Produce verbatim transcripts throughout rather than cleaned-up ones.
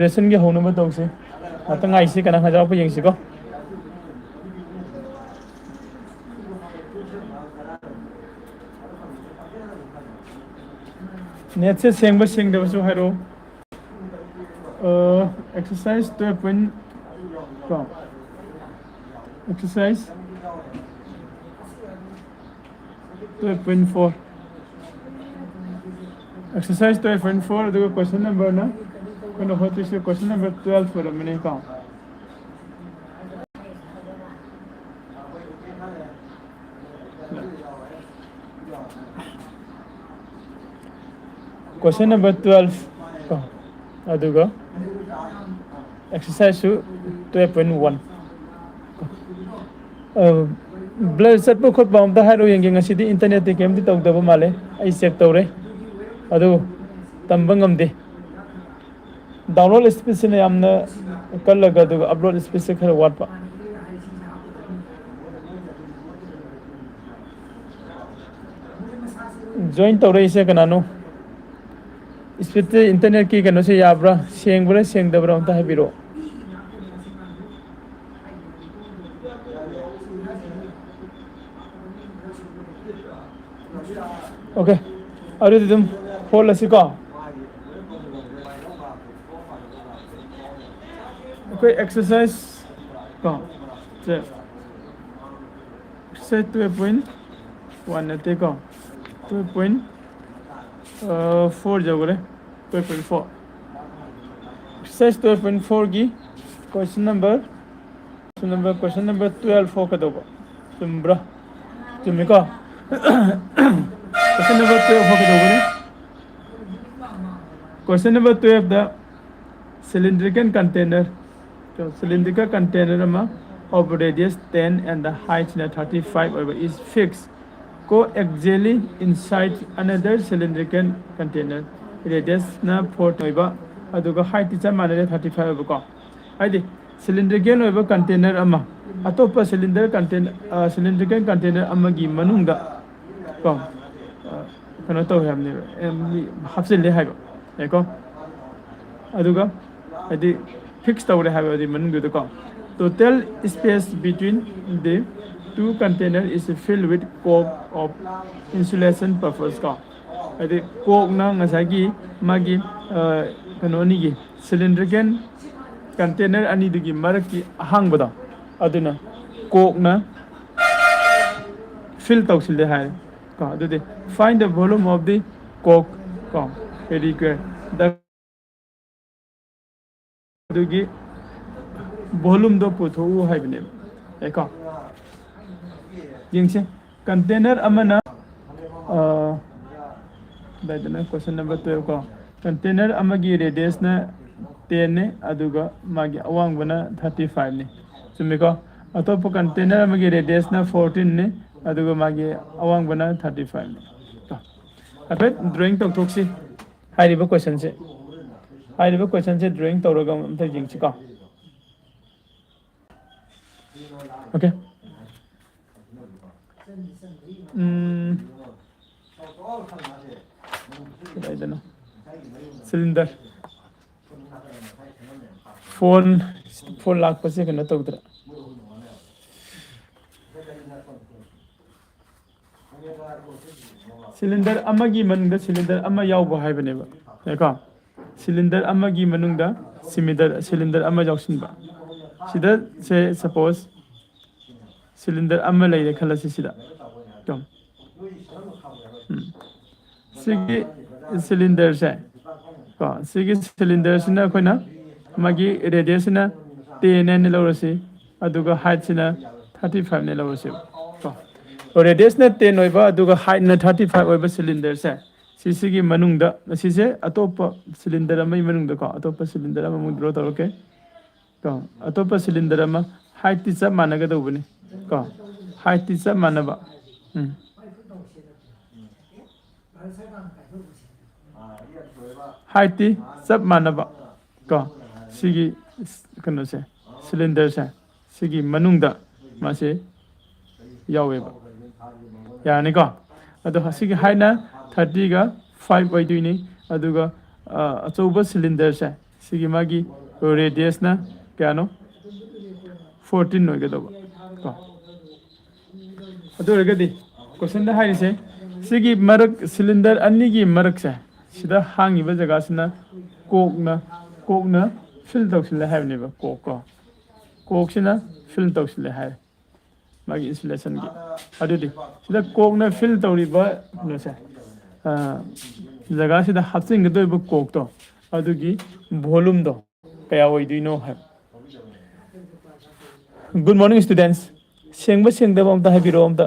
ꯁꯦꯁꯟꯒꯤ ꯍꯧꯅꯕ ꯇꯧꯁꯤ꯫ ꯉꯥꯛꯇꯪ ꯉꯥꯏꯁꯤ, ꯀꯅꯥ ꯀꯅꯥ ꯌꯥꯎꯔꯛꯄ ꯌꯦꯡꯁꯤꯀꯣ꯫ ꯅꯦꯠꯁꯦ ꯁꯦꯡꯕ ꯁꯦꯡꯗꯕꯁꯨ ꯍꯥꯏꯔꯛꯑꯣ꯫ ꯑꯦꯛꯁꯔꯁꯥꯏꯁ ꯇꯨꯌꯦꯜꯞ ꯄꯣꯏꯟ, ꯀꯣ, exercise twelve point four, exercise twelve point four, ꯑꯗꯨꯒ ꯀꯣꯏꯁꯟ ꯅꯝꯕꯔꯅ ꯑꯩꯈꯣꯏꯅ ꯍꯣꯠꯇꯣꯏꯁꯦ ꯀꯣꯏꯁꯟ ꯅꯝꯕꯔ ꯇꯨꯌꯦꯜꯞ ꯑꯣꯏꯔꯝꯃꯅꯤꯀꯣ꯫ ꯀꯣꯏꯁꯟ ꯅꯝꯕꯔ ꯇꯨꯌꯦꯜꯞ ꯀꯣ, ꯑꯗꯨꯒ ꯑꯦꯛꯁꯔꯁꯥꯏꯁꯁꯨ ꯇꯨꯌꯦꯜꯞ ꯄꯣꯏꯟ ꯋꯥꯟ꯫ ꯕ꯭ꯂꯔ ꯆꯠꯄ ꯈꯣꯠꯄ ꯑꯝꯇ ꯍꯥꯏꯔꯛꯑꯣ ꯌꯦꯡꯒꯦ꯫ ꯉꯁꯤꯗꯤ ꯏꯟꯇꯔꯅꯦꯠꯇꯤ ꯀꯩꯝꯇ ꯇꯧꯗꯕ ꯃꯥꯜꯂꯦ, ꯑꯩ ꯆꯦꯛ ꯇꯧꯔꯦ, ꯑꯗꯨ ꯇꯝꯕ ꯉꯝꯗꯦ꯫ ꯗꯥꯎꯟꯂꯣꯗ ꯁ꯭ꯄꯤꯠꯁꯤꯅ ꯌꯥꯝꯅ ꯀꯜꯂꯒ, ꯑꯗꯨꯒ ꯑꯞꯂꯣꯗ ꯁ꯭ꯄꯤꯠꯁꯦ ꯈꯔ ꯋꯥꯠꯄ꯫ ꯖꯣꯏꯟ ꯇꯧꯔꯛꯏꯁꯦ ꯀꯅꯥꯅꯣ? ꯁ꯭ꯄꯤꯠꯁꯦ, ꯏꯟꯇꯔꯅꯦꯠꯀꯤ ꯀꯩꯅꯣꯁꯦ ꯌꯥꯕ꯭ꯔꯥ, ꯁꯦꯡꯕ꯭ꯔꯥ ꯁꯦꯡꯗꯕ꯭ꯔꯥ ꯑꯝꯇ ꯍꯥꯏꯕꯤꯔꯛꯑꯣ꯫ ꯑꯣꯀꯦ, ꯑꯗꯨꯗꯤ ꯑꯗꯨꯝ ꯍꯣꯠꯂꯁꯤꯀꯣ꯫ ꯑꯩꯈꯣꯏ ꯑꯦꯛꯁꯔꯁꯥꯏꯁ ꯀꯣ, ꯁꯦ, ꯑꯦꯛꯁꯔꯁꯥꯏꯁ ꯇꯨꯌꯦꯜꯞ ꯄꯣꯏꯟ ꯋꯥꯟ ꯅꯠꯇꯦꯀꯣ, ꯇꯨꯌꯦꯜꯞ ꯄꯣꯏꯟ ꯐꯣꯔ ꯌꯧꯈꯔꯦ, twelve point four. Exercise twelve point ꯐꯣꯔꯒꯤ question number, question number, question number twelve four ꯀꯩꯗꯧꯕ? ꯆꯨꯝꯕ꯭ꯔꯥ? ꯆꯨꯝꯃꯤꯀꯣ? ꯀꯣꯏꯁꯟ ꯅꯝꯕꯔ ꯇꯨꯌꯦꯜꯞ ꯐꯣꯔ ꯀꯩꯗꯧꯕꯅꯤ? ꯀꯣꯏꯁꯟ ꯅꯝꯕꯔ ꯇꯨꯌꯦꯜꯞꯇ cylindrical container, cylindrical container ꯑꯃ of radius ten and the height ꯅ thirty five ꯑꯣꯏꯕ is fixed coaxially inside another cylindrical container, radius ꯅ four ꯑꯣꯏꯕ, ꯑꯗꯨꯒ height ꯇꯤ ꯆꯞ ꯃꯥꯟꯅꯔꯦ, thirty five ꯑꯣꯏꯕꯀꯣ꯫ ꯍꯥꯏꯗꯤ cylindrical ꯑꯣꯏꯕ container ꯑꯃ ꯑꯇꯣꯞꯄ cylinder container, cylindrical container ꯑꯃꯒꯤ ꯃꯅꯨꯡꯗ ꯀꯣ, ꯑ, ꯀꯩꯅꯣ ꯇꯧꯋꯦ ꯍꯥꯏꯕꯅꯦꯕ, ꯑꯦ, ꯃꯤ ꯍꯥꯞꯆꯤꯜꯂꯦ ꯍꯥꯏꯕ, ꯌꯥꯏꯀꯣ? ꯑꯗꯨꯒ ꯍꯥꯏꯗꯤ ꯐꯤꯛꯁ ꯇꯧꯔꯦ ꯍꯥꯏꯕ ꯑꯗꯨꯒꯤ ꯃꯅꯨꯡꯗꯨꯗꯀꯣ, total space between the two container is filled with coke of insulation purpose ꯀꯣ꯫ ꯍꯥꯏꯗꯤ ꯀꯣꯛꯅ ꯉꯁꯥꯏꯒꯤ ꯃꯥꯒꯤ ꯀꯩꯅꯣ ꯑꯅꯤꯒꯤ, cylindrical container ꯑꯅꯤꯗꯨꯒꯤ ꯃꯔꯛꯀꯤ ꯑꯍꯥꯡꯕꯗꯣ, ꯑꯗꯨꯅ ꯀꯣꯛꯅ ꯐꯤꯜ ꯇꯧꯁꯤꯜꯂꯦ ꯍꯥꯏꯔꯦ ꯀꯣ꯫ ꯑꯗꯨꯗꯤ find the volume of the coke ꯀꯣ, required, ꯑꯗꯨꯒꯤ ꯚꯣꯂꯨꯝꯗꯣ ꯄꯨꯊꯣꯛꯎ ꯍꯥꯏꯕꯅꯦꯕ꯫ ꯌꯥꯏꯀꯣ? ꯌꯦꯡꯁꯦ꯫ ꯀꯟꯇꯦꯅꯔ ꯑꯃꯅ, ꯑ, ꯀꯗꯥꯏꯗꯅꯣ? Question number twelve ꯀꯣ꯫ ꯀꯟꯇꯦꯅꯔ ꯑꯃꯒꯤ ꯔꯦꯗꯤꯌꯁꯅ ten ꯅꯤ, ꯑꯗꯨꯒ ꯃꯥꯒꯤ ꯑꯋꯥꯡꯕꯅ thirty five ꯅꯤ꯫ ꯆꯨꯝꯃꯤꯀꯣ? ꯑꯇꯣꯞꯄ ꯀꯟꯇꯦꯅꯔ ꯑꯃꯒꯤ ꯔꯦꯗꯤꯌꯁꯅ fourteen ꯅꯤ, ꯑꯗꯨꯒ ꯃꯥꯒꯤ ꯑꯋꯥꯡꯕꯅ thirty five ꯅꯤ꯫ ꯀꯣ꯫ ꯍꯥꯏꯐꯦꯠ ꯗ꯭ꯔꯣꯌꯤꯡ ꯇꯧꯊꯣꯛꯁꯤ꯫ ꯍꯥꯏꯔꯤꯕ ꯀꯣꯏꯁꯟꯁꯦ, ꯍꯥꯏꯔꯤꯕ ꯀꯣꯏꯁꯟꯁꯦ ꯗ꯭ꯔꯣꯌꯤꯡ ꯇꯧꯔꯒ ꯑꯝꯇ ꯌꯦꯡꯁꯤꯀꯣ꯫ ꯑꯣꯀꯦ꯫ ꯎꯝ, ꯀꯗꯥꯏꯗꯅꯣ? ꯁꯤꯂꯤꯟꯗꯔ꯫ ꯐꯣꯟ, ꯐꯣꯟ ꯂꯥꯛꯄꯁꯦ ꯀꯩꯅꯣ ꯇꯧꯗ꯭ꯔꯦ꯫ ꯁꯤꯂꯤꯟꯗꯔ ꯑꯃꯒꯤ ꯃꯅꯨꯡꯗ ꯁꯤꯂꯤꯟꯗꯔ ꯑꯃ ꯌꯥꯎꯕ ꯍꯥꯏꯕꯅꯦꯕ꯫ ꯌꯥꯏꯀꯣ? ꯁꯤꯂꯤꯟꯗꯔ ꯑꯃꯒꯤ ꯃꯅꯨꯡꯗ ꯁꯤꯃꯤꯗꯔ-, ꯁꯤꯂꯤꯟꯗꯔ ꯑꯃ ꯌꯥꯎꯁꯤꯟꯕ꯫ ꯁꯤꯗ ꯁꯦ, ꯁꯄꯣꯁ, ꯁꯤꯂꯤꯟꯗꯔ ꯑꯃ ꯂꯩꯔꯦ ꯈꯜꯂꯁꯤ ꯁꯤꯗ꯫ ꯀꯣ? ꯎꯝ꯫ ꯁꯤꯒꯤ ꯁꯤꯂꯤꯟꯗꯔꯁꯦ, ꯀꯣ, ꯁꯤꯒꯤ ꯁꯤꯂꯤꯟꯗꯔꯁꯤꯅ ꯑꯩꯈꯣꯏꯅ ꯃꯥꯒꯤ ꯔꯦꯗꯤꯌꯁꯁꯤꯅ ten ꯍꯥꯏꯅ ꯂꯧꯔꯁꯤ, ꯑꯗꯨꯒ ꯍꯥꯏꯠꯁꯤꯅ thirty five ꯅꯦ ꯂꯧꯔꯁꯦꯕ꯫ ꯀꯣ? ꯔꯦꯗꯤꯌꯁꯅ ten ꯑꯣꯏꯕ ꯑꯗꯨꯒ ꯍꯥꯏꯠꯅ thirty five ꯑꯣꯏꯕ ꯁꯤꯂꯤꯟꯗꯔꯁꯦ, ꯁꯤꯁꯤꯒꯤ ꯃꯅꯨꯡꯗ, ꯑꯁꯤꯁꯦ ꯑꯇꯣꯞꯄ ꯁꯤꯂꯤꯟꯗꯔ ꯑꯃꯒꯤ ꯃꯅꯨꯡꯗꯀꯣ, ꯑꯇꯣꯞꯄ ꯁꯤꯂꯤꯟꯗꯔ ꯑꯃꯃꯨꯛ ꯗ꯭ꯔꯣ ꯇꯧꯔꯛꯀꯦ꯫ ꯀꯣ? ꯑꯇꯣꯞꯄ ꯁꯤꯂꯤꯟꯗꯔ ꯑꯃ, ꯍꯥꯏꯠꯇꯤ ꯆꯞ ꯃꯥꯟꯅꯒꯗꯧꯕꯅꯤ꯫ ꯀꯣ? ꯍꯥꯏꯠꯇꯤ ꯆꯞ ꯃꯥꯟꯅꯕ꯫ ꯎꯝ꯫ ꯍꯥꯏꯠꯇꯤ ꯆꯞ ꯃꯥꯟꯅꯕ꯫ ꯀꯣ? ꯁꯤꯒꯤ ꯀꯩꯅꯣꯁꯦ, ꯁꯤꯂꯤꯟꯗꯔꯁꯦ, ꯁꯤꯒꯤ ꯃꯅꯨꯡꯗ ꯃꯥꯁꯦ ꯌꯥꯎꯋꯦꯕ꯫ ꯌꯥꯔꯅꯤꯀꯣ? ꯑꯗꯣ ꯁꯤꯒꯤ ꯍꯥꯏꯠꯅ thirty ꯒ five ꯑꯣꯏꯗꯣꯏꯅꯤ꯫ ꯑꯗꯨꯒ, ꯑ, ꯑꯆꯧꯕ ꯁꯤꯂꯤꯟꯗꯔꯁꯦ, ꯁꯤꯒꯤ ꯃꯥꯒꯤ ꯔꯦꯗꯤꯌꯁꯅ ꯀꯌꯥꯅꯣ? ꯐꯣꯔꯇꯤꯟ ꯑꯣꯏꯒꯗꯧꯕ ꯀꯣ꯫ ꯑꯗꯨ ꯑꯣꯏꯔꯒꯗꯤ ꯀꯣꯏꯁꯟꯗ ꯍꯥꯏꯔꯤꯁꯦ, ꯁꯤꯒꯤ ꯃꯔꯛ, ꯁꯤꯂꯤꯟꯗꯔ ꯑꯅꯤꯒꯤ ꯃꯔꯛꯁꯦ, ꯁꯤꯗ ꯍꯥꯡꯉꯤꯕ ꯖꯒꯥꯁꯤꯅ ꯀꯣꯛꯅ ꯀꯣꯛꯅ ꯐꯤꯜ ꯇꯧꯁꯤꯜꯂꯦ ꯍꯥꯏꯕꯅꯦꯕ꯫ ꯀꯣꯛ ꯀꯣ ꯀꯣꯛꯁꯤꯅ ꯐꯤꯜ ꯇꯧꯁꯤꯜꯂꯦ ꯍꯥꯏꯔꯦ, ꯃꯥꯒꯤ ꯏꯟꯁꯨꯂꯦꯁꯟꯒꯤ꯫ ꯑꯗꯨꯗꯤ ꯁꯤꯗ ꯀꯣꯛꯅ ꯐꯤꯜ ꯇꯧꯔꯤꯕ ꯀꯩꯅꯣꯁꯦ, ꯑ, ꯖꯒꯥꯁꯤꯗ ꯍꯥꯞꯆꯤꯟꯒꯗꯧꯔꯤꯕ ꯀꯣꯛꯇꯣ, ꯑꯗꯨꯒꯤ ꯚꯣꯂꯨꯝꯗꯣ ꯀꯌꯥ ꯑꯣꯏꯗꯣꯏꯅꯣ ꯍꯥꯏꯕ꯫ Good morning, students. ꯁꯦꯡꯕ ꯁꯦꯡꯗꯕ ꯑꯝꯇ ꯍꯥꯏꯕꯤꯔꯛꯑꯣ ꯑꯝꯇ꯫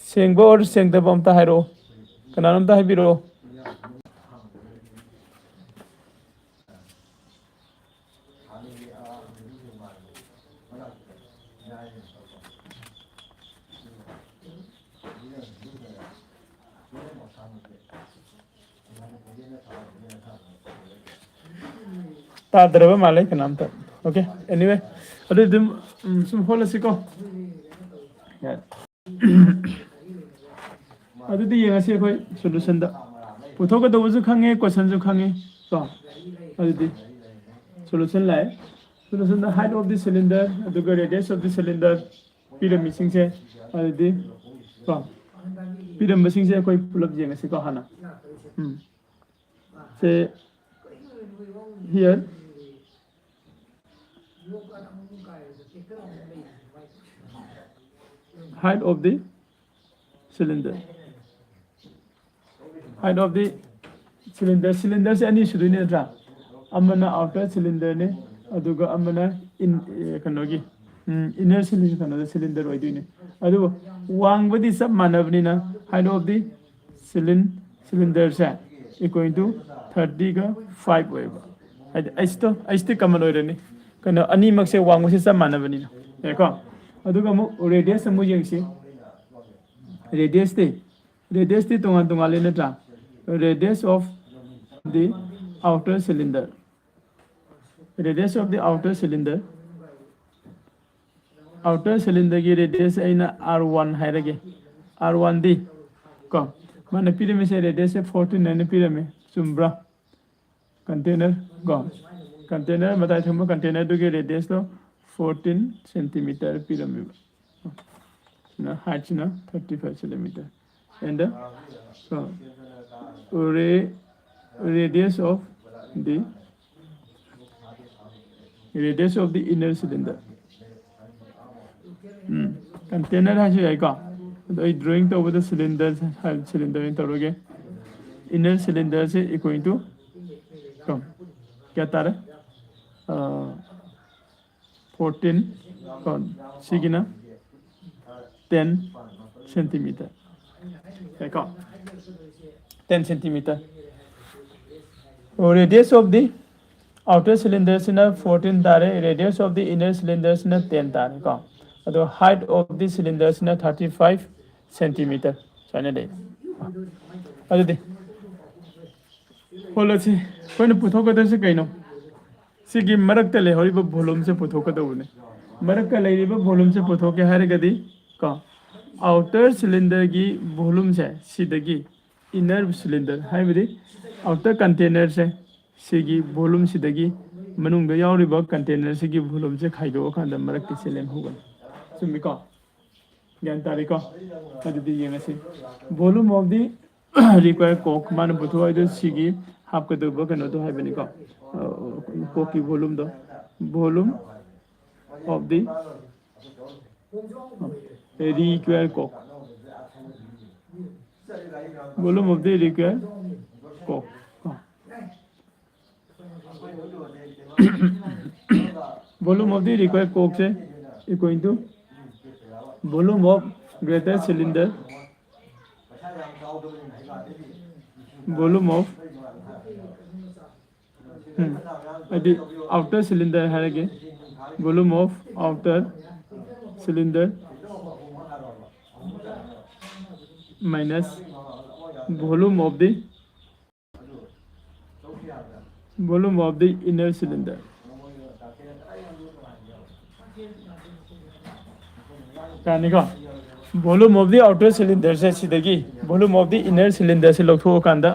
ꯁꯦꯡꯕ ꯑꯣꯔ ꯁꯦꯡꯗꯕ ꯑꯝꯇ ꯍꯥꯏꯔꯛꯑꯣ, ꯀꯅꯥꯅꯣꯝꯇ ꯍꯥꯏꯕꯤꯔꯛꯑꯣ꯫ ꯇꯥꯗ꯭ꯔꯕ ꯃꯥꯜꯂꯦ ꯀꯅꯥꯝꯇ꯫ Okay, anyway, ꯑꯗꯨꯗꯤ ꯑꯗꯨꯝ, ꯎꯝ, ꯁꯨꯝ ꯍꯣꯠꯂꯁꯤꯀꯣ꯫ ꯌꯥꯔꯦ꯫ ꯑꯗꯨꯗꯤ ꯌꯦꯡꯉꯁꯤ ꯑꯩꯈꯣꯏ ꯁꯣꯂꯨꯁꯟꯗ꯫ ꯄꯨꯊꯣꯛꯀꯗꯧꯕꯁꯨ ꯈꯪꯉꯦ, ꯀꯣꯏꯁꯟꯁꯨ ꯈꯪꯉꯦ ꯀꯣ꯫ ꯑꯗꯨꯗꯤ ꯁꯣꯂꯨꯁꯟ ꯂꯥꯛꯑꯦ꯫ Solution, the height of the cylinder, ꯑꯗꯨꯒ radius of the cylinder ꯄꯤꯔꯝꯃꯤꯁꯤꯡꯁꯦ꯫ ꯑꯗꯨꯗꯤ ꯀꯣ, ꯄꯤꯔꯝꯕꯁꯤꯡꯁꯦ ꯑꯩꯈꯣꯏ ꯄꯨꯂꯞ ꯌꯦꯡꯉꯁꯤꯀꯣ ꯍꯥꯟꯅ꯫ ꯎꯝ꯫ ꯁꯦ, here, height of the cylinder, height of the cylinder, cylinderꯁꯦ ꯑꯅꯤ ꯁꯨꯗꯣꯏꯅꯦ ꯅꯠꯇ꯭ꯔꯥ? ꯑꯃꯅ outer cylinderꯅꯦ, ꯑꯗꯨꯒ ꯑꯃꯅ in, ꯑꯦ, ꯀꯩꯅꯣꯒꯤ, ꯎꯝ, inner cylinder, ꯀꯩꯅꯣꯗ cylinder ꯑꯣꯏꯗꯣꯏꯅꯦ꯫ ꯑꯗꯨꯕꯨ ꯋꯥꯡꯕꯗꯤ ꯆꯞ ꯃꯥꯟꯅꯕꯅꯤꯅ, height of the cylin cylinderꯁꯦ equal to thirtyꯒ five ꯑꯣꯏꯕ꯫ ꯍꯥꯏꯗꯤ ꯑꯩꯁꯇꯣ ꯑꯩꯁꯇꯤ common ꯑꯣꯏꯔꯅꯤ, ꯀꯩꯅꯣ ꯑꯅꯤꯃꯛꯁꯦ ꯋꯥꯡꯕꯁꯦ ꯆꯞ ꯃꯥꯟꯅꯕꯅꯤꯅ꯫ ꯌꯥꯏꯀꯣ? ꯑꯗꯨꯒ ꯑꯃꯨꯛ radius ꯑꯃꯨꯛ ꯌꯦꯡꯁꯤ꯫ Radiusꯇꯤ, radiusꯇꯤ ꯇꯣꯉꯥꯟ ꯇꯣꯉꯥꯟꯂꯦ ꯅꯠꯇ꯭ꯔꯥ? Radius of the outer cylinder, radius of the outer cylinder, outer cylinderꯒꯤ radius ꯑꯩꯅ R one ꯍꯥꯏꯔꯒꯦ꯫ R one D ꯀꯣ, ꯃꯥꯅ ꯄꯤꯔꯝꯃꯤꯁꯦ radius ꯁꯦ fourteen ꯍꯥꯏꯅ ꯄꯤꯔꯝꯃꯤ, ꯆꯨꯝꯕ꯭ꯔꯥ? Container ꯀꯣ, container, ꯃꯇꯥꯏ ꯊꯪꯕ container ꯗꯨꯒꯤ radius ꯇꯣ fourteen centimeter ꯄꯤꯔꯝꯃꯦꯕ, ꯁꯤꯅ height ꯁꯤꯅ thirty five centimeter, and the, uh, ra- radius of the radius of the inner cylinder. Um, container ꯍꯥꯏꯁꯨ ꯌꯥꯏꯀꯣ, ꯑꯗꯣ ꯑꯩ drawing ꯇꯧꯕꯗ cylinder cylinder ꯑꯣꯏꯅ ꯇꯧꯔꯒꯦ꯫ Inner cylinder ꯁꯦ equal to ꯀꯣ, ꯀꯌꯥ ꯇꯥꯔꯦ? Fourteen ꯀꯣ, ꯁꯤꯒꯤꯅ ten centimeter ꯀꯣ, ten centimeter꯫ Radius of the outer cylinder ꯁꯤꯅ fourteen ꯇꯥꯔꯦ, radius of the inner cylinder ꯁꯤꯅ ten ꯇꯥꯔꯦ ꯀꯣ꯫ ꯑꯗꯣ height of the cylinder ꯁꯤꯅ thirty five centimeter ꯁꯨꯃꯥꯏꯅ ꯂꯩ꯫ ꯑꯗꯨꯗꯤ ꯍꯣꯜ ꯑꯁꯤ ꯑꯩꯈꯣꯏꯅ ꯄꯨꯊꯣꯛꯀꯗꯕꯁꯦ ꯀꯩꯅꯣ? ꯁꯤꯒꯤ ꯃꯔꯛꯇ ꯂꯩꯍꯧꯔꯤꯕ volume ꯁꯦ ꯄꯨꯊꯣꯛꯀꯗꯧꯕꯅꯦ꯫ ꯃꯔꯛꯇ ꯂꯩꯔꯤꯕ volume ꯁꯦ ꯄꯨꯊꯣꯛꯀꯦ ꯍꯥꯏꯔꯒꯗꯤ ꯀꯣ, outer cylinder ꯒꯤ volume ꯁꯦ ꯁꯤꯗꯒꯤ inner cylinder, ꯍꯥꯏꯕꯗꯤ outer container ꯁꯦ, ꯁꯤꯒꯤ volume ꯁꯤꯗꯒꯤ ꯃꯅꯨꯡꯗ ꯌꯥꯎꯔꯤꯕ container ꯁꯤꯒꯤ volume ꯁꯦ ꯈꯥꯏꯗꯣꯛꯑꯀꯥꯟꯗ ꯃꯔꯛꯀꯤꯁꯦ ꯂꯦꯝꯍꯧꯒꯅꯤ꯫ ꯆꯨꯝꯃꯤꯀꯣ? ꯒ꯭ꯌꯥꯟ ꯇꯥꯔꯦꯀꯣ? ꯑꯗꯨꯗꯤ ꯌꯦꯡꯉꯁꯤ꯫ Volume of the required coke, ꯃꯥꯅ ꯄꯨꯊꯣꯛꯏꯗꯣ ꯁꯤꯒꯤ ꯍꯥꯞꯀꯗꯧꯕ ꯀꯩꯅꯣꯗꯣ ꯍꯥꯏꯕꯅꯤꯀꯣ, ꯀꯣꯛꯀꯤ volume ꯗꯣ, volume of the required coke, volume of the required coke, volume of the required coke say equal to volume of greater cylinder, volume of, ꯎꯝ, ꯍꯥꯏꯗꯤ outer cylinder ꯍꯥꯏꯔꯒꯦ, volume of outer cylinder minus volume of the volume of the inner cylinder. ꯌꯥꯅꯤꯀꯣ? Volume of the outer cylinder ꯁꯦ ꯁꯤꯗꯒꯤ volume of the inner cylinder ꯁꯦ ꯂꯧꯊꯣꯛꯑꯀꯥꯟꯗ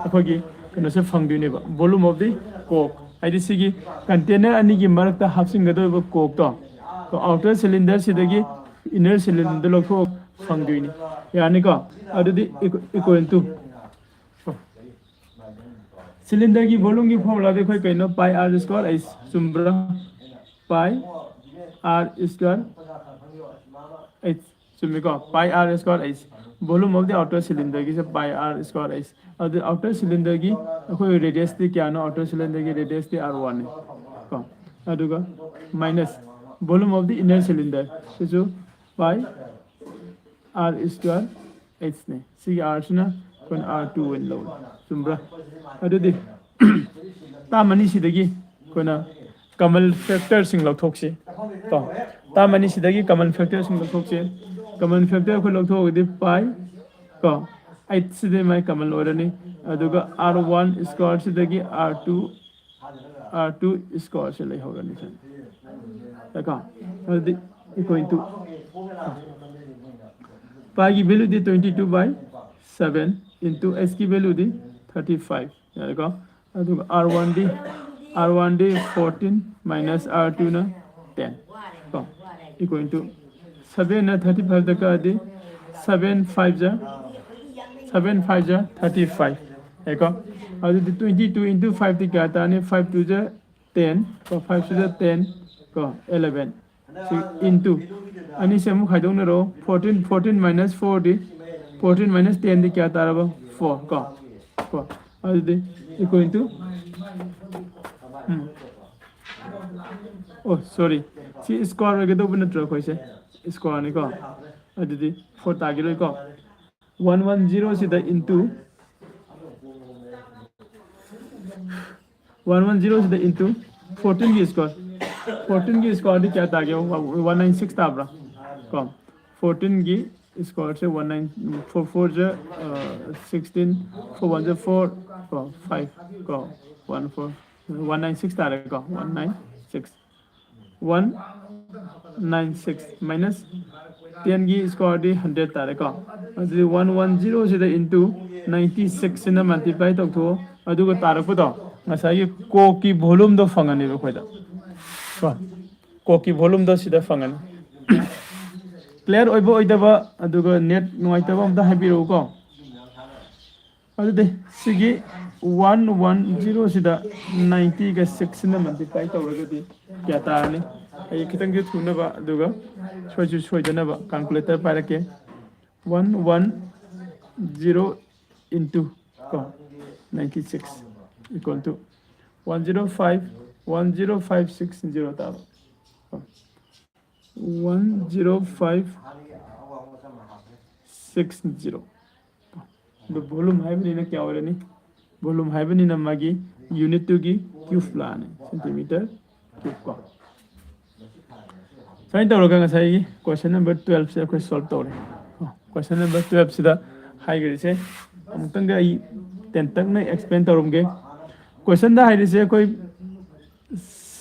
ꯑꯩꯈꯣꯏꯒꯤ ꯀꯩꯅꯣꯁꯦ ꯐꯪꯗꯣꯏꯅꯦꯕ, volume of the cork, ꯍꯥꯏꯗꯤ ꯁꯤꯒꯤ container ꯑꯅꯤꯒꯤ ꯃꯔꯛꯇ ꯍꯥꯞꯆꯤꯟꯒꯗꯧꯔꯤꯕ cork ꯇꯣ, outer cylinder ꯁꯤꯗꯒꯤ inner cylinder ꯗ ꯂꯧꯊꯣꯛꯑ ꯐꯪꯗꯣꯏꯅꯤ꯫ ꯌꯥꯔꯅꯤꯀꯣ? ꯑꯗꯨꯗꯤ equal to cylinder ꯒꯤ volume ꯒꯤ formula ꯗꯤ ꯑꯩꯈꯣꯏ ꯀꯩꯅꯣ? Pi r square h, ꯆꯨꯝꯕ꯭ꯔꯥ? Pi r square h, ꯆꯨꯝꯃꯤꯀꯣ? Pi r square h, volume of the outer cylinder ꯒꯤꯁꯦ pi r square h꯫ ꯑꯗꯨ outer cylinder ꯒꯤ ꯑꯩꯈꯣꯏ radius ꯇꯤ ꯀꯌꯥꯅꯣ? Outer cylinder ꯒꯤ radius ꯇꯤ r one ꯅꯤ ꯀꯣ꯫ ꯑꯗꯨꯒ minus volume of the inner cylinder ꯁꯤꯁꯨ pi r square h ꯅꯦ꯫ ꯁꯤꯒꯤ r ꯁꯤꯅ ꯑꯩꯈꯣꯏꯅ r two ꯑꯣꯏꯅ ꯂꯧꯔꯦ꯫ ꯆꯨꯝꯕ꯭ꯔꯥ? ꯑꯗꯨꯗꯤ term ꯑꯅꯤꯁꯤꯗꯒꯤ ꯑꯩꯈꯣꯏꯅ common factor ꯁꯤꯡ ꯂꯧꯊꯣꯛꯁꯤ ꯀꯣ꯫ Term ꯑꯅꯤꯁꯤꯗꯒꯤ common factor ꯁꯤꯡ ꯂꯧꯊꯣꯛꯁꯤ꯫ Common factor ꯑꯩꯈꯣꯏ ꯂꯧꯊꯣꯛꯑꯒꯗꯤ pi ꯀꯣ, h ꯁꯤꯗꯤ ꯃꯥꯏ common ꯑꯣꯏꯔꯅꯤ꯫ ꯑꯗꯨꯒ r one square ꯁꯤꯗꯒꯤ r two, r two square ꯁꯦ ꯂꯩꯍꯧꯔꯅꯤ ꯁꯤꯅ꯫ ꯀꯣ? ꯑꯗꯨꯗꯤ equal to pi ꯒꯤ value D twenty two by seven into h ꯀꯤ value ꯗꯤ thirty five꯫ ꯌꯥꯔꯦꯀꯣ? ꯑꯗꯨꯒ r one ꯗꯤ, r one ꯗꯤ fourteen minus r two ꯅ ten ꯀꯣ, equal to seven ꯅ thirty five ꯗ ꯀꯛꯑꯗꯤ seven five ꯖ, seven five ꯖ thirty five꯫ ꯌꯥꯏꯀꯣ? ꯑꯗꯨꯗꯤ twenty two into five ꯗꯤ ꯀꯌꯥ ꯇꯥꯔꯅꯤ? Five two ꯖ ten ꯀꯣ, five two ꯖ ten ꯀꯣ, eleven꯫ ꯁꯤ into ꯑꯅꯤꯁꯦ ꯑꯃꯨꯛ ꯈꯥꯏꯗꯣꯛꯅꯔꯣ꯫ Fourteen, fourteen minus four ꯗꯤ, fourteen minus ten ꯗꯤ ꯀꯌꯥ ꯇꯥꯔꯕ? Four ꯀꯣ꯫ ꯀꯣ꯫ ꯑꯗꯨꯗꯤ equal to, um. Oh, sorry꯫ ꯁꯤ square ꯑꯣꯏꯒꯗꯧꯕ ꯅꯠꯇ꯭ꯔꯣ ꯑꯩꯈꯣꯏꯁꯦ? Square ꯅꯤꯀꯣ꯫ ꯑꯗꯨꯗꯤ four ꯇꯥꯈꯤꯔꯣꯏꯀꯣ꯫ One one zero ꯁꯤꯗ into, one one zero ꯁꯤꯗ into fourteen ꯒꯤ square꯫ Fourteen ꯒꯤ square ꯗꯤ ꯀꯌꯥ ꯇꯥꯒꯦ? One nine six ꯇꯥꯕ꯭ꯔꯥ? ꯀꯣ, fourteen ꯒꯤ square ꯁꯦ one nine, four four ꯖ, ꯑ, sixteen, four one ꯖ four ꯀꯣ, five ꯀꯣ, one four, one nine six ꯇꯥꯔꯦꯀꯣ, one nine six꯫ One nine six minus ꯇꯦꯟꯒꯤ ꯁ꯭ꯀ꯭ꯋꯥꯔꯗꯤ ꯍꯟꯗ꯭ꯔꯦꯠ ꯇꯥꯔꯦꯀꯣ꯫ ꯑꯗꯨꯗꯤ ꯋꯥꯟ ꯋꯥꯟ ꯖꯤꯔꯣꯁꯤꯗ ꯏꯟꯇꯨ ꯅꯥꯏꯟꯇꯤ ꯁꯤꯛꯁꯁꯤꯅ ꯃꯜꯇꯤꯄ꯭ꯂꯥꯏ ꯇꯧꯊꯣꯛꯑꯣ꯫ ꯑꯗꯨꯒ ꯇꯥꯔꯛꯄꯗꯣ ꯉꯁꯥꯏꯒꯤ ꯀꯣꯛꯀꯤ ꯚꯣꯂꯨꯝꯗꯣ ꯐꯪꯉꯅꯦꯕ ꯑꯩꯈꯣꯏꯗ ꯀꯣ꯫ ꯀꯣꯛꯀꯤ ꯚꯣꯂꯨꯝꯗꯣ ꯁꯤꯗ ꯐꯪꯉꯅꯤ꯫ ꯀ꯭ꯂꯤꯌꯥꯔ ꯑꯣꯏꯕ ꯑꯣꯏꯗꯕ ꯑꯗꯨꯒ ꯅꯦꯠ ꯅꯨꯡꯉꯥꯏꯇꯕ ꯑꯝꯇ ꯍꯥꯏꯕꯤꯔꯛꯎꯀꯣ꯫ ꯑꯗꯨꯗꯤ ꯁꯤꯒꯤ ꯋꯥꯟ ꯋꯥꯟ ꯖꯤꯔꯣꯁꯤꯗ ꯅꯥꯏꯟꯇꯤꯒ ꯁꯤꯛꯁꯁꯤꯅ ꯃꯜꯇꯤꯄ꯭ꯂꯥꯏ ꯇꯧꯔꯒꯗꯤ ꯀꯌꯥ ꯇꯥꯔꯅꯤ? ꯑꯩ ꯈꯤꯇꯪꯗꯤ ꯊꯨꯅꯕ ꯑꯗꯨꯒ ꯁꯣꯏꯁꯨ ꯁꯣꯏꯗꯅꯕ ꯀꯥꯜꯀꯨꯂꯦꯇꯔ ꯄꯥꯏꯔꯛꯀꯦ꯫ ꯋꯥꯟ ꯋꯥꯟ ꯖꯤꯔꯣ ꯏꯟꯇꯨ ꯀꯣ ninety six equal two one zero five one zero five six zero ꯇꯥꯕ꯫ One zero five six zero. ꯑꯗꯨ ꯚꯣꯂꯨꯝ ꯍꯥꯏꯕꯅꯤꯅ ꯀꯌꯥ ꯑꯣꯏꯔꯅꯤ? ꯚꯣꯂꯨꯝ ꯍꯥꯏꯕꯅꯤꯅ ꯃꯥꯒꯤ ꯌꯨꯅꯤꯠꯇꯨꯒꯤ ꯀ꯭ꯌꯨꯕ ꯂꯥꯛꯑꯅꯤ, ꯁꯦꯟꯇꯤꯃꯤꯇꯔ ꯀ꯭ꯌꯨꯕ ꯀꯣ꯫ ꯁꯨꯃꯥꯏꯅ ꯇꯧꯔꯒ ꯉꯁꯥꯏꯒꯤ ꯀꯣꯏꯁꯟ ꯅꯝꯕꯔ ꯇꯨꯋꯦꯜꯐꯁꯦ ꯑꯩꯈꯣꯏ ꯁꯣꯜꯕ ꯇꯧꯔꯦ꯫ ꯀꯣꯏꯁꯟ ꯅꯝꯕꯔ ꯇꯨꯋꯦꯜꯐꯁꯤꯗ ꯍꯥꯏꯈ꯭ꯔꯤꯁꯦ ꯑꯃꯨꯛꯇꯪꯒ ꯑꯩ ꯇꯦꯟꯇꯛꯅ ꯑꯦꯛꯁꯄ꯭ꯂꯦꯟ ꯇꯧꯔꯝꯒꯦ꯫ ꯀꯣꯏꯁꯟꯗ ꯍꯥꯏꯔꯤꯁꯦ ꯑꯩꯈꯣꯏ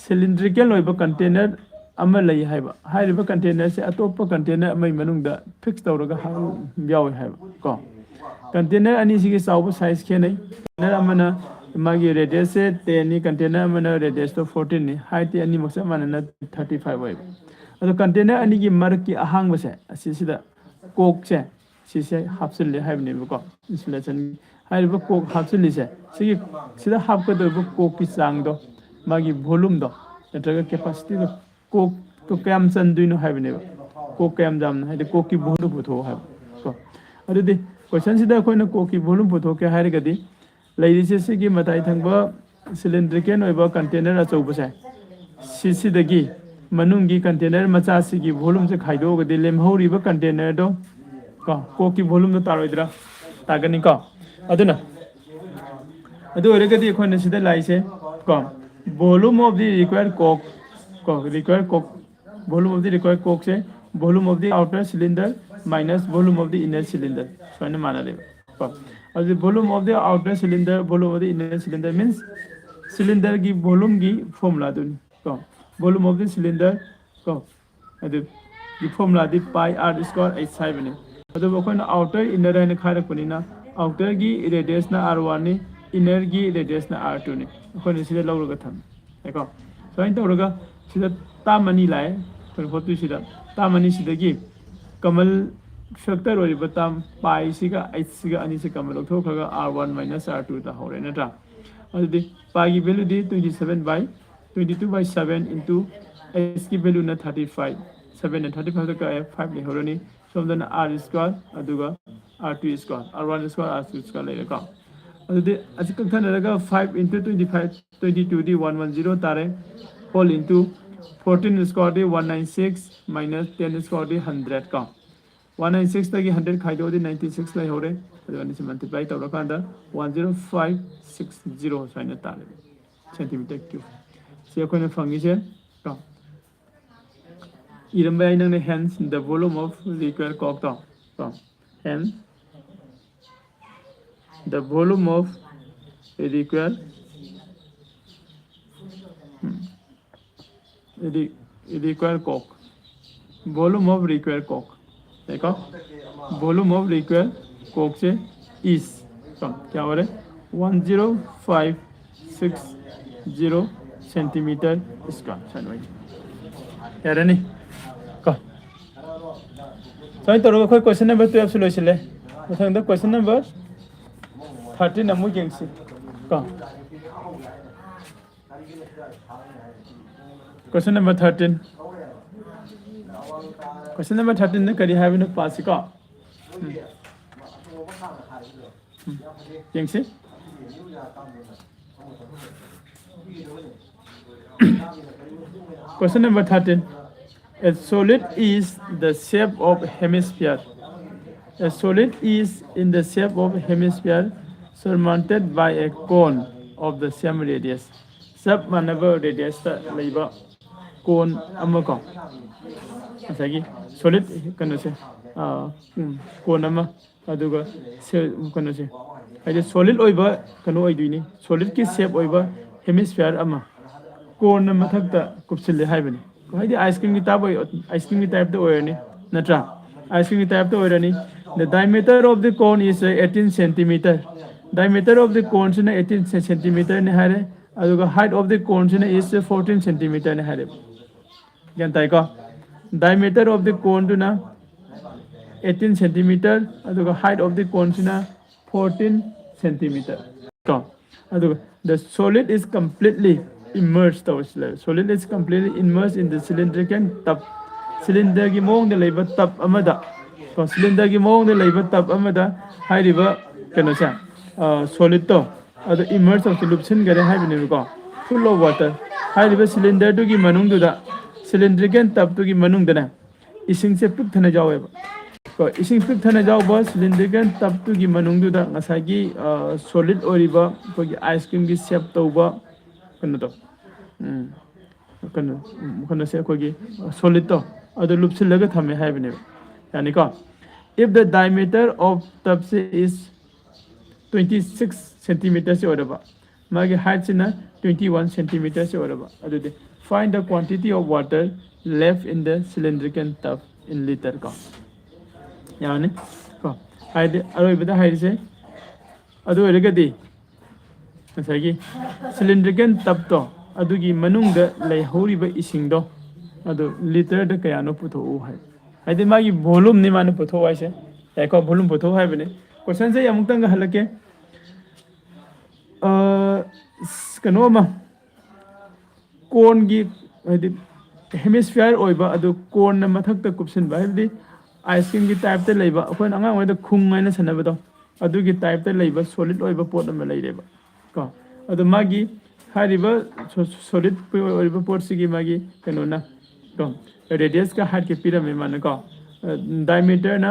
ꯁꯤꯂꯤꯟꯗ꯭ꯔꯤꯀꯦꯜ ꯑꯣꯏꯕ ꯀꯟꯇꯦꯅꯔ ꯑꯃ ꯂꯩ ꯍꯥꯏꯕ꯫ ꯍꯥꯏꯔꯤꯕ ꯀꯟꯇꯦꯅꯔꯁꯦ ꯑꯇꯣꯞꯄ ꯀꯟꯇꯦꯅꯔ ꯑꯃꯒꯤ ꯃꯅꯨꯡꯗ ꯐꯤꯛꯁ ꯇꯧꯔꯒ ꯍꯥꯞ-, ꯌꯥꯎꯋꯦ ꯍꯥꯏꯕ ꯀꯣ꯫ ꯀꯟꯇꯦꯅꯔ ꯑꯅꯤꯁꯤꯒꯤ ꯆꯥꯎꯕ ꯁꯥꯏꯖ ꯈꯦꯠꯅꯩ꯫ ꯀꯟꯇꯦꯅꯔ ꯑꯃꯅ ꯃꯥꯒꯤ ꯔꯦꯗꯤꯌꯁꯁꯦ ꯇꯦꯟꯅꯤ, ꯀꯟꯇꯦꯅꯔ ꯑꯃꯅ ꯔꯦꯗꯤꯌꯁꯇꯣ ꯐꯣꯔꯇꯤꯟꯅꯤ, ꯍꯥꯏꯠꯇꯤ ꯑꯅꯤꯃꯛ ꯆꯞ ꯃꯥꯟꯅꯅ ꯊꯥꯔꯇꯤ ꯐꯥꯏꯚ ꯑꯣꯏꯕ꯫ ꯑꯗꯣ ꯀꯟꯇꯦꯅꯔ ꯑꯅꯤꯒꯤ ꯃꯔꯛꯀꯤ ꯑꯍꯥꯡꯕꯁꯦ ꯑꯁꯤꯁꯤꯗ ꯀꯣꯛꯁꯦ ꯁꯤꯁꯦ ꯍꯥꯞꯆꯤꯜꯂꯦ ꯍꯥꯏꯕꯅꯦꯕꯀꯣ꯫ ꯏꯟꯁꯨꯂꯦꯁꯟ ꯍꯥꯏꯔꯤꯕ ꯀꯣꯛ ꯍꯥꯞꯆꯤꯜꯂꯤꯁꯦ ꯁꯤꯒꯤ ꯁꯤꯗ ꯍꯥꯞꯀꯗꯧꯔꯤꯕ ꯀꯣꯛꯀꯤ ꯆꯥꯡꯗꯣ, ꯃꯥꯒꯤ ꯚꯣꯂꯨꯝꯗꯣ ꯅꯠꯇ꯭ꯔꯒ ꯀꯦꯄꯥꯁꯤꯇꯤꯗꯣ, ꯀꯣꯛꯇꯣ ꯀꯌꯥꯝ ꯆꯟꯗꯣꯏꯅꯣ ꯍꯥꯏꯕꯅꯦꯕ꯫ ꯀꯣꯛ ꯀꯌꯥꯝ ꯌꯥꯝꯅ ꯍꯥꯏꯗꯤ ꯀꯣꯛꯀꯤ ꯚꯣꯂꯨꯝ ꯄꯨꯊꯣꯛꯑꯣ ꯍꯥꯏꯕ ꯀꯣ꯫ ꯑꯗꯨꯗꯤ ꯀꯣꯏꯁꯟꯁꯤꯗ ꯑꯩꯈꯣꯏꯅ ꯀꯣꯛꯀꯤ ꯚꯣꯂꯨꯝ ꯄꯨꯊꯣꯛꯀꯦ ꯍꯥꯏꯔꯒꯗꯤ ꯂꯩꯔꯤꯁꯦ ꯁꯤꯒꯤ ꯃꯇꯥꯏ ꯊꯪꯕ ꯁꯤꯂꯤꯟꯗ꯭ꯔꯤꯀꯦꯜ ꯑꯣꯏꯕ ꯀꯟꯇꯦꯅꯔ ꯑꯆꯧꯕꯁꯦ ꯁꯤꯁꯤꯗꯒꯤ ꯃꯅꯨꯡꯒꯤ ꯀꯟꯇꯦꯅꯔ ꯃꯆꯥꯁꯤꯒꯤ ꯚꯣꯂꯨꯝꯁꯦ ꯈꯥꯏꯗꯣꯛꯑꯒꯗꯤ ꯂꯦꯝꯍꯧꯔꯤꯕ ꯀꯟꯇꯦꯅꯔꯗꯣ ꯀꯣ ꯀꯣꯛꯀꯤ ꯚꯣꯂꯨꯝꯗꯣ ꯇꯥꯔꯣꯏꯗ꯭ꯔꯥ? ꯇꯥꯒꯅꯤꯀꯣ꯫ ꯑꯗꯨꯅ ꯑꯗꯨ ꯑꯣꯏꯔꯒꯗꯤ ꯑꯩꯈꯣꯏꯅ ꯁꯤꯗ ꯂꯥꯛꯏꯁꯦ ꯀꯣ volume of the required coke ꯀꯣ required coke volume of the required cokeꯁꯦ volume of the outer cylinder minus volume of the inner cylinder ꯁꯨꯃꯥꯏꯅ ꯃꯥꯟꯅꯔꯦꯕ ꯀꯣ꯫ ꯑꯗꯨꯗꯤ volume of the outer cylinder volume of the inner cylinder means cylinderꯒꯤ volumeꯒꯤ formula ꯑꯗꯨꯅꯤ ꯀꯣ꯫ Volume of the cylinder ꯀꯣ ꯑꯗꯨ ꯒꯤ ꯐꯣꯔꯃꯨꯂꯥꯗꯤ pi r square h ꯍꯥꯏꯕꯅꯤ꯫ ꯑꯗꯨꯕꯨ ꯑꯩꯈꯣꯏꯅ ꯑꯥꯎꯇꯔ ꯏꯟꯅꯔ ꯍꯥꯏꯅ ꯈꯥꯏꯔꯛꯄꯅꯤꯅ ꯑꯥꯎꯇꯔꯒꯤ ꯔꯦꯗꯤꯌꯁꯅ r one ꯅꯤ, ꯏꯟꯅꯔꯒꯤ ꯔꯦꯗꯤꯌꯁꯅ r two ꯅꯤ꯫ ꯑꯩꯈꯣꯏꯅ ꯁꯤꯗ ꯂꯧꯔꯒ ꯊꯝꯃꯦ ꯀꯣ꯫ ꯁꯨꯃꯥꯏꯅ ꯇꯧꯔꯒ ꯁꯤꯗ ꯇꯥꯝ ꯑꯅꯤ ꯂꯥꯛꯑꯦ꯫ ꯑꯩꯈꯣꯏꯅ ꯍꯣꯠꯇꯣꯏꯁꯤꯗ ꯇꯥꯝ ꯑꯅꯤꯁꯤꯗꯒꯤ ꯀꯃꯟ ꯐꯦꯛꯇꯔ ꯑꯣꯏꯔꯤꯕ ꯇꯥꯝ pi ꯁꯤꯒ h ꯁꯤꯒ ꯑꯅꯤꯁꯤ ꯀꯃꯟ ꯂꯧꯊꯣꯛꯈ꯭ꯔꯒ r one minus r two ꯇꯥꯍꯧꯔꯦ ꯅꯠꯇ꯭ꯔꯥ? ꯑꯗꯨꯗꯤ pi ꯒꯤ ꯚꯦꯂꯨꯗꯤ twenty seven by twenty two by seven into h ꯀꯤ ꯚꯦꯂꯨꯅ thirty five, seven ꯅ thirty five ꯗ ꯀꯛꯑꯦ, five ꯂꯩꯍꯧꯔꯅꯤ꯫ ꯁꯣꯝꯗꯅ r square ꯑꯗꯨꯒ r two square, r one square, r two square ꯂꯩꯔꯦꯀꯣ꯫ ꯑꯗꯨꯗꯤ ꯑꯁꯤ ꯀꯛꯊꯠꯅꯔꯒ five into twenty five, twenty two ꯗꯤ one one zero ꯇꯥꯔꯦ꯫ Whole into fourteen square ꯗꯤ one nine six minus ten square ꯗꯤ hundred ꯀꯣ꯫ One nine six ꯇꯒꯤ hundred ꯈꯥꯏꯗꯣꯛꯑꯗꯤ ninety six ꯂꯩꯍꯧꯔꯦ꯫ ꯑꯗꯨꯒ ꯑꯅꯤꯁꯤ multiply ꯇꯧꯔꯀꯥꯟꯗ one zero five six zero ꯁꯨꯃꯥꯏꯅ ꯇꯥꯔꯦ, centimeter cube꯫ ꯁꯤ ꯑꯩꯈꯣꯏꯅ ꯐꯪꯉꯤꯁꯦ ꯀꯣ꯫ ꯏꯔꯝꯕ ꯌꯥꯏ ꯅꯪꯅ, hence the volume of required coke ꯇꯣ ꯀꯣ꯫ Hence the volume of required, um, re-, required coke, volume of required coke ꯂꯩꯀꯣ꯫ Volume of required coke say is ꯀꯣ, ꯀꯌꯥ ꯑꯣꯏꯔꯦ? One zero five six zero centimeter square ꯁꯨꯃꯥꯏꯅ ꯑꯣꯏ꯫ ꯌꯥꯔꯅꯤ ꯀꯣ꯫ ꯁꯨꯃꯥꯏꯅ ꯇꯧꯔꯒ ꯑꯩꯈꯣꯏ question number twelve ꯁꯨ ꯂꯣꯏꯁꯤꯜꯂꯦ꯫ ꯃꯊꯪꯗ question number thirteen ꯑꯃꯨꯛ ꯌꯦꯡꯁꯤ ꯀꯣ꯫ Question number thirteen꯫ Question number thirteen ꯗ ꯀꯔꯤ ꯍꯥꯏꯕꯅꯣ ꯄꯥꯁꯤꯀꯣ꯫ ꯎꯝ꯫ ꯎꯝ꯫ ꯌꯦꯡꯁꯤ꯫ Question number thirteen. A solid is the shape of hemisphere. A solid is in the shape of hemisphere surmounted by a cone of the same radius. ꯆꯞ ꯃꯥꯟꯅꯕ radius ꯇ ꯂꯩꯕ cone ꯑꯃ ꯀꯣ꯫ ꯉꯁꯥꯏꯒꯤ solid ꯀꯩꯅꯣꯁꯦ, ꯑꯥ, ꯎꯝ, cone ꯑꯃ, ꯑꯗꯨꯒ ꯁꯦ-, ꯀꯩꯅꯣꯁꯦ, ꯍꯥꯏꯗꯤ solid ꯑꯣꯏꯕ ꯀꯩꯅꯣ ꯑꯣꯏꯗꯣꯏꯅꯤ, solid ꯀꯤ shape ꯑꯣꯏꯕ hemisphere ꯑꯃ cone ꯅ ꯃꯊꯛꯇ ꯀꯨꯞꯁꯤꯜꯂꯦ ꯍꯥꯏꯕꯅꯤ꯫ ꯍꯥꯏꯗꯤ ꯑꯥꯏꯁ ꯀ꯭ꯔꯤꯝꯒꯤ ꯇꯥꯏꯞ ꯑꯣꯏ ꯑꯥꯏꯁ ꯀ꯭ꯔꯤꯝꯒꯤ ꯇꯥꯏꯞꯇ ꯑꯣꯏꯔꯅꯤ, ꯅꯠꯇ꯭ꯔꯥ? ꯑꯥꯏꯁ ꯀ꯭ꯔꯤꯝꯒꯤ ꯇꯥꯏꯞꯇ ꯑꯣꯏꯔꯅꯤ. The diameter of the cone is eighteen centimeter. Diameter of the cone ꯁꯤꯅ eighteen centimeter ꯅꯤ ꯍꯥꯏꯔꯦ. ꯑꯗꯨꯒ height of the cone ꯁꯤꯅ is fourteen centimeter ꯅꯤ ꯍꯥꯏꯔꯦ. ꯒ꯭ꯌꯥꯟ ꯇꯥꯏꯀꯣ? Diameter of the cone ꯗꯨꯅ eighteen centimeter, ꯑꯗꯨꯒ height of the cone ꯁꯤꯅ fourteen centimeter. ꯀꯣ, ꯑꯗꯨꯒ the solid is completely immersed ꯇꯧꯔꯁꯤ ꯂꯩꯔꯦ. Solid is completely immersed in the cylindrical tub. Cylinder ꯒꯤ ꯃꯑꯣꯡꯗ ꯂꯩꯕ tub ꯑꯃꯗ, ꯀꯣ, cylinder ꯒꯤ ꯃꯑꯣꯡꯗ ꯂꯩꯕ tub ꯑꯃꯗ ꯍꯥꯏꯔꯤꯕ ꯀꯩꯅꯣꯁꯦ, solid ꯇꯣ, ꯑꯗꯣ immerse ꯇꯧꯔꯁꯤ, ꯂꯨꯞꯁꯤꯟꯈꯔꯦ ꯍꯥꯏꯕꯅꯦꯕꯀꯣ, full of water. ꯍꯥꯏꯔꯤꯕ cylinder ꯗꯨꯒꯤ ꯃꯅꯨꯡꯗꯨꯗ, cylindrical tub ꯇꯨꯒꯤ ꯃꯅꯨꯡꯗꯅꯦ, ꯏꯁꯤꯡꯁꯦ ꯄꯤꯛ ꯊꯟꯅ ꯌꯥꯎꯋꯦꯕ. ꯀꯣ, ꯏꯁꯤꯡ ꯄꯤꯛ ꯊꯟꯅ ꯌꯥꯎꯕ cylindrical tub ꯇꯨꯒꯤ ꯃꯅꯨꯡꯗꯨꯗ ꯉꯁꯥꯏꯒꯤ solid ꯑꯣꯏꯔꯤꯕ ꯑꯩꯈꯣꯏꯒꯤ ꯑꯥꯏꯁ ꯀ꯭ꯔꯤꯝꯒꯤ shape ꯇꯧꯕ ꯀꯩꯅꯣꯗꯣ, ꯎꯝ, ꯀꯩꯅꯣ, ꯎꯝ, ꯀꯩꯅꯣꯁꯦ, ꯑꯩꯈꯣꯏꯒꯤ solid ꯇꯣ, ꯑꯗꯨ ꯂꯨꯞꯁꯤꯜꯂꯒ ꯊꯝꯃꯦ ꯍꯥꯏꯕꯅꯦꯕ. ꯌꯥꯅꯤꯀꯣ? If the diameter of tub say is twenty six centimeter ꯁꯤ ꯑꯣꯏꯔꯕ, ꯃꯥꯒꯤ height ꯁꯤꯅ twenty one centimeter ꯁꯤ ꯑꯣꯏꯔꯕ, ꯑꯗꯨꯗꯤ find the quantity of water left in the cylindrical tub in litre ꯀꯣ, ꯌꯥꯔꯅꯤ ꯀꯣ? ꯍꯥꯏꯗꯤ ꯑꯔꯣꯏꯕꯗ ꯍꯥꯏꯔꯤꯁꯦ, ꯑꯗꯨ ꯑꯣꯏꯔꯒꯗꯤ ꯉꯁꯥꯏꯒꯤ cylindrical tub ꯇꯣ, ꯑꯗꯨꯒꯤ ꯃꯅꯨꯡꯗ ꯂꯩꯍꯧꯔꯤꯕ ꯏꯁꯤꯡꯗꯣ, ꯑꯗꯨ litre ꯗ ꯀꯌꯥꯅꯣ ꯄꯨꯊꯣꯛꯎ ꯍꯥꯏ. ꯍꯥꯏꯗꯤ ꯃꯥꯒꯤ volume ꯅꯤ ꯃꯥꯅ ꯄꯨꯊꯣꯛꯎ ꯍꯥꯏꯁꯦ. ꯌꯥꯏꯀꯣ? Volume ꯄꯨꯊꯣꯛꯎ ꯍꯥꯏꯕꯅꯤ. Question ꯁꯦ ꯑꯩ ꯑꯃꯨꯛꯇꯪꯒ ꯍꯜꯂꯛꯀꯦ. ꯑ, ꯀꯩꯅꯣ ꯑꯃ, cone ꯒꯤ, ꯍꯥꯏꯗꯤ hemisphere ꯑꯣꯏꯕ ꯑꯗꯨ cone ꯅ ꯃꯊꯛꯇ ꯀꯨꯞꯁꯤꯟꯕ, ꯍꯥꯏꯕꯗꯤ ice cream ꯒꯤ type ꯇ ꯂꯩꯕ, ꯑꯩꯈꯣꯏꯅ ꯑꯉꯥꯡ ꯑꯣꯏꯔꯤꯉꯩꯗ ꯈꯨꯡ ꯍꯥꯏꯅ ꯁꯥꯟꯅꯕꯗꯣ, ꯑꯗꯨꯒꯤ type ꯇ ꯂꯩꯕ solid ꯑꯣꯏꯕ ꯄꯣꯠ ꯑꯃ ꯂꯩꯔꯦꯕ ꯀꯣ. ꯑꯗꯣ ꯃꯥꯒꯤ ꯍꯥꯏꯔꯤꯕ so-, solid ꯑꯣꯏꯔꯤꯕ ꯄꯣꯠꯁꯤꯒꯤ ꯃꯥꯒꯤ ꯀꯩꯅꯣꯅ ꯀꯣ, radius ꯀ height ꯀ ꯄꯤꯔꯝꯃꯦ ꯃꯥꯅ ꯀꯣ. ꯑ, diameter ꯅ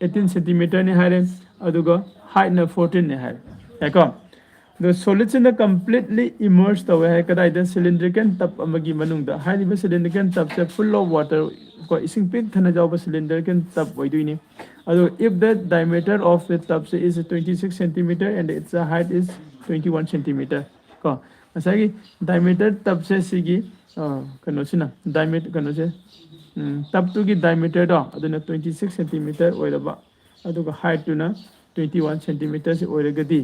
eighteen centimeter ꯅꯤ ꯍꯥꯏꯔꯦ, ꯑꯗꯨꯒ height ꯅ fourteen ꯅꯤ ꯍꯥꯏꯔꯦ, ꯌꯥꯏꯀꯣ? ꯑꯗꯣ solid ꯁꯤꯅ completely immerse ꯇꯧꯋꯦ ꯍꯥꯏ ꯀꯗꯥꯏꯗ? Cylindrical tub ꯑꯃꯒꯤ ꯃꯅꯨꯡꯗ. ꯍꯥꯏꯔꯤꯕ cylindrical tub say full of water, ꯀꯣ, ꯏꯁꯤꯡ ꯄꯤꯛ ꯊꯟꯅ ꯌꯥꯎꯕ cylindrical tub ꯑꯣꯏꯗꯣꯏꯅꯤ. ꯑꯗꯣ if the diameter of the tub say is twenty six centimeter and its height is twenty one centimeter, ꯀꯣ, ꯉꯁꯥꯏꯒꯤ diameter tub ꯁꯦ ꯁꯤꯒꯤ ꯀꯩꯅꯣꯁꯤꯅ diameter, ꯀꯩꯅꯣꯁꯦ, ꯇꯞꯇꯨꯒꯤ diameterꯗꯣ ꯑꯗꯨꯅ twenty six centimeter ꯑꯣꯏꯔꯕ, ꯑꯗꯨꯒ height ꯇꯨꯅ twenty one centimeterꯁꯤ ꯑꯣꯏꯔꯒꯗꯤ,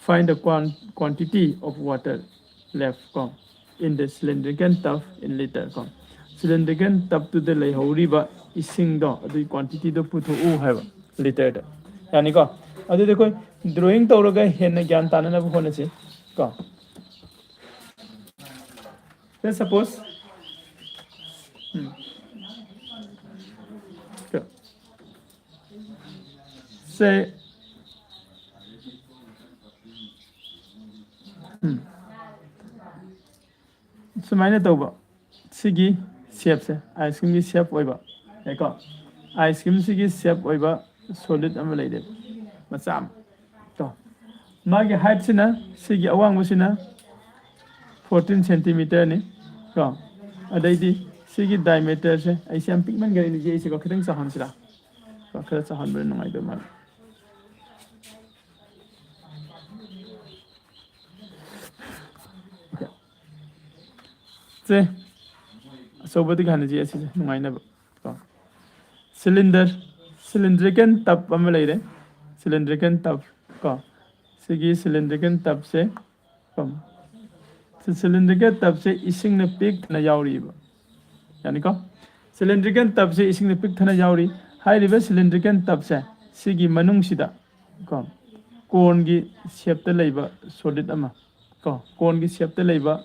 find the quan- quantity of water left ꯀꯣ in the cylindrical tub in liter ꯀꯣ꯫ Cylindrical tubꯇꯨꯗ ꯂꯩꯍꯧꯔꯤꯕ ꯏꯁꯤꯡꯗꯣ, ꯑꯗꯨꯒꯤ quantityꯗꯣ ꯄꯨꯊꯣꯛꯎ ꯍꯥꯏꯕ, literꯗ꯫ ꯌꯥꯅꯤꯀꯣ? ꯑꯗꯨꯗꯤ ꯑꯩꯈꯣꯏ drawing ꯇꯧꯔꯒ ꯍꯦꯟꯅ ꯒ꯭ꯌꯥꯟ ꯇꯥꯅꯅꯕ ꯍꯣꯠꯅꯁꯤ ꯀꯣ꯫ Let's suppose, ꯎꯝ, ꯀꯣ꯫ Say, ꯎꯝ, ꯁꯨꯃꯥꯏꯅ ꯇꯧꯕ, ꯁꯤꯒꯤ shapeꯁꯦ, ice creamꯒꯤ shape ꯑꯣꯏꯕ, ꯌꯥꯏꯀꯣ? Ice creamꯁꯤꯒꯤ shape ꯑꯣꯏꯕ solid ꯑꯃ ꯂꯩꯔꯦ, ꯃꯆꯥ ꯑꯃ ꯀꯣ꯫ ꯃꯥꯒꯤ heightꯁꯤꯅ, ꯁꯤꯒꯤ ꯑꯋꯥꯡꯕꯁꯤꯅ fourteen centimeterꯅꯤ ꯀꯣ꯫ ꯑꯗꯩꯗꯤ ꯁꯤꯒꯤ diameterꯁꯦ, ꯑꯩꯁꯦ ꯌꯥꯝ ꯄꯤꯛꯃꯟꯈ꯭ꯔꯦꯅꯦ ꯌꯦꯛꯏꯁꯦꯀꯣ, ꯈꯤꯇꯪ ꯆꯥꯎꯍꯟꯁꯤꯔꯥ? ꯀꯣ, ꯈꯔ ꯆꯥꯎꯍꯟꯕꯅ ꯅꯨꯡꯉꯥꯏꯗꯧ ꯃꯥꯜꯂꯦ꯫ ꯁꯦ, ꯑꯆꯧꯕꯗꯒꯤ ꯍꯥꯟꯅ ꯌꯦꯛꯑꯁꯤꯁꯦ, ꯅꯨꯡꯉꯥꯏꯅꯕ ꯀꯣ꯫ Cylinder, cylindrical tub ꯑꯃ ꯂꯩꯔꯦ, cylindrical tub ꯀꯣ꯫ ꯁꯤꯒꯤ cylindrical tubꯁꯦ ꯀꯣ, ꯁꯤ cylindrical tubꯁꯦ ꯏꯁꯤꯡꯅ ꯄꯤꯛ ꯊꯟꯅ ꯌꯥꯎꯔꯤꯕ, ꯌꯥꯅꯤꯀꯣ? Cylindrical tubꯁꯦ ꯏꯁꯤꯡꯅ ꯄꯤꯛ ꯊꯟꯅ ꯌꯥꯎꯔꯤ꯫ ꯍꯥꯏꯔꯤꯕ cylindrical tubꯁꯦ, ꯁꯤꯒꯤ ꯃꯅꯨꯡꯁꯤꯗ ꯀꯣ, coneꯒꯤ shapeꯇ ꯂꯩꯕ solid ꯑꯃ ꯀꯣ, coneꯒꯤ shapeꯇ ꯂꯩꯕ,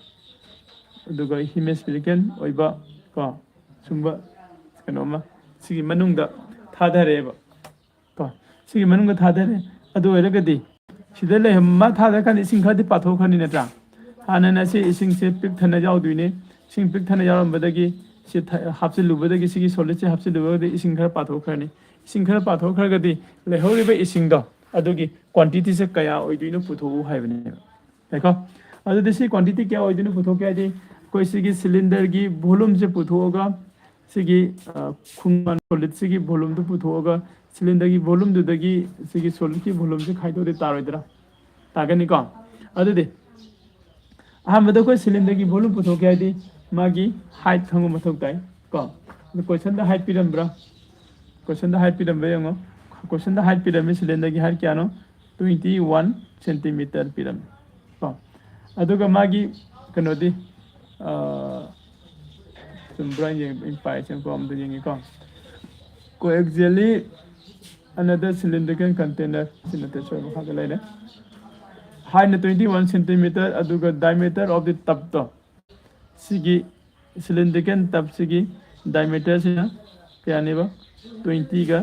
ꯑꯗꯨꯒ hemispherical ꯑꯣꯏꯕ ꯀꯣ, ꯁꯨꯝꯕ ꯀꯩꯅꯣ ꯑꯃ ꯁꯤꯒꯤ ꯃꯅꯨꯡꯗ ꯊꯥꯗꯔꯦꯕ ꯀꯣ, ꯁꯤꯒꯤ ꯃꯅꯨꯡꯗ ꯊꯥꯗꯔꯦ꯫ ꯑꯗꯨ ꯑꯣꯏꯔꯒꯗꯤ ꯁꯤꯗ ꯂꯩꯔꯝꯕ ꯊꯥꯗꯔꯀꯥꯟꯗ ꯏꯁꯤꯡ ꯈꯔꯗꯤ ꯄꯥꯊꯣꯛꯈ꯭ꯔꯅꯤ, ꯅꯠꯇ꯭ꯔꯥ? ꯍꯥꯟꯅꯅ ꯁꯤ ꯏꯁꯤꯡꯁꯦ ꯄꯤꯛ ꯊꯟꯅ ꯌꯥꯎꯗꯣꯏꯅꯤ꯫ ꯏꯁꯤꯡ ꯄꯤꯛ ꯊꯟꯅ ꯌꯥꯎꯔꯝꯕꯗꯒꯤ ꯁꯤ ꯊ- ꯍꯥꯞꯆꯤꯜꯂꯨꯕꯗꯒꯤ, ꯁꯤꯒꯤ solidꯁꯦ ꯍꯥꯞꯆꯤꯜꯂꯨꯕꯗꯒꯤ ꯏꯁꯤꯡ ꯈꯔ ꯄꯥꯊꯣꯛꯈ꯭ꯔꯅꯤ꯫ ꯏꯁꯤꯡ ꯈꯔ ꯄꯥꯊꯣꯛꯈ꯭ꯔꯒꯗꯤ ꯂꯩꯍꯧꯔꯤꯕ ꯏꯁꯤꯡꯗꯣ, ꯑꯗꯨꯒꯤ quantityꯁꯦ ꯀꯌꯥ ꯑꯣꯏꯗꯣꯏꯅꯣ ꯄꯨꯊꯣꯛꯎ ꯍꯥꯏꯕꯅꯦꯕ꯫ ꯌꯥꯏꯀꯣ? ꯑꯗꯨꯗꯤ ꯁꯤ quantity ꯀꯌꯥ ꯑꯣꯏꯗꯣꯏꯅꯣ ꯄꯨꯊꯣꯛꯀꯦ ꯍꯥꯏꯗꯤ, ꯑꯩꯈꯣꯏ ꯁꯤꯒꯤ cylinderꯒꯤ volumeꯁꯦ ꯄꯨꯊꯣꯛꯑꯒ, ꯁꯤꯒꯤ, ꯑ, ꯈꯣꯡꯕꯥꯟ solidꯁꯤꯒꯤ volumeꯗꯨ ꯄꯨꯊꯣꯛꯑꯒ, cylinderꯒꯤ volumeꯗꯨꯗꯒꯤ ꯁꯤꯒꯤ solidꯀꯤ volumeꯁꯦ ꯈꯥꯏꯗꯣꯛꯑꯗꯤ ꯇꯥꯔꯣꯏꯗ꯭ꯔꯥ? ꯇꯥꯒꯅꯤꯀꯣ? ꯑꯗꯨꯗꯤ ꯑꯍꯥꯟꯕꯗ ꯑꯩꯈꯣꯏ cylinderꯒꯤ volume ꯄꯨꯊꯣꯛꯀꯦ ꯍꯥꯏꯗꯤ ꯃꯥꯒꯤ height ꯈꯪꯕ ꯃꯊꯧ ꯇꯥꯏ ꯀꯣ꯫ ꯑꯗꯨ questionꯗ height ꯄꯤꯔꯝꯕ꯭ꯔꯥ? Questionꯗ height ꯄꯤꯔꯝꯕ꯭ꯔꯥ ꯌꯦꯡꯉꯣ꯫ Questionꯗ height ꯄꯤꯔꯝꯃꯤ, cylinderꯒꯤ height ꯀꯌꯥꯅꯣ? Twenty one centimeter ꯄꯤꯔꯝꯃꯤ ꯀꯣ꯫ ꯑꯗꯨꯒ ꯃꯥꯒꯤ ꯀꯩꯅꯣꯗꯤ, ꯑꯥ, ꯆꯨꯝꯕ꯭ꯔꯥ ꯌꯦꯡ-, ꯑꯩ ꯄꯥꯏꯁꯦ ꯀꯣ, ꯑꯝꯇ ꯌꯦꯡꯒꯦꯀꯣ꯫ Coaxially another cylindrical container, ꯁꯤ ꯅꯠꯇꯦ, ꯁꯣꯏ ꯃꯈꯥꯗ ꯂꯩꯔꯦ꯫ Heightꯅ twenty one centimeter, ꯑꯗꯨꯒ diameter of the tubꯇꯣ, ꯁꯤꯒꯤ cylindrical tubꯁꯤꯒꯤ diameterꯁꯤꯅ ꯀꯌꯥꯅꯦꯕ? Twentyꯒ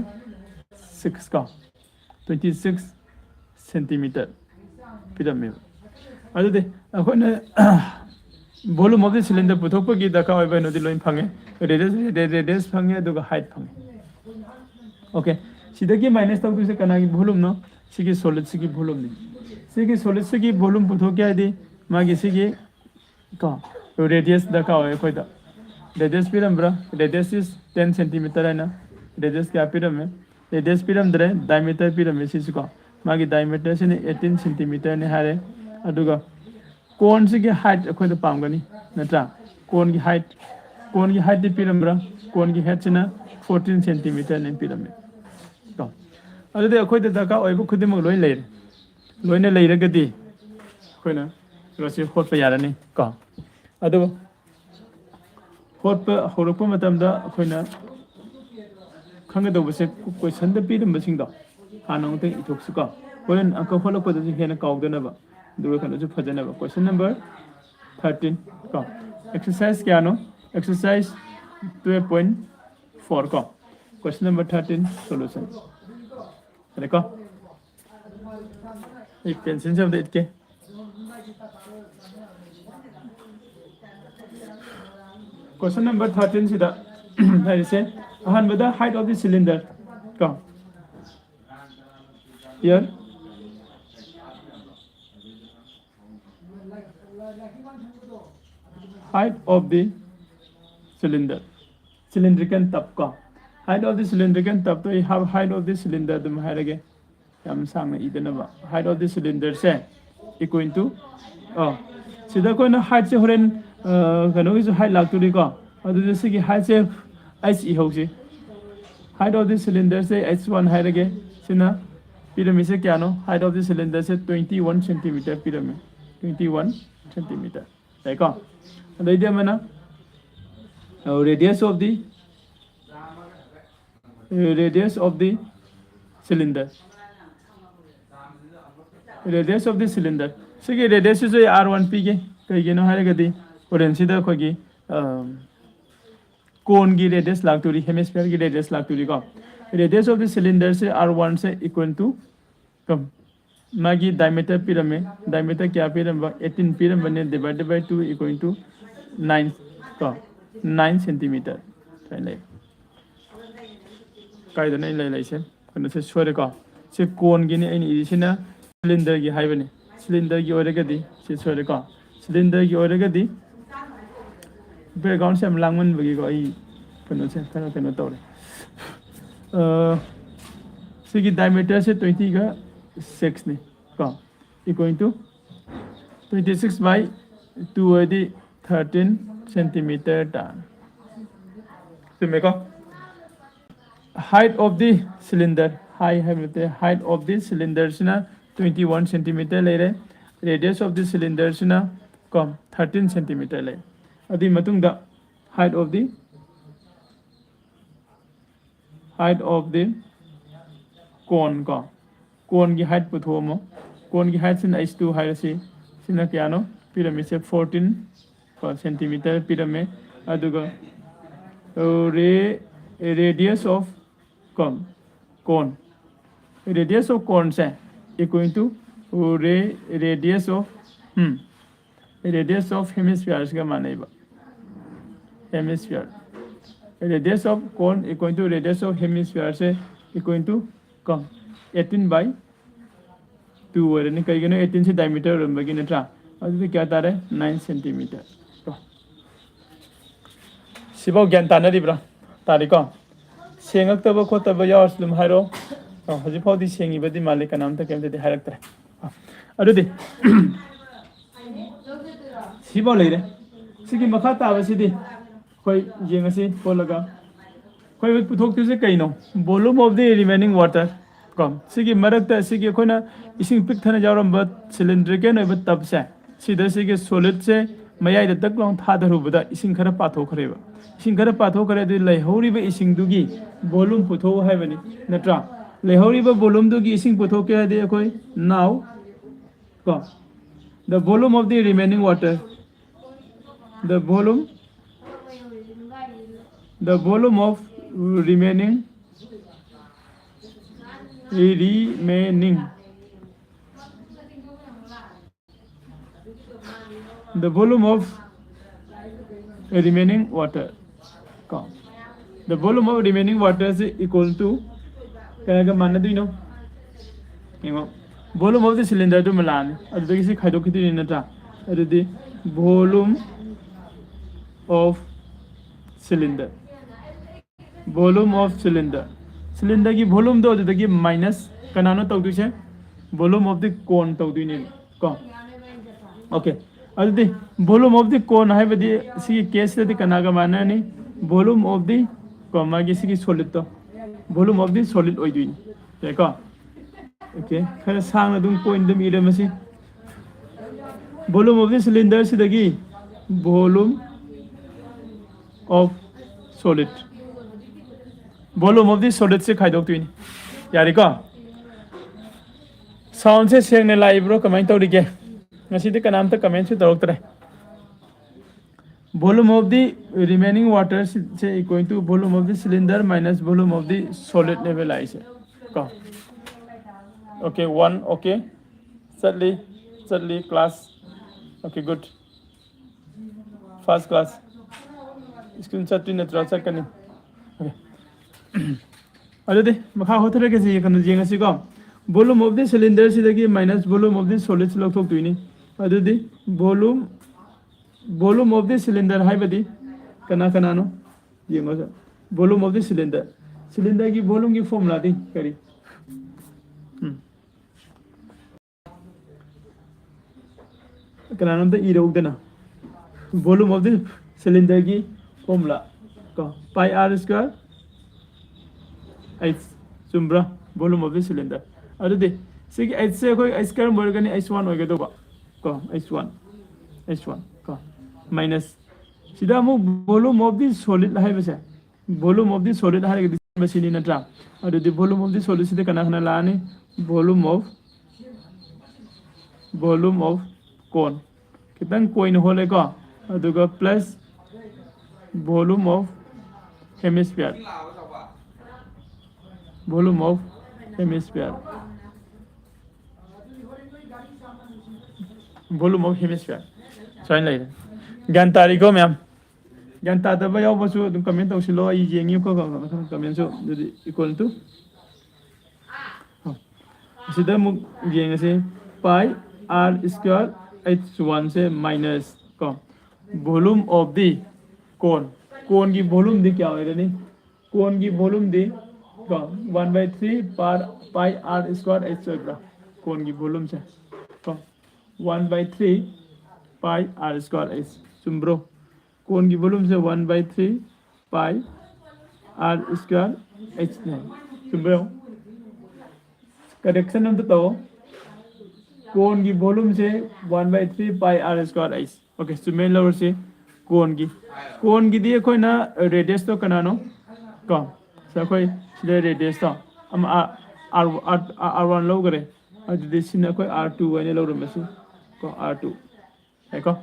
six ꯀꯣ, twenty six centimeter ꯄꯤꯔꯝꯃꯦꯕ꯫ ꯑꯗꯨꯗꯤ ꯑꯩꯈꯣꯏꯅ volume of the cylinder ꯄꯨꯊꯣꯛꯄꯒꯤ ꯗꯔꯀꯥꯔ ꯑꯣꯏꯕ ꯀꯩꯅꯣꯗꯤ ꯂꯣꯏ ꯐꯪꯉꯦ꯫ Radius, radius ꯐꯪꯉꯦ, ꯑꯗꯨꯒ height ꯐꯪꯉꯦ꯫ Okay, ꯁꯤꯗꯒꯤ minus ꯇꯧꯗꯣꯏꯁꯦ ꯀꯅꯥꯒꯤ volumeꯅꯣ? ꯁꯤꯒꯤ solidꯁꯤꯒꯤ volumeꯅꯤ꯫ ꯁꯤꯒꯤ solidꯁꯤꯒꯤ volume ꯄꯨꯊꯣꯛꯀꯦ ꯍꯥꯏꯗꯤ ꯃꯥꯒꯤ ꯁꯤꯒꯤ ꯀꯣ, radius ꯗꯔꯀꯥꯔ ꯑꯣꯏ ꯑꯩꯈꯣꯏꯗ꯫ Radius ꯄꯤꯔꯝꯕ꯭ꯔꯥ? Radius is ten centimeter ꯍꯥꯏꯅ radius ꯀꯌꯥ ꯄꯤꯔꯝꯃꯦ? Radius ꯄꯤꯔꯝꯗ꯭ꯔꯦ, diameter ꯄꯤꯔꯝꯃꯦ ꯁꯤꯁꯨꯀꯣ꯫ ꯃꯥꯒꯤ diameterꯁꯤꯅ eighteen centimeterꯅꯤ ꯍꯥꯏꯔꯦ꯫ ꯑꯗꯨꯒ coneꯁꯤꯒꯤ height ꯑꯩꯈꯣꯏꯗ ꯄꯥꯝꯒꯅꯤ, ꯅꯠꯇ꯭ꯔꯥ? Coneꯒꯤ height, coneꯒꯤ heightꯇꯤ ꯄꯤꯔꯝꯕ꯭ꯔꯥ? Coneꯒꯤ heightꯁꯤꯅ fourteen centimeterꯅꯦ ꯄꯤꯔꯝꯃꯦ ꯀꯣ꯫ ꯑꯗꯨꯗꯤ ꯑꯩꯈꯣꯏꯗ ꯗꯔꯀꯥꯔ ꯑꯣꯏꯕ ꯈꯨꯗꯤꯡꯃꯛ ꯂꯣꯏ ꯂꯩꯔꯦ꯫ ꯂꯣꯏꯅ ꯂꯩꯔꯒꯗꯤ ꯑꯩꯈꯣꯏꯅ ꯀꯩꯅꯣꯁꯦ ꯍꯣꯠꯄ ꯌꯥꯔꯅꯤ ꯀꯣ꯫ ꯑꯗꯨ ꯍꯣꯠꯄ ꯍꯧꯔꯛꯄ ꯃꯇꯝꯗ ꯑꯩꯈꯣꯏꯅ ꯈꯪꯒꯗꯧꯕꯁꯦ, questionꯗ ꯄꯤꯔꯝꯕꯁꯤꯡꯗꯣ ꯍꯥꯟꯅ ꯑꯃꯨꯛꯇꯪ ꯏꯊꯣꯛꯁꯤꯀꯣ꯫ ꯍꯣꯔꯦꯟ ꯑꯪꯀ ꯍꯣꯠꯂꯛꯄꯗꯁꯨ ꯍꯦꯟꯅ ꯀꯥꯎꯗꯅꯕ, ꯑꯗꯨꯒ ꯀꯩꯅꯣꯁꯨ ꯐꯖꯅꯕ꯫ Question number thirteen ꯀꯣ꯫ Exercise ꯀꯌꯥꯅꯣ? Exercise twelve point four ꯀꯣ꯫ Question number thirteen solution꯫ ꯌꯥꯔꯦꯀꯣ? ꯑꯩ pencilꯁꯦ ꯑꯝꯇ ꯏꯠꯀꯦ꯫ Question number thirteenꯁꯤꯗ ꯍꯥꯏꯔꯤꯁꯦ, ꯑꯍꯥꯟꯕꯗ height of the cylinder ꯀꯣ꯫ Here, height of the cylinder, cylindrical tub ꯀꯣ꯫ Height of the cylindrical tubꯇꯣ ꯑꯩ height of the cylinder ꯑꯗꯨꯝ ꯍꯥꯏꯔꯒꯦ, ꯌꯥꯝ ꯁꯥꯡꯅ ꯏꯗꯅꯕ꯫ Height of the cylinderꯁꯦ equal to, ꯑ, ꯁꯤꯗ ꯑꯩꯈꯣꯏꯅ height ꯁꯦ ꯍꯣꯔꯦꯟ ꯑ, ꯀꯩꯅꯣꯒꯤꯁꯨ height ꯂꯥꯛꯇꯣꯔꯤꯀꯣ꯫ ꯑꯗꯨꯗ ꯁꯤꯒꯤ height say H ꯏꯍꯧꯁꯤ꯫ Height of the cylinder say H one ꯍꯥꯏꯔꯒꯦ꯫ ꯁꯤꯅ ꯄꯤꯔꯝꯃꯤꯁꯦ ꯀꯌꯥꯅꯣ? Height of the cylinder say twenty one centimeter ꯄꯤꯔꯝꯃꯦ꯫ Twenty one centimeter꯫ ꯌꯥꯏꯀꯣ? ꯑꯗꯩꯗꯤ ꯑꯃꯅ radius of the radius of the cylinder, radius of the cylinder. ꯁꯤꯒꯤ radius ꯁꯤꯁꯨ ꯑꯩ R one ꯄꯤꯒꯦ꯫ ꯀꯩꯒꯤꯅꯣ ꯍꯥꯏꯔꯒꯗꯤ ꯍꯣꯔꯦꯟꯁꯤꯗ ꯑꯩꯈꯣꯏꯒꯤ ꯑꯝ, cone ꯒꯤ radius ꯂꯥꯛꯇꯣꯔꯤ, hemisphere ꯒꯤ radius ꯂꯥꯛꯇꯣꯔꯤꯀꯣ꯫ Radius of the cylinder say R one say equal to ꯀꯝ ꯃꯥꯒꯤ diameter ꯄꯤꯔꯝꯃꯦ꯫ Diameter ꯀꯌꯥ ꯄꯤꯔꯝꯕ? Eighteen ꯄꯤꯔꯝꯕꯅꯦ꯫ Divided by two equal to nine ꯀꯣ, nine centimeter꯫ ꯁꯨꯃꯥꯏꯅ ꯂꯩ꯫ ꯀꯥꯏꯗꯅ ꯑꯩꯅ ꯂꯩ ꯂꯩꯁꯦ? ꯀꯩꯅꯣꯁꯦ ꯁꯣꯏꯔꯦꯀꯣ꯫ ꯁꯤ cone ꯒꯤꯅꯤ ꯑꯩꯅ ꯏꯔꯤꯁꯤꯅ꯫ Cylinder ꯒꯤ ꯍꯥꯏꯕꯅꯤ꯫ Cylinder ꯒꯤ ꯑꯣꯏꯔꯒꯗꯤ ꯁꯤ ꯁꯣꯏꯔꯦꯀꯣ꯫ Cylinder ꯒꯤ ꯑꯣꯏꯔꯒꯗꯤ background ꯁꯦ ꯌꯥꯝ ꯂꯥꯡꯃꯟꯕꯒꯤꯀꯣ ꯑꯩ ꯀꯩꯅꯣꯁꯦ ꯈꯔ ꯀꯩꯅꯣ ꯇꯧꯔꯦ꯫ ꯑ, ꯁꯤꯒꯤ diameter ꯁꯦ twenty ꯒ six ꯅꯤ ꯀꯣ, equal to twenty six by two ꯑꯣꯏꯔꯗꯤ thirteen centimeter ꯇꯥꯔꯅꯤ꯫ ꯆꯨꯝꯃꯦꯀꯣ? Height of the cylinder, height ꯍꯥꯏꯕ ꯅꯠꯇꯦ, height of the cylinder ꯁꯤꯅ twenty one centimeter ꯂꯩꯔꯦ꯫ Radius of the cylinder ꯁꯤꯅ ꯀꯣ thirteen centimeter ꯂꯩ꯫ ꯑꯗꯨꯒꯤ ꯃꯇꯨꯡꯗ height of the height of the cone ꯀꯣ, cone ꯒꯤ height ꯄꯨꯊꯣꯛꯑꯝꯃꯣ꯫ Cone ꯒꯤ height ꯁꯤꯅ H two ꯍꯥꯏꯔꯁꯤ꯫ ꯁꯤꯅ ꯀꯌꯥꯅꯣ ꯄꯤꯔꯝꯃꯤꯁꯦ? Fourteen ꯀꯣ centimeter ꯄꯤꯔꯝꯃꯦ꯫ ꯑꯗꯨꯒ ꯔꯦ radius of cone, cone, radius of cone say equal to ray radius of um radius of hemisphere ꯁꯤꯒ ꯃꯥꯟꯅꯩꯕ꯫ Hemisphere, radius of cone equal to radius of hemisphere say equal to ꯀꯣ eighteen by two ꯑꯣꯏꯔꯅꯤ꯫ ꯀꯩꯒꯤꯅꯣ? Eighteen ꯁꯤ diameter ꯑꯣꯏꯔꯝꯕꯒꯤ ꯅꯠꯇ꯭ꯔꯥ? ꯑꯗꯨꯗꯤ ꯀꯌꯥ ꯇꯥꯔꯦ? Nine centimeter ꯀꯣ꯫ ꯁꯤꯐꯥꯎ ꯒ꯭ꯌꯥꯟ ꯇꯥꯅꯔꯤꯕ꯭ꯔꯥ? ꯇꯥꯔꯤꯀꯣ? ꯁꯦꯡꯉꯛꯇꯕ ꯈꯣꯠꯇꯕ ꯌꯥꯎꯔꯁꯨ ꯑꯗꯨꯝ ꯍꯥꯏꯔꯛꯑꯣ꯫ ꯑꯣ, ꯍꯧꯖꯤꯛꯐꯥꯎꯗꯤ ꯁꯦꯡꯉꯤꯕꯗꯤ ꯃꯥꯜꯂꯤ, ꯀꯅꯥꯝꯇ ꯀꯩꯝꯇꯗꯤ ꯍꯥꯏꯔꯛꯇ꯭ꯔꯦ꯫ ꯑꯗꯨꯗꯤ ꯁꯤꯐꯥꯎ ꯂꯩꯔꯦ꯫ ꯁꯤꯒꯤ ꯃꯈꯥ ꯇꯥꯕꯁꯤꯗꯤ ꯑꯩꯈꯣꯏ ꯌꯦꯡꯉꯁꯤ ꯈꯣꯠꯂꯒ꯫ ꯑꯩꯈꯣꯏ ꯄꯨꯊꯣꯛꯇꯣꯏꯁꯦ ꯀꯩꯅꯣ? Volume of the remaining water꯫ ꯀꯣ, ꯁꯤꯒꯤ ꯃꯔꯛꯇ ꯁꯤꯒꯤ ꯑꯩꯈꯣꯏꯅ ꯏꯁꯤꯡ ꯄꯤꯛ ꯊꯟꯅ ꯌꯥꯎꯔꯝꯕ cylindrical ꯑꯣꯏꯕ ꯇꯞꯁꯦ, ꯁꯤꯗ ꯁꯤꯒꯤ solidꯁꯦ ꯃꯌꯥꯏꯗ ꯇꯛ ꯂꯥꯎꯅ ꯊꯥꯗꯔꯨꯕꯗ ꯏꯁꯤꯡ ꯈꯔ ꯄꯥꯊꯣꯛꯈ꯭ꯔꯦꯕ꯫ ꯏꯁꯤꯡ ꯈꯔ ꯄꯥꯊꯣꯛꯈ꯭ꯔꯦ, ꯑꯗꯨ ꯂꯩꯍꯧꯔꯤꯕ ꯏꯁꯤꯡꯗꯨꯒꯤ volume ꯄꯨꯊꯣꯛꯎ ꯍꯥꯏꯕꯅꯤ, ꯅꯠꯇ꯭ꯔꯥ? ꯂꯩꯍꯧꯔꯤꯕ volumeꯗꯨꯒꯤ ꯏꯁꯤꯡ ꯄꯨꯊꯣꯛꯀꯦ ꯍꯥꯏꯗꯤ ꯑꯩꯈꯣꯏ now, ꯀꯣ, the volume of the remaining water, the volume, the volume of remaining, remaining, the volume of remaining water, ꯀꯣ, the volume of remaining water is equal to ꯀꯌꯥꯒ ꯃꯥꯟꯅꯗꯣꯏꯅꯣ? ꯌꯦꯡꯉꯣ, volume of the cylinder ꯑꯗꯨꯃ ꯂꯥꯛꯑꯅꯤ, ꯑꯗꯨꯗꯒꯤ ꯁꯤ ꯈꯥꯏꯗꯣꯛꯈꯤꯗꯣꯏꯅꯤ, ꯅꯠꯇ꯭ꯔꯥ? ꯑꯗꯨꯗꯤ volume of cylinder, volume of cylinder, cylinderꯒꯤ volumeꯗꯣ ꯑꯗꯨꯗꯒꯤ minus ꯀꯅꯥꯅꯣ ꯇꯧꯗꯣꯏꯁꯦ? Volume of the cone ꯇꯧꯗꯣꯏꯅꯦꯕ, ꯀꯣ꯫ Okay, ꯑꯗꯨꯗꯤ volume of the cone ꯍꯥꯏꯕꯗꯤ ꯁꯤꯒꯤ caseꯇꯗꯤ ꯀꯅꯥꯒ ꯃꯥꯟꯅꯔꯅꯤ? Volume of the, ꯀꯣ, ꯃꯥꯒꯤ ꯁꯤꯒꯤ solidꯇꯣ, volume of the solid ꯑꯣꯏꯗꯣꯏꯅꯤ꯫ ꯌꯥꯏꯀꯣ? Okay, ꯈꯔ ꯁꯥꯡꯅ ꯑꯗꯨꯝ point ꯑꯗꯨꯝ ꯏꯔꯝꯃꯁꯤ꯫ Volume of the cylinder ꯁꯤꯗꯒꯤ volume of solid, volume of the solidꯁꯦ ꯈꯥꯏꯗꯣꯛꯇꯣꯏꯅꯤ꯫ ꯌꯥꯔꯦꯀꯣ? Soundꯁꯦ ꯁꯦꯡꯅ ꯂꯥꯛꯏꯕ꯭ꯔꯣ? ꯀꯃꯥꯏꯅ ꯇꯧꯔꯤꯒꯦ? ꯉꯁꯤꯗꯤ ꯀꯅꯥꯝꯇ commentꯁꯨ ꯇꯧꯔꯛꯇ꯭ꯔꯦ꯫ Volume of the remaining water say equal to volume of the cylinder minus volume of the solidꯅꯦꯕ ꯂꯥꯛꯏꯁꯦ, ꯀꯣ꯫ Okay, one, okay꯫ ꯆꯠꯂꯤ, ꯆꯠꯂꯤ class꯫ Okay, good꯫ First class꯫ School ꯆꯠꯇꯣꯏ ꯅꯠꯇ꯭ꯔꯣ? ꯆꯠꯀꯅꯤ꯫ Okay꯫ ꯑꯗꯨꯗꯤ ꯃꯈꯥ ꯍꯣꯠꯊꯔꯒꯁꯤ ꯀꯩꯅꯣ ꯌꯦꯡꯉꯁꯤꯀꯣ꯫ Volume of the cylinder ꯁꯤꯗꯒꯤ minus volume of the solid ꯁꯤ ꯂꯧꯊꯣꯛꯇꯣꯏꯅꯤ꯫ ꯑꯗꯨꯗꯤ volume, volume of the cylinder ꯍꯥꯏꯕꯗꯤ ꯀꯅꯥ ꯀꯅꯥꯅꯣ? ꯌꯦꯡꯉꯣ꯫ Volume of the cylinder, cylinderꯒꯤ volumeꯒꯤ formulaꯗꯤ ꯀꯔꯤ? ꯎꯝ꯫ ꯀꯅꯥꯅꯣꯝꯇ ꯏꯔꯧꯗꯅ꯫ Volume of the cylinder ꯒꯤ formula ꯀꯣ, pi r square h, ꯆꯨꯝꯕ꯭ꯔꯥ? Volume of the cylinder꯫ ꯑꯗꯨꯗꯤ ꯁꯤꯒꯤ h ꯁꯦ ꯑꯩꯈꯣꯏ h square ꯑꯣꯏꯔꯒꯅꯤ, h one ꯑꯣꯏꯒꯗꯧꯕ ꯀꯣ, h one, h one ꯀꯣ, minus ꯁꯤꯗ ꯑꯃꯨꯛ volume of the solid ꯍꯥꯏꯕꯁꯦ, volume of the solid ꯍꯥꯏꯔꯒꯗꯤ ꯃꯁꯤꯅꯤ ꯅꯠꯇ꯭ꯔꯥ? ꯑꯗꯨꯗꯤ volume of the solid ꯁꯤꯗ ꯀꯅꯥ ꯀꯅꯥ ꯂꯥꯛꯑꯅꯤ? Volume of, volume of cone, ꯈꯤꯇꯪ ꯀꯣꯏꯅ ꯍꯣꯜꯂꯦꯀꯣ, ꯑꯗꯨꯒ plus volume of hemisphere, volume of hemisphere, volume of hemisphere ꯁꯨꯃꯥꯏꯅ ꯂꯩꯔꯦ꯫ ꯒ꯭ꯌꯥꯟ ꯇꯥꯔꯤꯀꯣ ꯃꯌꯥꯝ? ꯒ꯭ꯌꯥꯟ ꯇꯥꯗꯕ ꯌꯥꯎꯕꯁꯨ ꯑꯗꯨꯝ comment ꯇꯧꯁꯤꯜꯂꯣ, ꯑꯩ ꯌꯦꯡꯉꯤꯀꯣ comment ꯁꯨ꯫ ꯑꯗꯨꯗꯤ equal to, ꯑꯁꯤꯗ ꯑꯃꯨꯛ ꯌꯦꯡꯉꯁꯤ, pi r square h one ꯁꯦ minus ꯀꯣ, volume of the cone, cone ꯒꯤ volume ꯗꯤ ꯀꯌꯥ ꯑꯣꯏꯔꯅꯤ? Cone ꯒꯤ volume ꯗꯤ ꯀꯣ, one by three pi r square h ꯑꯣꯏꯕ꯭ꯔꯥ? Cone ꯒꯤ volume ꯁꯦ ꯀꯣ, one by three pi r square h, ꯆꯨꯝꯕ꯭ꯔꯣ? Cone ꯒꯤ volume say one by three pi r square h ꯅꯦ꯫ ꯆꯨꯝꯕ꯭ꯔꯣ? Correction ꯑꯝꯇ ꯇꯧ꯫ Cone ꯒꯤ volume say one by three pi r square h꯫ Okay, ꯆꯨꯝꯃꯦ ꯂꯧꯔꯁꯤ꯫ Cone ꯒꯤ, cone ꯒꯤꯗꯤ ꯑꯩꯈꯣꯏꯅ radius ꯇꯣ ꯀꯅꯥꯅꯣ? ꯀꯣ, ꯁꯤ ꯑꯩꯈꯣꯏ ꯁꯤꯗ radius ꯇꯣ ꯑꯃ r, r, r, r one ꯂꯧꯈꯔꯦ꯫ ꯑꯗꯨꯗꯤ ꯁꯤꯅ ꯑꯩꯈꯣꯏ r two ꯑꯣꯏꯅ ꯂꯧꯔꯝꯃꯁꯤ ꯀꯣ, r two꯫ ꯌꯥꯏꯀꯣ?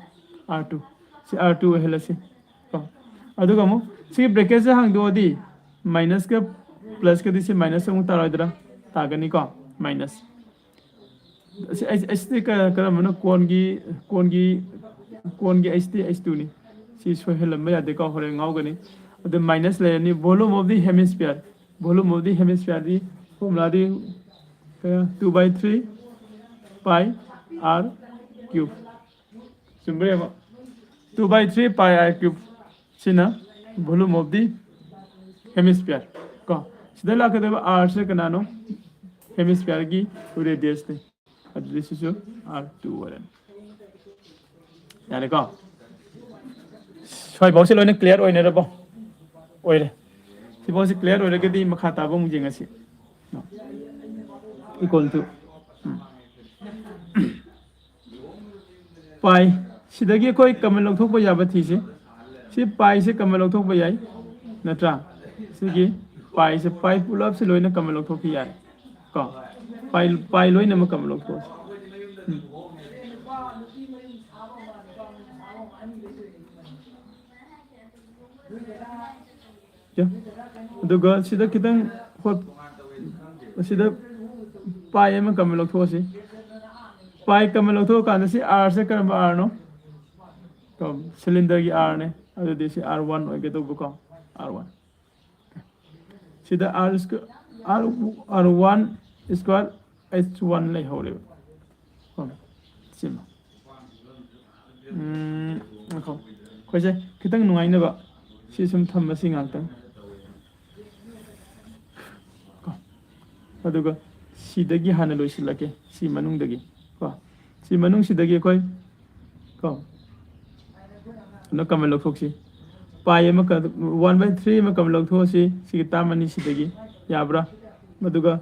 R two꯫ ꯁꯤ r two ꯑꯣꯏꯍꯜꯂꯁꯤ ꯀꯣ꯫ ꯑꯗꯨꯒ ꯑꯃꯨꯛ ꯁꯤꯒꯤ bracket ꯁꯦ ꯍꯥꯡꯗꯣꯛꯑꯗꯤ minus ꯀ plus ꯀꯗꯤ ꯁꯤ minus ꯑꯃꯨꯛ ꯇꯥꯔꯣꯏꯗ꯭ꯔꯥ? ꯇꯥꯒꯅꯤꯀꯣ, minus꯫ ꯁꯤ h, h ꯇꯤ ꯀ-, ꯀꯔꯝꯕꯅꯣ? Cone ꯒꯤ, cone ꯒꯤ, cone ꯒꯤ h ꯇꯤ h two ꯅꯤ꯫ ꯁꯤ ꯁꯣꯏꯍꯜꯂꯝꯕ ꯌꯥꯗꯦꯀꯣ, ꯍꯣꯔꯦꯟ ꯉꯥꯎꯒꯅꯤ꯫ ꯑꯗꯨ minus ꯂꯩꯔꯅꯤ, volume of the hemisphere, volume of the hemisphere D formula ꯗꯤ ꯀꯌꯥ? Two by three pi r cube꯫ ꯆꯨꯝꯕ꯭ꯔꯥ ꯌꯦꯡꯉꯣ꯫ Two by three pi r cube ꯁꯤꯅ volume of the hemisphere ꯀꯣ꯫ ꯁꯤꯗ ꯂꯥꯛꯀꯗꯕ r ꯁꯦ ꯀꯅꯥꯅꯣ? Hemisphere ꯒꯤ radius ꯅꯤ꯫ ꯑꯗꯨꯗꯤ ꯁꯤꯁꯨ r two ꯑꯣꯏꯔꯅꯤ꯫ ꯌꯥꯔꯦꯀꯣ? ꯁ꯭ꯋꯥꯏꯐꯥꯎꯁꯦ ꯂꯣꯏꯅ clear ꯑꯣꯏꯅꯔꯕꯣ? ꯑꯣꯏꯔꯦ꯫ ꯁꯤꯐꯥꯎꯁꯦ clear ꯑꯣꯏꯔꯒꯗꯤ ꯃꯈꯥ ꯇꯥꯕ ꯑꯃꯨꯛ ꯌꯦꯡꯉꯁꯤ꯫ Equal to, um. Pi, ꯁꯤꯗꯒꯤ ꯑꯩꯈꯣꯏ common ꯂꯧꯊꯣꯛꯄ ꯌꯥꯕ ꯊꯤꯁꯤ꯫ ꯁꯤ piꯁꯦ common ꯂꯧꯊꯣꯛꯄ ꯌꯥꯏ, ꯅꯠꯇ꯭ꯔꯥ? ꯁꯤꯒꯤ piꯁꯦ, pi ꯄꯨꯂꯞꯁꯦ ꯂꯣꯏꯅ common ꯂꯧꯊꯣꯛꯈꯤ ꯌꯥꯔꯦ꯫ ꯀꯣ, pi, pi ꯂꯣꯏꯅꯃꯛ common ꯂꯧꯊꯣꯛꯑꯁꯤ꯫ ꯎꯝ꯫ ꯌꯥ꯫ ꯑꯗꯨꯒ ꯁꯤꯗ ꯈꯤꯇꯪ ꯍꯣꯠ-, ꯑꯁꯤꯗ pi ꯑꯃ common ꯂꯧꯊꯣꯛꯑꯁꯤ꯫ Pi common ꯂꯧꯊꯣꯛꯑꯀꯥꯟꯗ ꯁꯤ R ꯁꯦ ꯀꯔꯝꯕ R ꯅꯣ? ꯀꯣ, cylinderꯒꯤ R ꯅꯦ꯫ ꯑꯗꯨꯗꯤ ꯁꯤ R one ꯑꯣꯏꯒꯗꯧꯕꯀꯣ, R one꯫ ꯁꯤꯗ R square, R, R one square H one ꯂꯩꯍꯧꯔꯦꯕ꯫ ꯀꯣ, ꯁꯤꯃ꯫ ꯎꯝ, ꯉꯥꯏꯈꯣ꯫ ꯑꯩꯈꯣꯏꯁꯦ ꯈꯤꯇꯪ ꯅꯨꯡꯉꯥꯏꯅꯕ ꯁꯤ ꯁꯨꯝ ꯊꯝꯃꯁꯤ ꯉꯥꯛꯇꯪ꯫ ꯀꯣ꯫ ꯑꯗꯨꯒ ꯁꯤꯗꯒꯤ ꯍꯥꯟꯅ ꯂꯣꯏꯁꯤꯜꯂꯛꯀꯦ, ꯁꯤ ꯃꯅꯨꯡꯗꯒꯤ꯫ ꯀꯣ꯫ ꯁꯤ ꯃꯅꯨꯡꯁꯤꯗꯒꯤ ꯑꯩꯈꯣꯏ, ꯀꯣ, ꯀꯩꯅꯣ common ꯂꯧꯊꯣꯛꯁꯤ꯫ Pi ꯑꯃ ꯀ-, one by three ꯑꯃ common ꯂꯧꯊꯣꯛꯑꯁꯤ, ꯁꯤꯒꯤ term ꯑꯅꯤꯁꯤꯗꯒꯤ꯫ ꯌꯥꯕ꯭ꯔꯥ? ꯑꯗꯨꯒ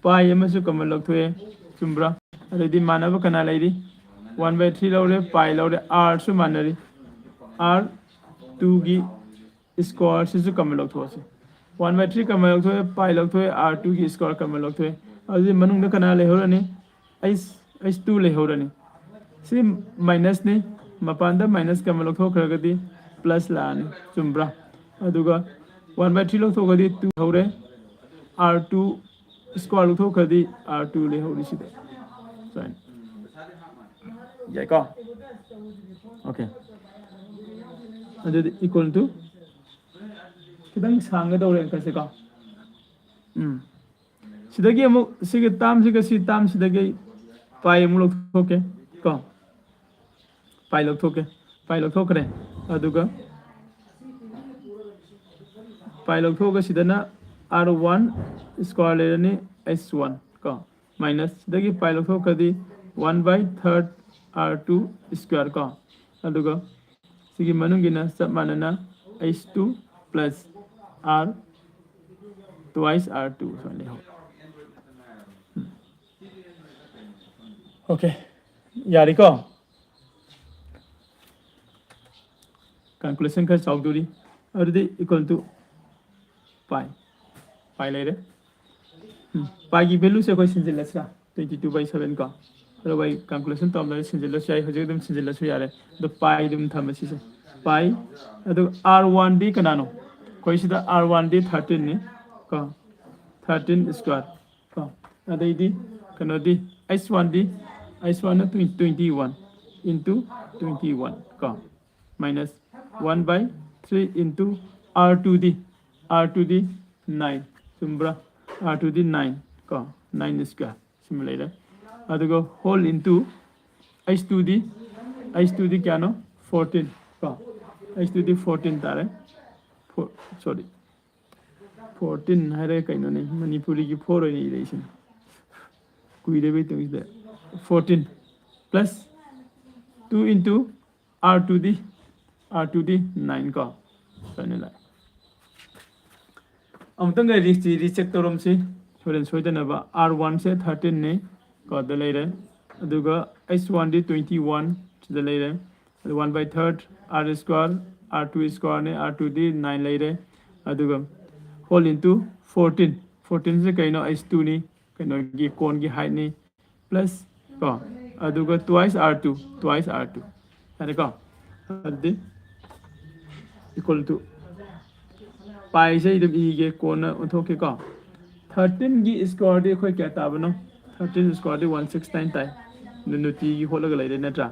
pi ꯑꯃꯁꯨ common ꯂꯧꯊꯣꯛꯑꯦ꯫ ꯆꯨꯝꯕ꯭ꯔꯥ? ꯑꯗꯩꯗꯤ ꯃꯥꯟꯅꯕ ꯀꯅꯥ ꯂꯩꯔꯤ? One by three ꯂꯧꯔꯦ, pi ꯂꯧꯔꯦ, R ꯁꯨ ꯃꯥꯟꯅꯔꯤ꯫ R two ꯒꯤ square ꯁꯤꯁꯨ common ꯂꯧꯊꯣꯛꯑꯁꯤ꯫ One by three common ꯂꯧꯊꯣꯛꯑꯦ, pi ꯂꯧꯊꯣꯛꯑꯦ, R two ꯒꯤ square common ꯂꯧꯊꯣꯛꯑꯦ꯫ ꯑꯗꯨꯗꯤ ꯃꯅꯨꯡꯗ ꯀꯅꯥ ꯂꯩꯍꯧꯔꯅꯤ? H, H two ꯂꯩꯍꯧꯔꯅꯤ꯫ ꯁꯤ minus ꯅꯤ, ꯃꯄꯥꯟꯗ minus common ꯂꯧꯊꯣꯛꯈ꯭ꯔꯒꯗꯤ plus ꯂꯥꯛꯑꯅꯤ꯫ ꯆꯨꯝꯕ꯭ꯔꯥ? ꯑꯗꯨꯒ one by three ꯂꯧꯊꯣꯛꯈ꯭ꯔꯗꯤ two ꯍꯧꯔꯦ, R two square ꯂꯧꯊꯣꯛꯈ꯭ꯔꯗꯤ R two ꯂꯩꯍꯧꯔꯤ ꯁꯤꯗ꯫ ꯁꯨꯃꯥꯏꯅ꯫ ꯌꯥꯏꯀꯣ? Okay꯫ ꯑꯗꯨꯗꯤ equal to, ꯈꯤꯇꯪ ꯁꯥꯡꯒꯗꯧꯔꯦ ꯑꯪꯀꯁꯦꯀꯣ꯫ ꯎꯝ꯫ ꯁꯤꯗꯒꯤ ꯑꯃꯨꯛ ꯁꯤꯒꯤ term ꯁꯤꯒ ꯁꯤ term ꯁꯤꯗꯒꯤ pi ꯑꯃꯨꯛ ꯂꯧꯊꯣꯛꯀꯦ ꯀꯣ꯫ Pi ꯂꯧꯊꯣꯛꯀꯦ꯫ Pi ꯂꯧꯊꯣꯛꯈ꯭ꯔꯦ꯫ ꯑꯗꯨꯒ pi ꯂꯧꯊꯣꯛꯑꯒ ꯁꯤꯗꯅ R one square ꯂꯩꯔꯅꯤ, H one ꯀꯣ꯫ Minus ꯁꯤꯗꯒꯤ pi ꯂꯧꯊꯣꯛꯈ꯭ꯔꯗꯤ one by third R two square ꯀꯣ꯫ ꯑꯗꯨꯒ ꯁꯤꯒꯤ ꯃꯅꯨꯡꯒꯤꯅ ꯆꯞ ꯃꯥꯟꯅꯅ H two plus R twice R two ꯁꯨꯃꯥꯏꯅ ꯂꯩꯍꯧꯔꯦ꯫ ꯑꯣꯀꯦ, ꯌꯥꯔꯦꯀꯣ? ꯀꯥꯜꯀꯨꯂꯦꯁꯟ ꯈꯔ ꯆꯥꯎꯗꯣꯔꯤ꯫ ꯑꯗꯨꯗꯤ equal to pi, pi ꯂꯩꯔꯦ꯫ ꯎꯝ, pi ꯒꯤ value ꯁꯦ ꯑꯩꯈꯣꯏ ꯁꯤꯟꯖꯤꯜꯂꯁꯤꯔꯥ? Twenty two by seven ꯀꯣ꯫ ꯑꯗꯨꯒ ꯑꯩ ꯀꯥꯜꯀꯨꯂꯦꯁꯟ ꯇꯧꯔꯝꯗꯥꯏꯗ ꯁꯤꯟꯖꯤꯜꯂꯁꯨ ꯌꯥꯏ, ꯍꯧꯖꯤꯛ ꯑꯗꯨꯝ ꯁꯤꯟꯖꯤꯜꯂꯁꯨ ꯌꯥꯔꯦ꯫ ꯑꯗꯣ pi ꯗꯨꯝ ꯊꯝꯃꯁꯤꯁꯦ꯫ Pi, ꯑꯗꯨꯒ R one ꯗꯤ ꯀꯅꯥꯅꯣ? ꯑꯩꯈꯣꯏ ꯁꯤꯗ R one ꯗꯤ thirteen ꯅꯤ ꯀꯣ, thirteen square ꯀꯣ꯫ ꯑꯗꯩꯗꯤ ꯀꯩꯅꯣꯗꯤ, H one ꯗꯤ, H one ꯅ twenty one into twenty one ꯀꯣ, minus one by three into R two D, R two D nine, ꯆꯨꯝꯕ꯭ꯔꯥ? R two ꯗꯤ nine ꯀꯣ, nine square ꯁꯤꯃ ꯂꯩꯔꯦ꯫ ꯑꯗꯨꯒ whole into H two ꯗꯤ, H two ꯗꯤ ꯀꯌꯥꯅꯣ? Fourteen ꯀꯣ, H two ꯗꯤ fourteen ꯇꯥꯔꯦ꯫ Four, sorry, fourteen ꯍꯥꯏꯔꯒ ꯀꯩꯅꯣꯅꯦ, ꯃꯅꯤꯄꯨꯔꯤꯒꯤ four ꯑꯣꯏꯅ ꯏꯔꯛꯏꯁꯤꯅꯦ꯫ ꯀꯨꯏꯔꯦꯕ ꯇꯧꯔꯤꯁꯤꯗ꯫ Fourteen plus two into R two ꯗꯤ, R two ꯗꯤ nine ꯀꯣ, ꯁꯨꯃꯥꯏꯅ ꯂꯥꯛꯑꯦ꯫ ꯑꯃꯨꯛꯇꯪꯒ ꯔꯤ-, ꯔꯤꯆꯦꯛ ꯇꯧꯔꯝꯁꯤ, ꯍꯣꯔꯦꯟ ꯁꯣꯏꯗꯅꯕ꯫ R one ꯁꯦ thirteen ꯅꯤ ꯀꯣ, ꯗ ꯂꯩꯔꯦ꯫ ꯑꯗꯨꯒ H one ꯗꯤ twenty one ꯁꯤꯗ ꯂꯩꯔꯦ꯫ ꯑꯗꯨ one by third R square, R two square ꯅꯤ, R two ꯗꯤ nine ꯂꯩꯔꯦ꯫ ꯑꯗꯨꯒ whole into fourteen, fourteen ꯁꯦ ꯀꯩꯅꯣ? H two ꯅꯤ, ꯀꯩꯅꯣꯒꯤ ꯀꯣꯟꯒꯤ height ꯅꯤ, plus ꯀꯣ, ꯑꯗꯨꯒ twice R two, twice R two꯫ ꯌꯥꯔꯦꯀꯣ? ꯑꯗꯨꯗꯤ equal to, pi ꯁꯦ ꯑꯩ ꯑꯗꯨꯝ ꯏꯒꯦ, ꯀꯣꯟꯅ ꯑꯣꯟꯊꯣꯛꯀꯦꯀꯣ꯫ Thirteen ꯒꯤ square ꯗꯤ ꯑꯩꯈꯣꯏ ꯀꯌꯥ ꯇꯥꯕꯅꯣ? Thirteen square ꯗꯤ one six nine ꯇꯥꯏ꯫ ꯑꯗꯨ ꯅꯨꯡꯇꯤꯒꯤ ꯍꯣꯠꯂꯒ ꯂꯩꯔꯦ ꯅꯠꯇ꯭ꯔꯥ?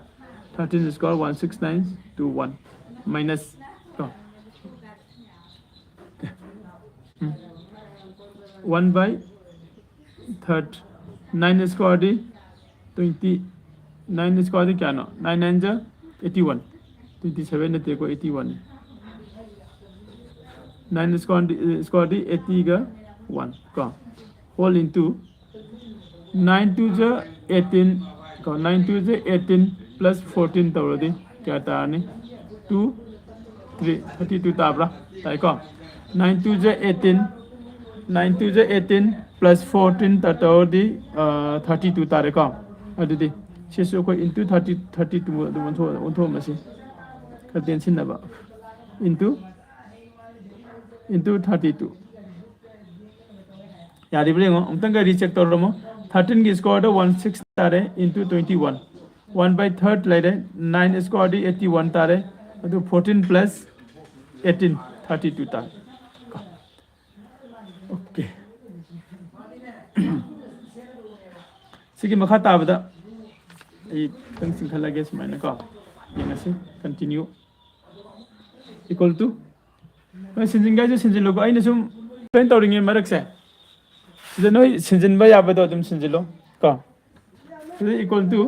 Thirteen square one six nine to one minus ꯀꯣ, ꯎꯝ, one by third, nine square D twenty, nine square ꯗꯤ ꯀꯌꯥꯅꯣ? Nine nine ꯖ eighty one, twenty seven ꯅꯠꯇꯦꯀꯣ, eighty one ꯅꯤ꯫ Nine square ꯗꯤ, square ꯗꯤ eighty ꯒ one ꯀꯣ, whole into nine two ꯖ eighteen ꯀꯣ, nine two ꯖ eighteen plus fourteen ꯇꯧꯔꯗꯤ ꯀꯌꯥ ꯇꯥꯔꯅꯤ? two three, thirty two ꯇꯥꯕ꯭ꯔꯥ? ꯇꯥꯏꯀꯣ. Nine two ꯖ eighteen, nine two ꯖ eighteen plus fourteen ꯇꯧꯔꯗꯤ ꯊꯥꯔꯇꯤ ꯇꯨ ꯇꯥꯔꯦꯀꯣ. ꯑꯗꯨꯗꯤ ꯁꯤꯁꯨ ꯑꯩꯈꯣꯏ into thirty, thirty two ꯑꯗꯨꯝ ꯑꯣꯟꯊꯣꯛ ꯑꯣꯟꯊꯣꯛꯑꯝꯃꯁꯤ, ꯈꯔ ꯇꯦꯟꯁꯤꯟꯅꯕ. Into into thirty two. ꯌꯥꯔꯤꯕ꯭ꯔꯥ ꯌꯦꯡꯉꯣ, ꯑꯃꯨꯛꯇꯪꯒ ꯔꯤꯆꯦꯛ ꯇꯧꯔꯝꯃꯣ. ꯊꯥꯔꯇꯤꯟꯒꯤ ꯁ꯭ꯀꯣꯌꯔꯗ ꯋꯥꯟ ꯁꯤꯛꯁ ꯇꯥꯔꯦ, into twenty one. One by third ꯂꯩꯔꯦ, ꯅꯥꯏꯟ ꯁ꯭ꯀꯣꯌꯔꯗꯤ eighty one ꯇꯥꯔꯦ, ꯑꯗꯨ fourteen plus eighteen, thirty two ꯇꯥꯔꯦ. ꯑꯣꯀꯦ. ꯁꯤꯒꯤ ꯃꯈꯥ ꯇꯥꯕꯗ ꯑꯩ ꯈꯤꯇꯪ ꯆꯤꯡꯈꯠꯂꯒꯦ, ꯁꯨꯃꯥꯏꯅꯀꯣ. ꯌꯦꯡꯉꯁꯤ. Continue. Equal to, ꯅꯣꯏ ꯁꯤꯟꯖꯤꯟꯒꯥꯏꯁꯨ ꯁꯤꯟꯖꯤꯜꯂꯨꯀꯣ, ꯑꯩꯅ ꯁꯨꯝ explain ꯇꯧꯔꯤꯉꯩ ꯃꯔꯛꯁꯦ, ꯁꯤꯗ ꯅꯣꯏ ꯁꯤꯟꯖꯤꯟꯕ ꯌꯥꯕꯗꯣ ꯑꯗꯨꯝ ꯁꯤꯟꯖꯤꯜꯂꯣ ꯀꯣ. ꯁꯤꯗ equal to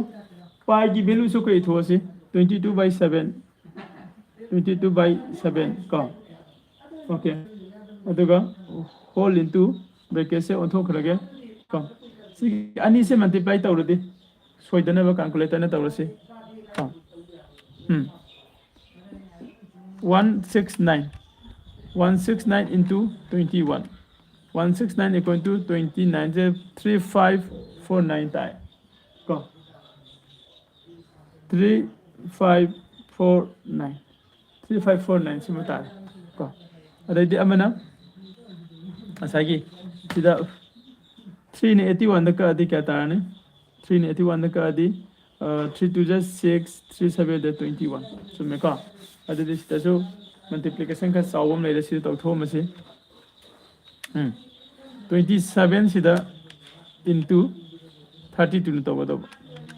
pi ꯒꯤ value ꯁꯨ ꯀꯩ ꯊꯣꯛꯑꯁꯤ? Twenty two by seven, twenty two by seven ꯀꯣ. ꯑꯣꯀꯦ. ꯑꯗꯨꯒ whole into bracket ꯁꯦ ꯑꯣꯟꯊꯣꯛꯈ꯭ꯔꯒꯦ ꯀꯣ. ꯁꯤ ꯑꯅꯤꯁꯦ multiply ꯇꯧꯔꯗꯤ ꯁꯣꯏꯗꯅꯕ calculator ꯅ ꯇꯧꯔꯁꯤ ꯀꯣ. ꯎꯝ. One six nine, one six nine into twenty one, one six nine equal to twenty nine say three five four nine ꯇꯥꯏ ꯀꯣ. Three five four nine, three five four nine ꯁꯤꯃ ꯇꯥꯔꯦ ꯀꯣ. ꯑꯗꯩꯗꯤ ꯑꯃꯅ ꯉꯁꯥꯏꯒꯤ ꯁꯤꯗ three ꯅ eighty one ꯗ ꯀꯛꯑꯗꯤ ꯀꯌꯥ ꯇꯥꯔꯅꯤ? Three ꯅ eighty one ꯗ ꯀꯛꯑꯗꯤ three two ꯖ six, three seven ꯖ twenty one. ꯆꯨꯝꯃꯦꯀꯣ? ꯑꯗꯨꯗꯤ ꯁꯤꯗꯁꯨ multiplication ꯈꯔ ꯆꯥꯎꯕ ꯑꯃ ꯂꯩꯔꯦ, ꯁꯤꯗ ꯇꯧꯊꯣꯛꯑꯝꯃꯁꯤ. ꯎꯝ. Twenty seven ꯁꯤꯗ into thirty two ꯅ ꯇꯧꯒꯗꯧꯕ.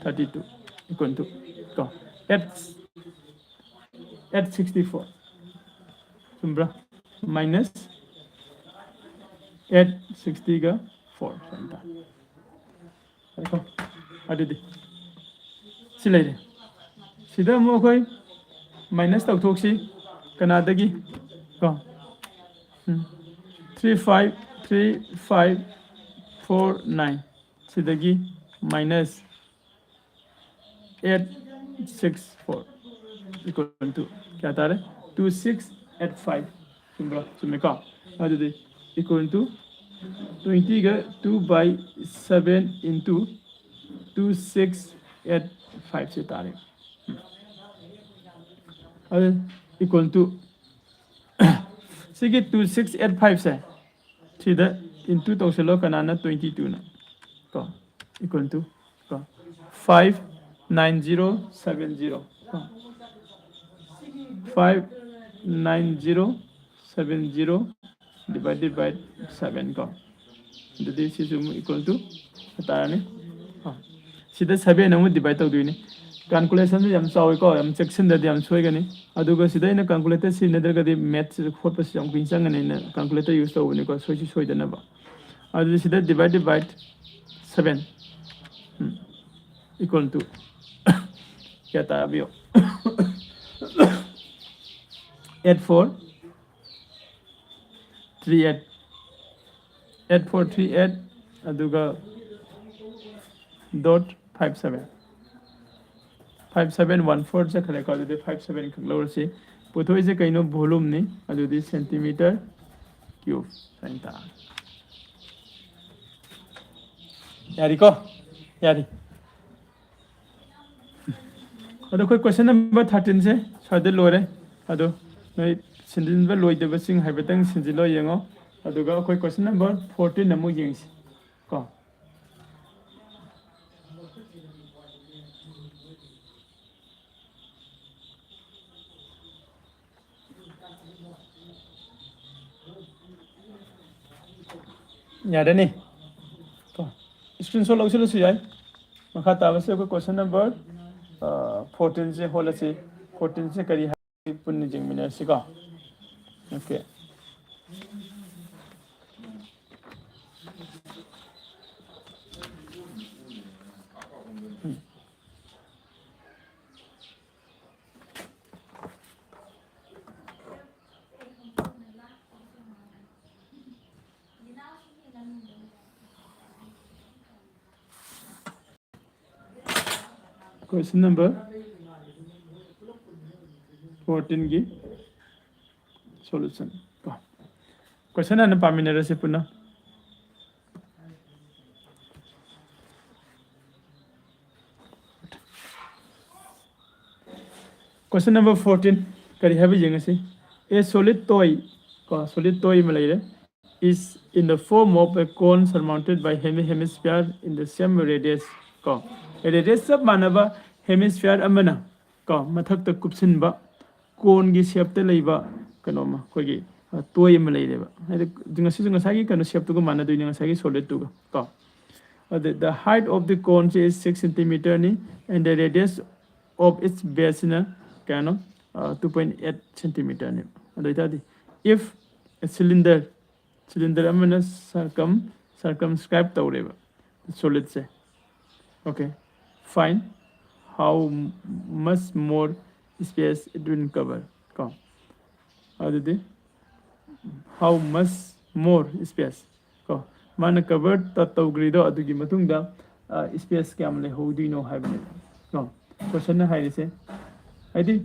Thirty two equal to ꯀꯣ, eight, eight sixty four. ꯆꯨꯝꯕ꯭ꯔꯥ? Minus eight sixty ꯒ four ꯁꯨꯃꯥꯏꯅ ꯇꯥꯏ꯫ ꯀꯣ. ꯑꯗꯨꯗꯤ ꯁꯤ ꯂꯩꯔꯦ. ꯁꯤꯗ ꯑꯃꯨꯛ ꯑꯩꯈꯣꯏ minus ꯇꯧꯊꯣꯛꯁꯤ. ꯀꯅꯥꯗꯒꯤ? ꯀꯣ. ꯎꯝ. Three five three five four nine. ꯁꯤꯗꯒꯤ minus eight six four. equal to ꯀꯌꯥ ꯇꯥꯔꯦ? Two six eight five꯫ ꯆꯨꯝꯕ꯭ꯔꯣ? ꯆꯨꯝꯃꯦꯀꯣ? ꯑꯗꯨꯗꯤ equal to twenty ꯒ two by seven into two six eight five ꯁꯦ ꯇꯥꯔꯦ꯫ ꯑꯗꯨ equal to ꯁꯤꯒꯤ two six eight five ꯁꯦ ꯁꯤꯗ into ꯇꯧꯁꯤꯜꯂꯣ꯫ ꯀꯅꯥꯅ? Twenty two ꯅ꯫ ꯀꯣ, equal to ꯀꯣ, five nine zero seven zero ꯀꯣ, five nine zero seven zero divided by seven ꯀꯣ꯫ ꯑꯗꯨꯗꯤ ꯁꯤꯁꯨ ꯑꯃꯨꯛ equal to ꯇꯥꯔꯅꯤ꯫ ꯀꯣ, ꯁꯤꯗ seven ꯑꯃꯨꯛ divide ꯇꯧꯗꯣꯏꯅꯤ꯫ Calculation ꯁꯦ ꯌꯥꯝ ꯆꯥꯎꯋꯤꯀꯣ, ꯌꯥꯝ ꯆꯦꯛꯁꯤꯟꯗꯗꯤ ꯌꯥꯝ ꯁꯣꯏꯒꯅꯤ꯫ ꯑꯗꯨꯒ ꯁꯤꯗ ꯑꯩꯅ calculator ꯁꯤꯖꯤꯟꯅꯗ꯭ꯔꯒꯗꯤ math ꯁꯤꯗ ꯍꯣꯠꯄꯁꯤ ꯌꯥꯝ ꯀꯨꯏꯅ ꯆꯪꯒꯅꯤ꯫ ꯑꯩꯅ calculator use ꯇꯧꯕꯅꯤꯀꯣ, ꯁꯣꯏꯁꯤ ꯁꯣꯏꯗꯅꯕ꯫ ꯑꯗꯨꯗꯤ ꯁꯤꯗ divided by seven, um, equal to ꯀꯌꯥ ꯇꯥꯕꯤꯌꯣ? Eight four three eight, eight four three eight, ꯑꯗꯨꯒ dot five seven, five seven one four ꯆꯠꯈ꯭ꯔꯦꯀꯣ꯫ ꯑꯗꯨꯗꯤ five seven ꯈꯛ ꯂꯧꯔꯁꯤ꯫ ꯄꯨꯊꯣꯛꯏꯁꯦ ꯀꯩꯅꯣ? Volume ꯅꯤ꯫ ꯑꯗꯨꯗꯤ centimeter cube ꯁꯨꯃꯥꯏꯅ ꯇꯥꯔꯦ꯫ ꯌꯥꯔꯤꯀꯣ? ꯌꯥꯔꯤ꯫ ꯑꯗꯣ ꯑꯩꯈꯣꯏ question number thirteen ꯁꯦ ꯁ꯭ꯋꯥꯏꯗ ꯂꯣꯏꯔꯦ꯫ ꯑꯗꯣ ꯅꯣꯏ ꯁꯤꯟꯖꯤꯟꯕ ꯂꯣꯏꯗꯕꯁꯤꯡ ꯍꯥꯏꯐꯦꯠꯇꯪ ꯁꯤꯟꯖꯤꯜꯂꯣ, ꯌꯦꯡꯉꯣ꯫ ꯑꯗꯨꯒ ꯑꯩꯈꯣꯏ question number fourteen ꯑꯃꯨꯛ ꯌꯦꯡꯁꯤ ꯀꯣ꯫ ꯌꯥꯔꯦꯅꯦ꯫ ꯀꯣ, screenshot ꯂꯧꯁꯤꯜꯂꯁꯨ ꯌꯥꯏ꯫ ꯃꯈꯥ ꯇꯥꯕꯁꯦ ꯑꯩꯈꯣꯏ question number fourteen ꯁꯦ ꯍꯣꯠꯂꯁꯤ꯫ Fourteen ꯁꯦ ꯀꯔꯤ ꯍꯥꯏ? ꯄꯨꯟꯅ ꯌꯦꯡꯃꯤꯟꯅꯔꯁꯤꯀꯣ꯫ Okay꯫ Question number ꯐꯣꯔꯇꯤꯟꯒꯤ ꯁꯣꯂꯨꯁꯟ ꯀꯣ꯫ ꯀꯣꯏꯁꯟ ꯍꯥꯟꯅ ꯄꯥꯃꯤꯟꯅꯔꯁꯤ ꯄꯨꯟꯅ꯫ Question number fourteen, ꯀꯔꯤ ꯍꯥꯏꯕ ꯌꯦꯡꯉꯁꯤ꯫ A solid toy ꯀꯣ, solid toy ꯑꯃ ꯂꯩꯔꯦ, is in the form of a cone surmounted by hemi hemisphere in the same radius ꯀꯣ꯫ Radius ꯆꯞ ꯃꯥꯟꯅꯕ hemisphere ꯑꯃꯅ ꯀꯣ ꯃꯊꯛꯇ ꯀꯨꯞꯁꯤꯟꯕ ꯀꯣꯟꯒꯤ ꯁꯦꯞꯇ ꯂꯩꯕ ꯀꯩꯅꯣꯝꯃ ꯑꯩꯈꯣꯏꯒꯤ ꯇꯣꯏ ꯑꯃ ꯂꯩꯔꯦꯕ꯫ ꯍꯥꯏꯗꯤ ꯉꯁꯤꯁꯨ ꯉꯁꯥꯏꯒꯤ ꯀꯩꯅꯣ ꯁꯦꯞꯇꯨꯒ ꯃꯥꯟꯅꯗꯣꯏꯅꯦ, ꯉꯁꯥꯏꯒꯤ ꯁꯣꯂꯤꯠꯇꯨꯒ ꯀꯣ꯫ ꯑꯗ the height of the cone is six centimeter ꯅꯤ, and the radius of its base ꯁꯤꯅ ꯀꯌꯥꯅꯣ? Two point eight centimeter ꯅꯤ꯫ ꯑꯗꯨ ꯑꯣꯏꯇꯥꯔꯗꯤ if a cylinder, cylinder ꯑꯃꯅ circum circumscribe ꯇꯧꯔꯦꯕ ꯁꯣꯂꯤꯠꯁꯦ꯫ Okay, find how much more space it will cover ꯀꯣ꯫ ꯑꯗꯨꯗꯤ how much more space ꯀꯣ, ꯃꯥꯅ ꯀꯚꯔ ꯇꯧꯈ꯭ꯔꯤꯗꯣ ꯑꯗꯨꯒꯤ ꯃꯇꯨꯡꯗ ꯁ꯭ꯄꯦꯁ ꯀꯌꯥꯝ ꯂꯩꯍꯧꯗꯣꯏꯅꯣ ꯍꯥꯏꯕꯅꯦꯕ ꯀꯣ꯫ ꯀꯣꯏꯁꯟꯅ ꯍꯥꯏꯔꯤꯁꯦ ꯍꯥꯏꯗꯤ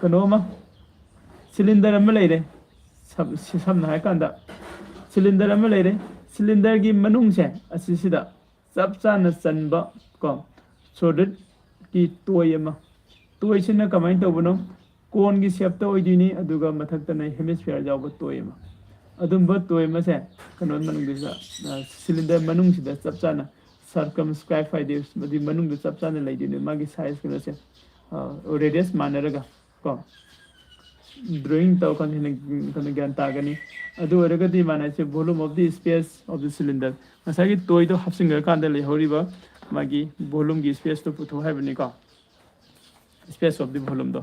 ꯀꯩꯅꯣ ꯑꯃ, ꯁꯤꯂꯤꯟꯗꯔ ꯑꯃ ꯂꯩꯔꯦ꯫ ꯁꯝꯅ ꯍꯥꯏꯔꯀꯥꯟꯗ ꯁꯤꯂꯤꯟꯗꯔ ꯑꯃ ꯂꯩꯔꯦ꯫ ꯁꯤꯂꯤꯟꯗꯔꯒꯤ ꯃꯅꯨꯡꯁꯦ ꯑꯁꯤꯁꯤꯗ ꯆꯞ ꯆꯥꯅ ꯆꯟꯕ ꯀꯣ ꯁꯣꯂꯤꯠꯀꯤ ꯇꯣꯏ ꯑꯃ꯫ ꯇꯣꯏꯁꯤꯅ ꯀꯃꯥꯏꯅ ꯇꯧꯕꯅꯣ? ꯀꯣꯟꯒꯤ ꯁꯦꯞꯇ ꯑꯣꯏꯗꯣꯏꯅꯤ, ꯑꯗꯨꯒ ꯃꯊꯛꯇꯅ ꯍꯦꯃꯤꯁꯐꯤꯌꯔ ꯌꯥꯎꯕ ꯇꯣꯏ ꯑꯃ꯫ ꯑꯗꯨꯝꯕ ꯇꯣꯏ ꯑꯃꯁꯦ ꯀꯩꯅꯣ ꯃꯅꯨꯡꯗ, ꯁꯤꯂꯤꯟꯗꯔ ꯃꯅꯨꯡꯁꯤꯗ ꯆꯞ ꯆꯥꯅ ꯁꯔꯀꯝꯁꯀ꯭ꯔꯥꯏꯕ ꯍꯥꯏꯗꯤ ꯃꯗꯨꯒꯤ ꯃꯅꯨꯡꯗ ꯆꯞ ꯆꯥꯅ ꯂꯩꯗꯣꯏꯅꯤ, ꯃꯥꯒꯤ ꯁꯥꯏꯖ ꯀꯩꯅꯣꯁꯦ, ꯔꯦꯗꯤꯌꯁ ꯃꯥꯟꯅꯔꯒ ꯀꯣ꯫ ꯗ꯭ꯔꯣꯌꯤꯡ ꯇꯧꯔꯀꯥꯟꯗ ꯍꯦꯟꯅ ꯀꯩꯅꯣ ꯒ꯭ꯌꯥꯟ ꯇꯥꯒꯅꯤ꯫ ꯑꯗꯨ ꯑꯣꯏꯔꯒꯗꯤ ꯃꯥꯅ ꯍꯥꯏꯁꯦ volume of the space of the cylinder, ꯉꯁꯥꯏꯒꯤ ꯇꯣꯏꯗꯣ ꯍꯥꯞꯆꯤꯟꯈ꯭ꯔꯀꯥꯟꯗ ꯂꯩꯍꯧꯔꯤꯕ ꯃꯥꯒꯤ ꯚꯣꯂꯨꯝꯒꯤ ꯁ꯭ꯄꯦꯁꯇꯣ ꯄꯨꯊꯣꯛ ꯍꯥꯏꯕꯅꯤꯀꯣ꯫ Space of the volumeꯗꯣ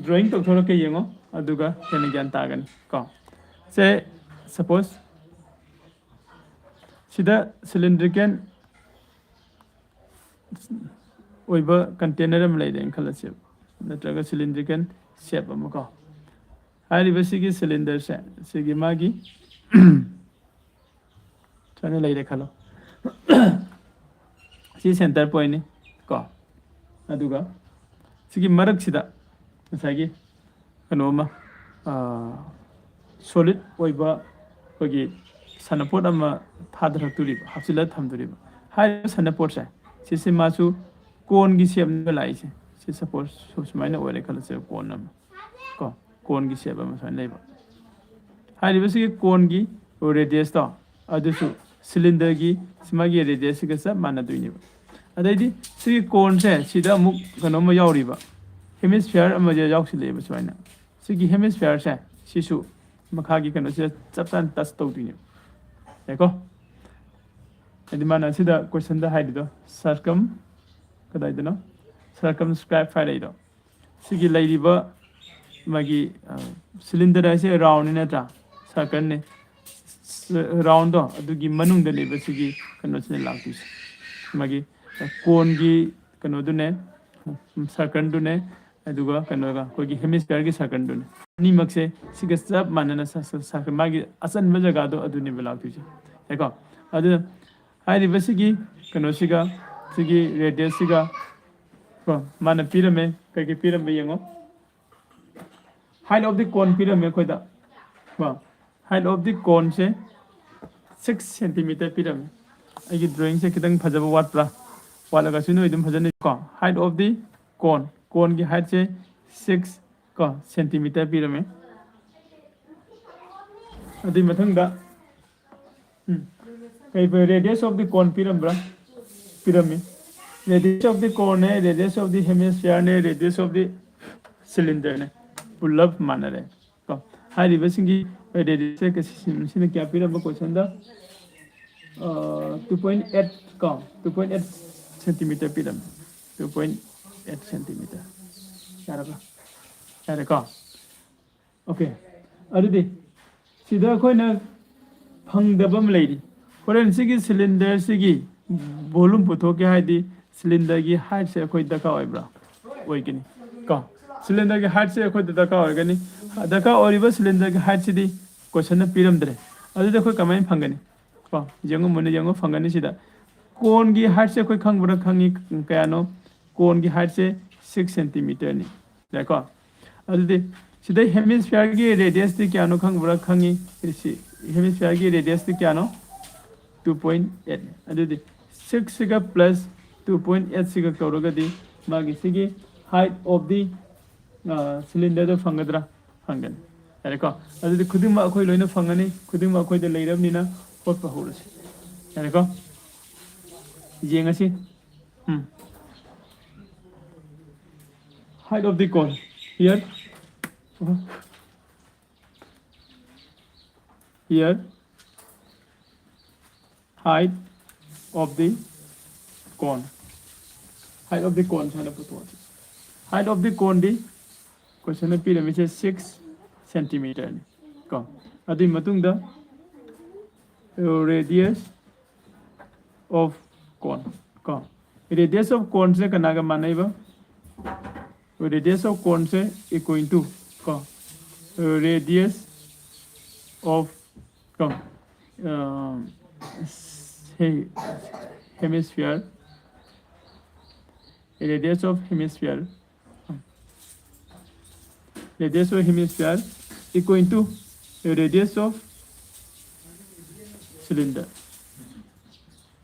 ꯗ꯭ꯔꯣꯌꯤꯡ ꯇꯧꯊꯣꯔꯛꯀꯦ ꯌꯦꯡꯉꯣ, ꯑꯗꯨꯒ ꯍꯦꯟꯅ ꯒ꯭ꯌꯥꯟ ꯇꯥꯒꯅꯤ ꯀꯣ꯫ ꯁꯦ ꯁꯄꯣꯁ ꯁꯤꯗ ꯁꯤꯂꯤꯟꯗ꯭ꯔꯤꯀꯦꯜ ꯑꯣꯏꯕ ꯀꯟꯇꯦꯅꯔ ꯑꯃ ꯂꯩꯔꯦꯅ ꯈꯜꯂꯁꯦꯕ, ꯅꯠꯇ꯭ꯔꯒ ꯁꯤꯂꯤꯟꯗ꯭ꯔꯤꯀꯦꯜ ꯁꯦꯞ ꯑꯃ ꯀꯣ꯫ ꯍꯥꯏꯔꯤꯕ ꯁꯤꯒꯤ ꯁꯤꯂꯤꯟꯗꯔꯁꯦ, ꯁꯤꯒꯤ ꯃꯥꯒꯤ ꯁꯨꯃꯥꯏꯅ ꯂꯩꯔꯦ ꯈꯜꯂꯣ꯫ ꯁꯤ ꯁꯦꯟꯇꯔ ꯄꯣꯏꯟꯅꯤ ꯀꯣ꯫ ꯑꯗꯨꯒ ꯁꯤꯒꯤ ꯃꯔꯛꯁꯤꯗ ꯉꯁꯥꯏꯒꯤ ꯀꯩꯅꯣ ꯑꯃ, ꯁꯣꯂꯤꯠ ꯑꯣꯏꯕ ꯑꯩꯈꯣꯏꯒꯤ ꯁꯥꯟꯅꯄꯣꯠ ꯑꯃ ꯊꯥꯗꯔꯛꯇꯣꯔꯤꯕ, ꯍꯥꯞꯆꯤꯜꯂ ꯊꯝꯗꯣꯔꯤꯕ꯫ ꯍꯥꯏꯔꯤꯕ ꯁꯥꯟꯅꯄꯣꯠꯁꯦ, ꯁꯤꯁꯦ ꯃꯥꯁꯨ ꯀꯣꯟꯒꯤ ꯁꯦꯞꯅꯦꯕ ꯂꯥꯛꯏꯁꯦ꯫ ꯁꯤ ꯁꯄꯣꯁ ꯁꯨꯃꯥꯏꯅ ꯑꯣꯏꯔꯦ ꯈꯜꯂꯁꯦꯕ, ꯀꯣꯟ ꯑꯃ ꯀꯣ, ꯀꯣꯟꯒꯤ ꯁꯦꯞ ꯑꯃ ꯁꯨꯃꯥꯏꯅ ꯂꯩꯕ꯫ ꯍꯥꯏꯔꯤꯕꯁꯤꯒꯤ ꯀꯣꯟꯒꯤ ꯔꯦꯗꯤꯌꯁꯇꯣ ꯑꯗꯨꯁꯨ ꯁꯤꯂꯤꯟꯗꯔꯒꯤ ꯃꯥꯒꯤ ꯔꯦꯗꯤꯌꯁꯁꯤꯒ ꯆꯞ ꯃꯥꯟꯅꯗꯣꯏꯅꯦꯕ꯫ ꯑꯗꯩꯗꯤ ꯁꯤꯒꯤ ꯀꯣꯟꯁꯦ ꯁꯤꯗ ꯑꯃꯨꯛ ꯀꯩꯅꯣꯝꯃ ꯌꯥꯎꯔꯤꯕ, ꯍꯦꯃꯤꯁꯐꯤꯌꯔ ꯑꯃꯁꯦ ꯌꯥꯎꯁꯤꯜꯂꯛꯑꯦꯕ ꯁꯨꯃꯥꯏꯅ꯫ ꯁꯤꯒꯤ ꯍꯦꯃꯤꯁꯐꯤꯌꯔꯁꯦ ꯁꯤꯁꯨ ꯃꯈꯥꯒꯤ ꯀꯩꯅꯣꯁꯤꯗ ꯆꯞ ꯆꯥꯅ ꯇꯆ ꯇꯧꯗꯣꯏꯅꯦꯕ꯫ ꯌꯥꯏꯀꯣ? ꯍꯥꯏꯗꯤ ꯃꯥꯅ ꯁꯤꯗ ꯀꯣꯏꯁꯟꯗ ꯍꯥꯏꯔꯤꯗꯣ, ꯁꯔꯀꯝ ꯀꯗꯥꯏꯗꯅꯣ, ꯁꯔꯀꯝꯁꯀ꯭ꯔꯥꯏꯕ ꯍꯥꯏꯔꯛꯏꯗꯣ, ꯁꯤꯒꯤ ꯂꯩꯔꯤꯕ ꯃꯥꯒꯤ ꯁꯤꯂꯤꯟꯗꯔ ꯍꯥꯏꯁꯦ ꯔꯥꯎꯟꯅꯤ ꯅꯠꯇ꯭ꯔꯥ, ꯁꯔꯀꯜꯅꯤ꯫ ꯔꯥꯎꯟꯗꯣ ꯑꯗꯨꯒꯤ ꯃꯅꯨꯡꯗ ꯂꯩꯕ ꯁꯤꯒꯤ ꯀꯩꯅꯣꯁꯤꯅ ꯂꯥꯛꯇꯣꯏꯁꯦ, ꯃꯥꯒꯤ ꯀꯣꯟꯒꯤ ꯀꯩꯅꯣꯗꯨꯅꯦ, ꯁꯔꯀꯜꯗꯨꯅꯦ, ꯑꯗꯨꯒ ꯀꯩꯅꯣꯒ ꯑꯩꯈꯣꯏꯒꯤ ꯍꯦꯃꯤꯁꯐꯤꯌꯔꯒꯤ ꯁꯔꯀꯜꯗꯨꯅꯦ꯫ ꯑꯅꯤꯃꯛꯁꯦ ꯁꯤꯒ ꯆꯞ ꯃꯥꯟꯅꯅ ꯁ- ꯁ- ꯁꯔꯀꯜ, ꯃꯥꯒꯤ ꯑꯆꯟꯕ ꯖꯒꯥꯗꯣ ꯑꯗꯨꯅꯦꯕ ꯂꯥꯛꯇꯣꯏꯁꯦ꯫ ꯌꯥꯏꯀꯣ? ꯑꯗꯨꯅ ꯍꯥꯏꯔꯤꯕꯁꯤꯒꯤ ꯀꯩꯅꯣꯁꯤꯒ, ꯁꯤꯒꯤ ꯔꯦꯗꯤꯌꯁꯁꯤꯒ ꯀꯣ, ꯃꯥꯅ ꯄꯤꯔꯝꯃꯦ꯫ ꯀꯩꯀꯩ ꯄꯤꯔꯝꯕ ꯌꯦꯡꯉꯣ꯫ Height of the cone ꯄꯤꯔꯝꯃꯦ ꯑꯩꯈꯣꯏꯗ ꯀꯣ꯫ Height of the coneꯁꯦ six centimeter ꯄꯤꯔꯝꯃꯦ꯫ ꯑꯩꯒꯤ drawingꯁꯦ ꯈꯤꯇꯪ ꯐꯖꯕ ꯋꯥꯠꯄ꯭ꯔꯥ? ꯋꯥꯠꯂꯒꯁꯨ ꯅꯣꯏ ꯑꯗꯨꯝ ꯐꯖꯅ ꯀꯣ꯫ Height of the cone, coneꯒꯤ heightꯁꯦ six ꯀꯣ, centimeter ꯄꯤꯔꯝꯃꯦ꯫ ꯑꯗꯨꯒꯤ ꯃꯊꯪꯗ ꯎꯝ꯫ ꯀꯩ radius of the cone ꯄꯤꯔꯝꯕ꯭ꯔꯥ? ꯄꯤꯔꯝꯃꯤ꯫ Radius of the coneꯅꯦ, radius of the hemisphereꯅꯦ, radius of the cylinderꯅꯦ꯫ ꯄꯨꯂꯞ ꯃꯥꯟꯅꯔꯦ ꯀꯣ꯫ ꯍꯥꯏꯔꯤꯕꯁꯤꯡꯒꯤ radiusꯁꯦ ꯀ- ꯁꯤ- ꯁꯤꯅ ꯀꯌꯥ ꯄꯤꯔꯝꯕ ꯀꯣꯏꯁꯟꯗ? Two point eight ꯀꯣ, two point eight centimeter ꯄꯤꯔꯝꯃꯤ꯫ Two point eight centimeter꯫ ꯌꯥꯔꯕ? ꯌꯥꯔꯦꯀꯣ? Okay, ꯑꯗꯨꯗꯤ ꯁꯤꯗ ꯑꯩꯈꯣꯏꯅ ꯐꯪꯗꯕ ꯑꯃ ꯂꯩꯔꯤ꯫ ꯍꯣꯔꯦꯟ ꯁꯤꯒꯤ ꯁꯤꯂꯤꯟꯗꯔꯁꯤꯒꯤ ꯚꯣꯂꯨꯝ ꯄꯨꯊꯣꯛꯀꯦ ꯍꯥꯏꯗꯤ ꯁꯤꯂꯤꯟꯗꯔꯒꯤ ꯍꯥꯏꯠꯁꯦ ꯑꯩꯈꯣꯏ ꯗꯔꯀꯥꯔ ꯑꯣꯏꯕ꯭ꯔꯥ? ꯑꯣꯏꯒꯅꯤ ꯀꯣ꯫ ꯁꯤꯂꯤꯟꯗꯔꯒꯤ ꯍꯥꯏꯠꯁꯦ ꯑꯩꯈꯣꯏꯗ ꯗꯔꯀꯥꯔ ꯑꯣꯏꯒꯅꯤ꯫ ꯗꯔꯀꯥꯔ ꯑꯣꯏꯔꯤꯕ ꯁꯤꯂꯤꯟꯗꯔꯒꯤ ꯍꯥꯏꯠꯁꯤꯗꯤ ꯀꯣꯏꯁꯟꯅ ꯄꯤꯔꯝꯗ꯭ꯔꯦ꯫ ꯑꯗꯨꯗꯤ ꯑꯩꯈꯣꯏ ꯀꯃꯥꯏꯅ ꯐꯪꯒꯅꯤ ꯀꯣ? ꯌꯦꯡꯉꯨ, ꯃꯨꯟꯅ ꯌꯦꯡꯉꯨ, ꯐꯪꯒꯅꯤ ꯁꯤꯗ꯫ ꯀꯣꯟꯒꯤ ꯍꯥꯏꯠꯁꯦ ꯑꯩꯈꯣꯏ ꯈꯪꯕ꯭ꯔꯥ? ꯈꯪꯉꯤ꯫ ꯀꯌꯥꯅꯣ? ꯀꯣꯟꯒꯤ ꯍꯥꯏꯠꯁꯦ ꯁꯤꯛꯁ ꯁꯦꯟꯇꯤꯃꯤꯇꯔꯅꯤ꯫ ꯌꯥꯏꯀꯣ? ꯑꯗꯨꯗꯤ ꯁꯤꯗꯩ ꯍꯦꯃꯤꯁꯐꯤꯌꯔꯒꯤ ꯔꯦꯗꯤꯌꯁꯇꯤ ꯀꯌꯥꯅꯣ ꯈꯪꯕ꯭ꯔꯥ? ꯈꯪꯉꯤ꯫ ꯁꯤ ꯍꯦꯃꯤꯁꯐꯤꯌꯔꯒꯤ ꯔꯦꯗꯤꯌꯁꯇꯤ ꯀꯌꯥꯅꯣ? Two point eight. ꯑꯗꯨꯗꯤ ꯁꯤꯛꯁꯁꯤꯒ ꯄ꯭ꯂꯁ ꯇꯨ ꯄꯣꯏꯟ ꯑꯦꯠꯁꯤꯒ ꯇꯧꯔꯒꯗꯤ ꯃꯥꯒꯤ ꯁꯤꯒꯤ ꯍꯥꯏꯠ ꯑꯣꯐ ꯗꯤ ꯁꯤꯂꯤꯟꯗꯔꯗꯣ ꯐꯪꯒꯗ꯭ꯔꯥ? ꯐꯪꯒꯅꯤ꯫ ꯌꯥꯔꯦꯀꯣ? ꯑꯗꯨꯗꯤ ꯈꯨꯗꯤꯡꯃꯛ ꯑꯩꯈꯣꯏ ꯂꯣꯏꯅ ꯐꯪꯒꯅꯤ꯫ ꯈꯨꯗꯤꯡꯃꯛ ꯑꯩꯈꯣꯏꯗ ꯂꯩꯔꯕꯅꯤꯅ ꯍꯣꯠꯄ ꯍꯧꯔꯁꯤ꯫ ꯌꯥꯔꯦꯀꯣ? ꯌꯦꯡꯉꯁꯤ꯫ ꯎꯝ꯫ Height of the cone. Here. Here. Height of the cone. Height of the cone ꯍꯥꯏꯅ ꯄꯨꯊꯣꯛꯑꯁꯤ꯫ Height of the cone ꯗꯤ question ꯄꯤꯔꯝꯃꯤꯁꯦ ꯁꯤꯛꯁ ꯁꯦꯟꯇꯤꯃꯤꯇꯔꯅꯤ ꯀꯣ꯫ ꯑꯗꯨꯒꯤ ꯃꯇꯨꯡꯗ radius of cone ꯀꯣ꯫ Radius of cone ꯁꯦ ꯀꯅꯥꯒ ꯃꯥꯟꯅꯩꯕ? Radius of cone say equal to ꯀꯣ, radius of ꯀꯣ, hemisphere, radius of hemisphere, radius of hemisphere equal to radius of cylinder.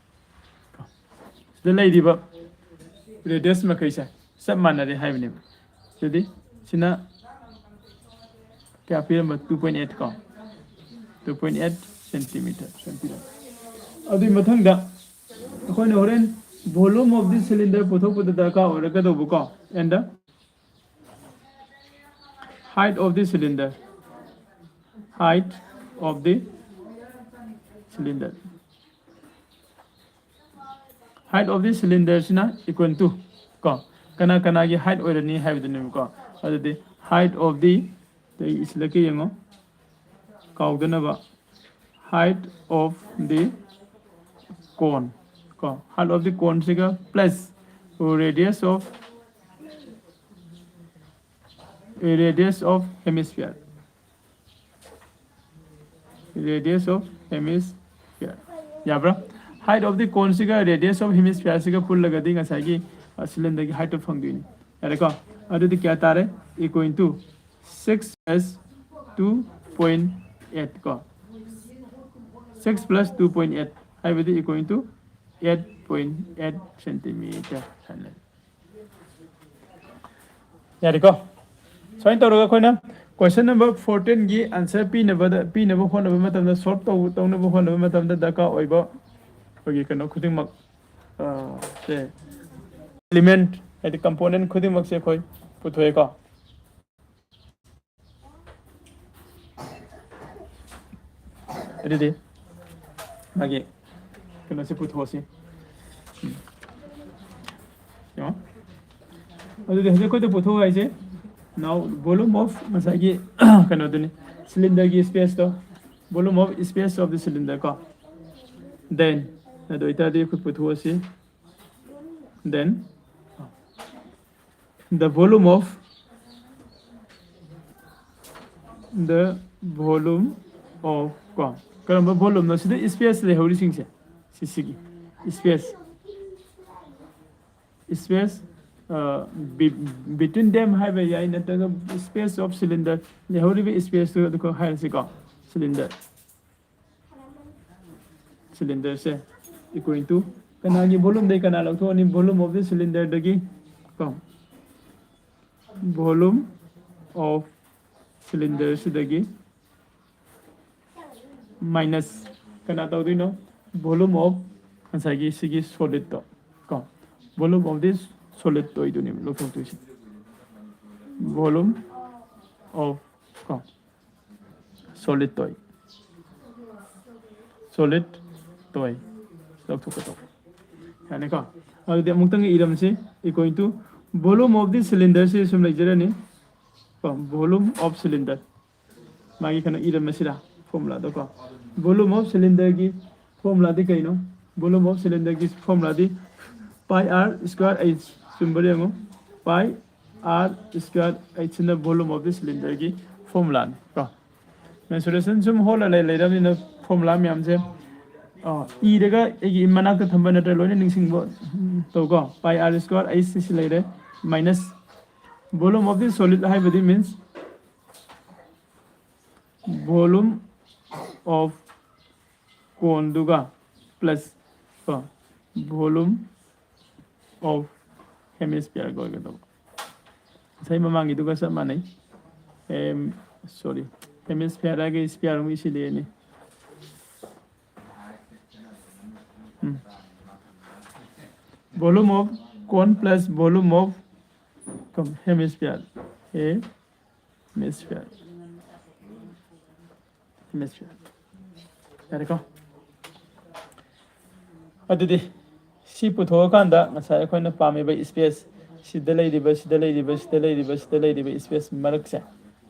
ꯁꯤꯗ ꯂꯩꯔꯤꯕ radius ꯃꯈꯩꯁꯦ ꯆꯞ ꯃꯥꯟꯅꯔꯦ ꯍꯥꯏꯕꯅꯦꯕ꯫ ꯑꯗꯨꯗꯤ ꯁꯤꯅ ꯀꯌꯥ ꯄꯤꯔꯝꯕ? ꯇꯨ ꯄꯣꯏꯟ ꯑꯦꯠ ꯀꯣ, ꯇꯨ ꯄꯣꯏꯟ ꯑꯦꯠ ꯁꯦꯟꯇꯤꯃꯤꯇꯔ ꯁꯨꯃꯥꯏꯅ ꯄꯤꯔꯝꯃꯦ꯫ ꯑꯗꯨꯒꯤ ꯃꯊꯪꯗ ꯑꯩꯈꯣꯏꯅ ꯍꯣꯔꯦꯟ volume of the cylinder ꯄꯨꯊꯣꯛꯄꯗ ꯗꯔꯀꯥꯔ ꯑꯣꯏꯔꯛꯀꯗꯧꯕꯀꯣ, and the height of the cylinder, height of the cylinder, height of the cylinder ꯁꯤꯅ equal to ꯀꯣ, ꯀꯅꯥ ꯀꯅꯥꯒꯤ height ꯑꯣꯏꯔꯅꯤ ꯍꯥꯏꯕꯗꯨꯅꯦꯕꯀꯣ꯫ ꯑꯗꯨꯗꯤ height of the, ꯑꯩ ꯏꯁꯤꯜꯂꯛꯀꯦ ꯌꯦꯡꯉꯣ ꯀꯥꯎꯗꯅꯕ, height of the cone ꯀꯣ, height of the cone ꯁꯤꯒ plus radius of, radius of hemisphere, radius of hemisphere꯫ ꯌꯥꯕ꯭ꯔꯥ? Height of the cone ꯁꯤꯒ radius of hemisphere ꯁꯤꯒ ꯄꯨꯜꯂꯒꯗꯤ ꯉꯁꯥꯏꯒꯤ ꯁꯤꯂꯤꯟꯗꯔꯒꯤ ꯍꯥꯏꯠꯇꯣ ꯐꯪꯗꯣꯏꯅꯤ꯫ ꯌꯥꯔꯦꯀꯣ? ꯑꯗꯨꯗꯤ ꯀꯌꯥ ꯇꯥꯔꯦ? Equal to six plus two point eight ꯀꯣ, six plus two point eight ꯍꯥꯏꯕꯗꯤ equal to eight point eight centimeter ꯍꯥꯏꯅ ꯂꯩ꯫ ꯌꯥꯔꯦꯀꯣ? ꯁꯨꯃꯥꯏꯅ ꯇꯧꯔꯒ ꯑꯩꯈꯣꯏꯅ question number fourteen ꯒꯤ answer ꯄꯤꯅꯕꯗ, ꯄꯤꯅꯕ ꯍꯣꯠꯅꯕ ꯃꯇꯝꯗ, solve ꯇꯧ-, ꯇꯧꯅꯕ ꯍꯣꯠꯅꯕ ꯃꯇꯝꯗ ꯗꯔꯀꯥꯔ ꯑꯣꯏꯕ ꯑꯩꯈꯣꯏꯒꯤ ꯀꯩꯅꯣ ꯈꯨꯗꯤꯡꯃꯛ, ꯑ, ꯁꯦ, element ꯍꯥꯏꯗꯤ component ꯈꯨꯗꯤꯡꯃꯛꯁꯦ ꯑꯩꯈꯣꯏ ꯄꯨꯊꯣꯛꯑꯦꯀꯣ꯫ ꯑꯗꯨꯗꯤ ꯃꯥꯒꯤ ꯀꯩꯅꯣꯁꯦ ꯄꯨꯊꯣꯛꯑꯁꯤ꯫ ꯎꯝ꯫ ꯌꯦꯡꯉꯣ꯫ ꯑꯗꯨꯗꯤ ꯍꯧꯖꯤꯛ ꯑꯩꯈꯣꯏꯗ ꯄꯨꯊꯣꯛꯑꯣ ꯍꯥꯏꯁꯦ, now volume of ꯉꯁꯥꯏꯒꯤ ꯀꯩꯅꯣꯗꯨꯅꯤ, cylinder ꯒꯤ space to, volume of space of the cylinder ꯀꯣ꯫ Then ꯑꯗꯨ ꯑꯣꯏꯇꯥꯔꯗꯤ ꯑꯩꯈꯣꯏ ꯄꯨꯊꯣꯛꯑꯁꯤ꯫ Then the volume of, the volume of ꯀꯣ, ꯀꯔꯝꯕ volume ꯅꯣ? ꯁꯤꯗ space ꯂꯩꯍꯧꯔꯤꯁꯤꯡꯁꯦ, ꯁꯤꯁꯤꯒꯤ space, space, ꯑ, be-, between them ꯍꯥꯏꯕ ꯌꯥꯏ, ꯅꯠꯇ꯭ꯔꯒ space of cylinder, ꯂꯩꯍꯧꯔꯤꯕ space ꯇꯨ ꯑꯗꯨꯈꯛ ꯍꯥꯏꯔꯁꯤꯀꯣ꯫ Cylinder, cylinder ꯁꯦ equal to ꯀꯅꯥꯒꯤ volume ꯗꯩ ꯀꯅꯥ ꯂꯧꯊꯣꯛꯑꯅꯤ? Volume of the cylinder ꯗꯒꯤ ꯀꯣ, volume of cylinder ꯁꯤꯗꯒꯤ minus ꯀꯅꯥ ꯇꯧꯗꯣꯏꯅꯣ? Volume of ꯉꯁꯥꯏꯒꯤ ꯁꯤꯒꯤ solid ꯇꯣ ꯀꯣ, volume of this solid ꯇꯣ ꯑꯣꯏꯗꯣꯏꯅꯦꯕ ꯂꯧꯊꯣꯛꯇꯣꯏꯁꯦ, volume of ꯀꯣ, solid ꯇꯣ, solid ꯇꯣ ꯂꯧꯊꯣꯛꯀꯗꯧꯕ꯫ ꯌꯥꯅꯤꯀꯣ? ꯑꯗꯨꯗꯤ ꯑꯃꯨꯛꯇꯪ ꯏꯔꯝꯁꯤ, equal to volume of the cylinder ꯁꯤ ꯁꯨꯝ ꯂꯩꯖꯔꯅꯤ ꯀꯣ, volume of cylinder꯫ ꯃꯥꯒꯤ ꯀꯩꯅꯣ ꯏꯔꯝꯕꯁꯤꯔ, formula ꯗꯣ ꯀꯣ, volume of cylinder ꯒꯤ formula ꯗꯤ ꯀꯩꯅꯣ? Volume of cylinder ꯒꯤ formula ꯗꯤ pi r square H, ꯆꯨꯝꯕ꯭ꯔꯥ ꯌꯦꯡꯉꯣ, pi r square H ꯁꯤꯅ volume of the cylinder ꯒꯤ formula ꯅꯤ ꯀꯣ꯫ Mensuration ꯁꯨꯝ ꯍꯣꯜꯂ ꯂꯩ, ꯂꯩꯔꯕꯅꯤꯅ formula ꯃꯌꯥꯝꯁꯦ ꯑꯣ, ꯏꯔꯒ ꯑꯩꯒꯤ ꯃꯅꯥꯛꯇ ꯊꯝꯕ ꯅꯠꯇ꯭ꯔ ꯂꯣꯏꯅ ꯅꯤꯡꯁꯤꯡꯕ, ꯎꯝ, ꯇꯧꯀꯣ꯫ Pi r square, ꯑꯩꯁꯤ ꯁꯤ ꯂꯩꯔꯦ, minus volume of the solid ꯍꯥꯏꯕꯗꯤ means volume of cone ꯗꯨꯒ plus ꯀꯣ, volume of hemisphere ꯒ ꯑꯣꯏꯒꯗꯧꯕ꯫ ꯉꯁꯥꯏ ꯃꯃꯥꯡꯒꯤꯗꯨꯒ ꯆꯞ ꯃꯥꯟꯅꯩ꯫ ꯑꯦꯝ, sorry, hemisphere ꯍꯥꯏꯔꯒ sphere ꯑꯃꯨꯛ ꯏꯁꯤꯜꯂꯛꯑꯦꯅꯦ꯫ ꯎꯝ꯫ Volume of cone plus volume of hemisphere, hemisphere, hemisphere꯫ ꯌꯥꯔꯦꯀꯣ? ꯑꯗꯨꯗꯤ ꯁꯤ ꯄꯨꯊꯣꯛꯑꯀꯥꯟꯗ ꯉꯁꯥꯏ ꯑꯩꯈꯣꯏꯅ ꯄꯥꯝꯃꯤꯕ space, ꯁꯤꯗ ꯂꯩꯔꯤꯕ, ꯁꯤꯗ ꯂꯩꯔꯤꯕ, ꯁꯤꯗ ꯂꯩꯔꯤꯕ, ꯁꯤꯗ ꯂꯩꯔꯤꯕ space ꯃꯔꯛꯁꯦ,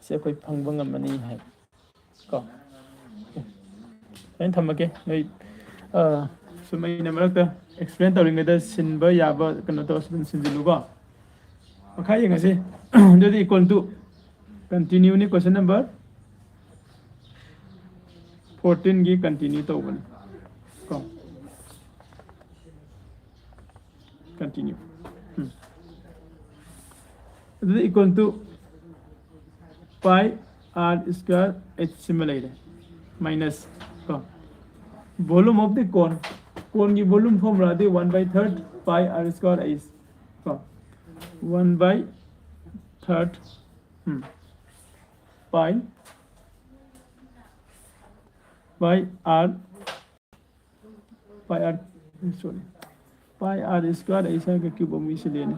ꯁꯤ ꯑꯩꯈꯣꯏ ꯐꯪꯕ ꯉꯝꯃꯅꯤ ꯍꯥꯏ ꯀꯣ꯫ ꯑꯩꯅ ꯊꯝꯃꯒꯦ꯫ ꯅꯣꯏ, ꯑ, ꯁꯨꯝ ꯑꯩꯅ ꯃꯔꯛꯇ explain ꯇꯧꯔꯤꯉꯩꯗ ꯁꯤꯟꯕ ꯌꯥꯕ ꯀꯩꯅꯣ ꯇꯧꯔꯁꯨ ꯑꯗꯨꯝ ꯁꯤꯟꯖꯤꯜꯂꯨꯀꯣ꯫ ꯃꯈꯥ ꯌꯦꯡꯉꯁꯤ꯫ ꯑꯗꯨꯗꯤ equal to continue ꯅꯤ, question number fourteen ꯒꯤ continue ꯇꯧꯕꯅꯤ ꯀꯣ꯫ Continue꯫ ꯎꯝ꯫ ꯑꯗꯨꯗꯤ equal to pi r square h ꯁꯤꯃ ꯂꯩꯔꯦ, minus ꯀꯣ, volume of the cone, cone ꯒꯤ volume formula D one by third pi r square h ꯀꯣ, one by third, um, pi, pi r, pi r, sorry, pi r square h ꯍꯥꯏꯔꯒ cube ꯑꯃꯨꯛ ꯏꯁꯤꯜꯂꯦꯅꯦ꯫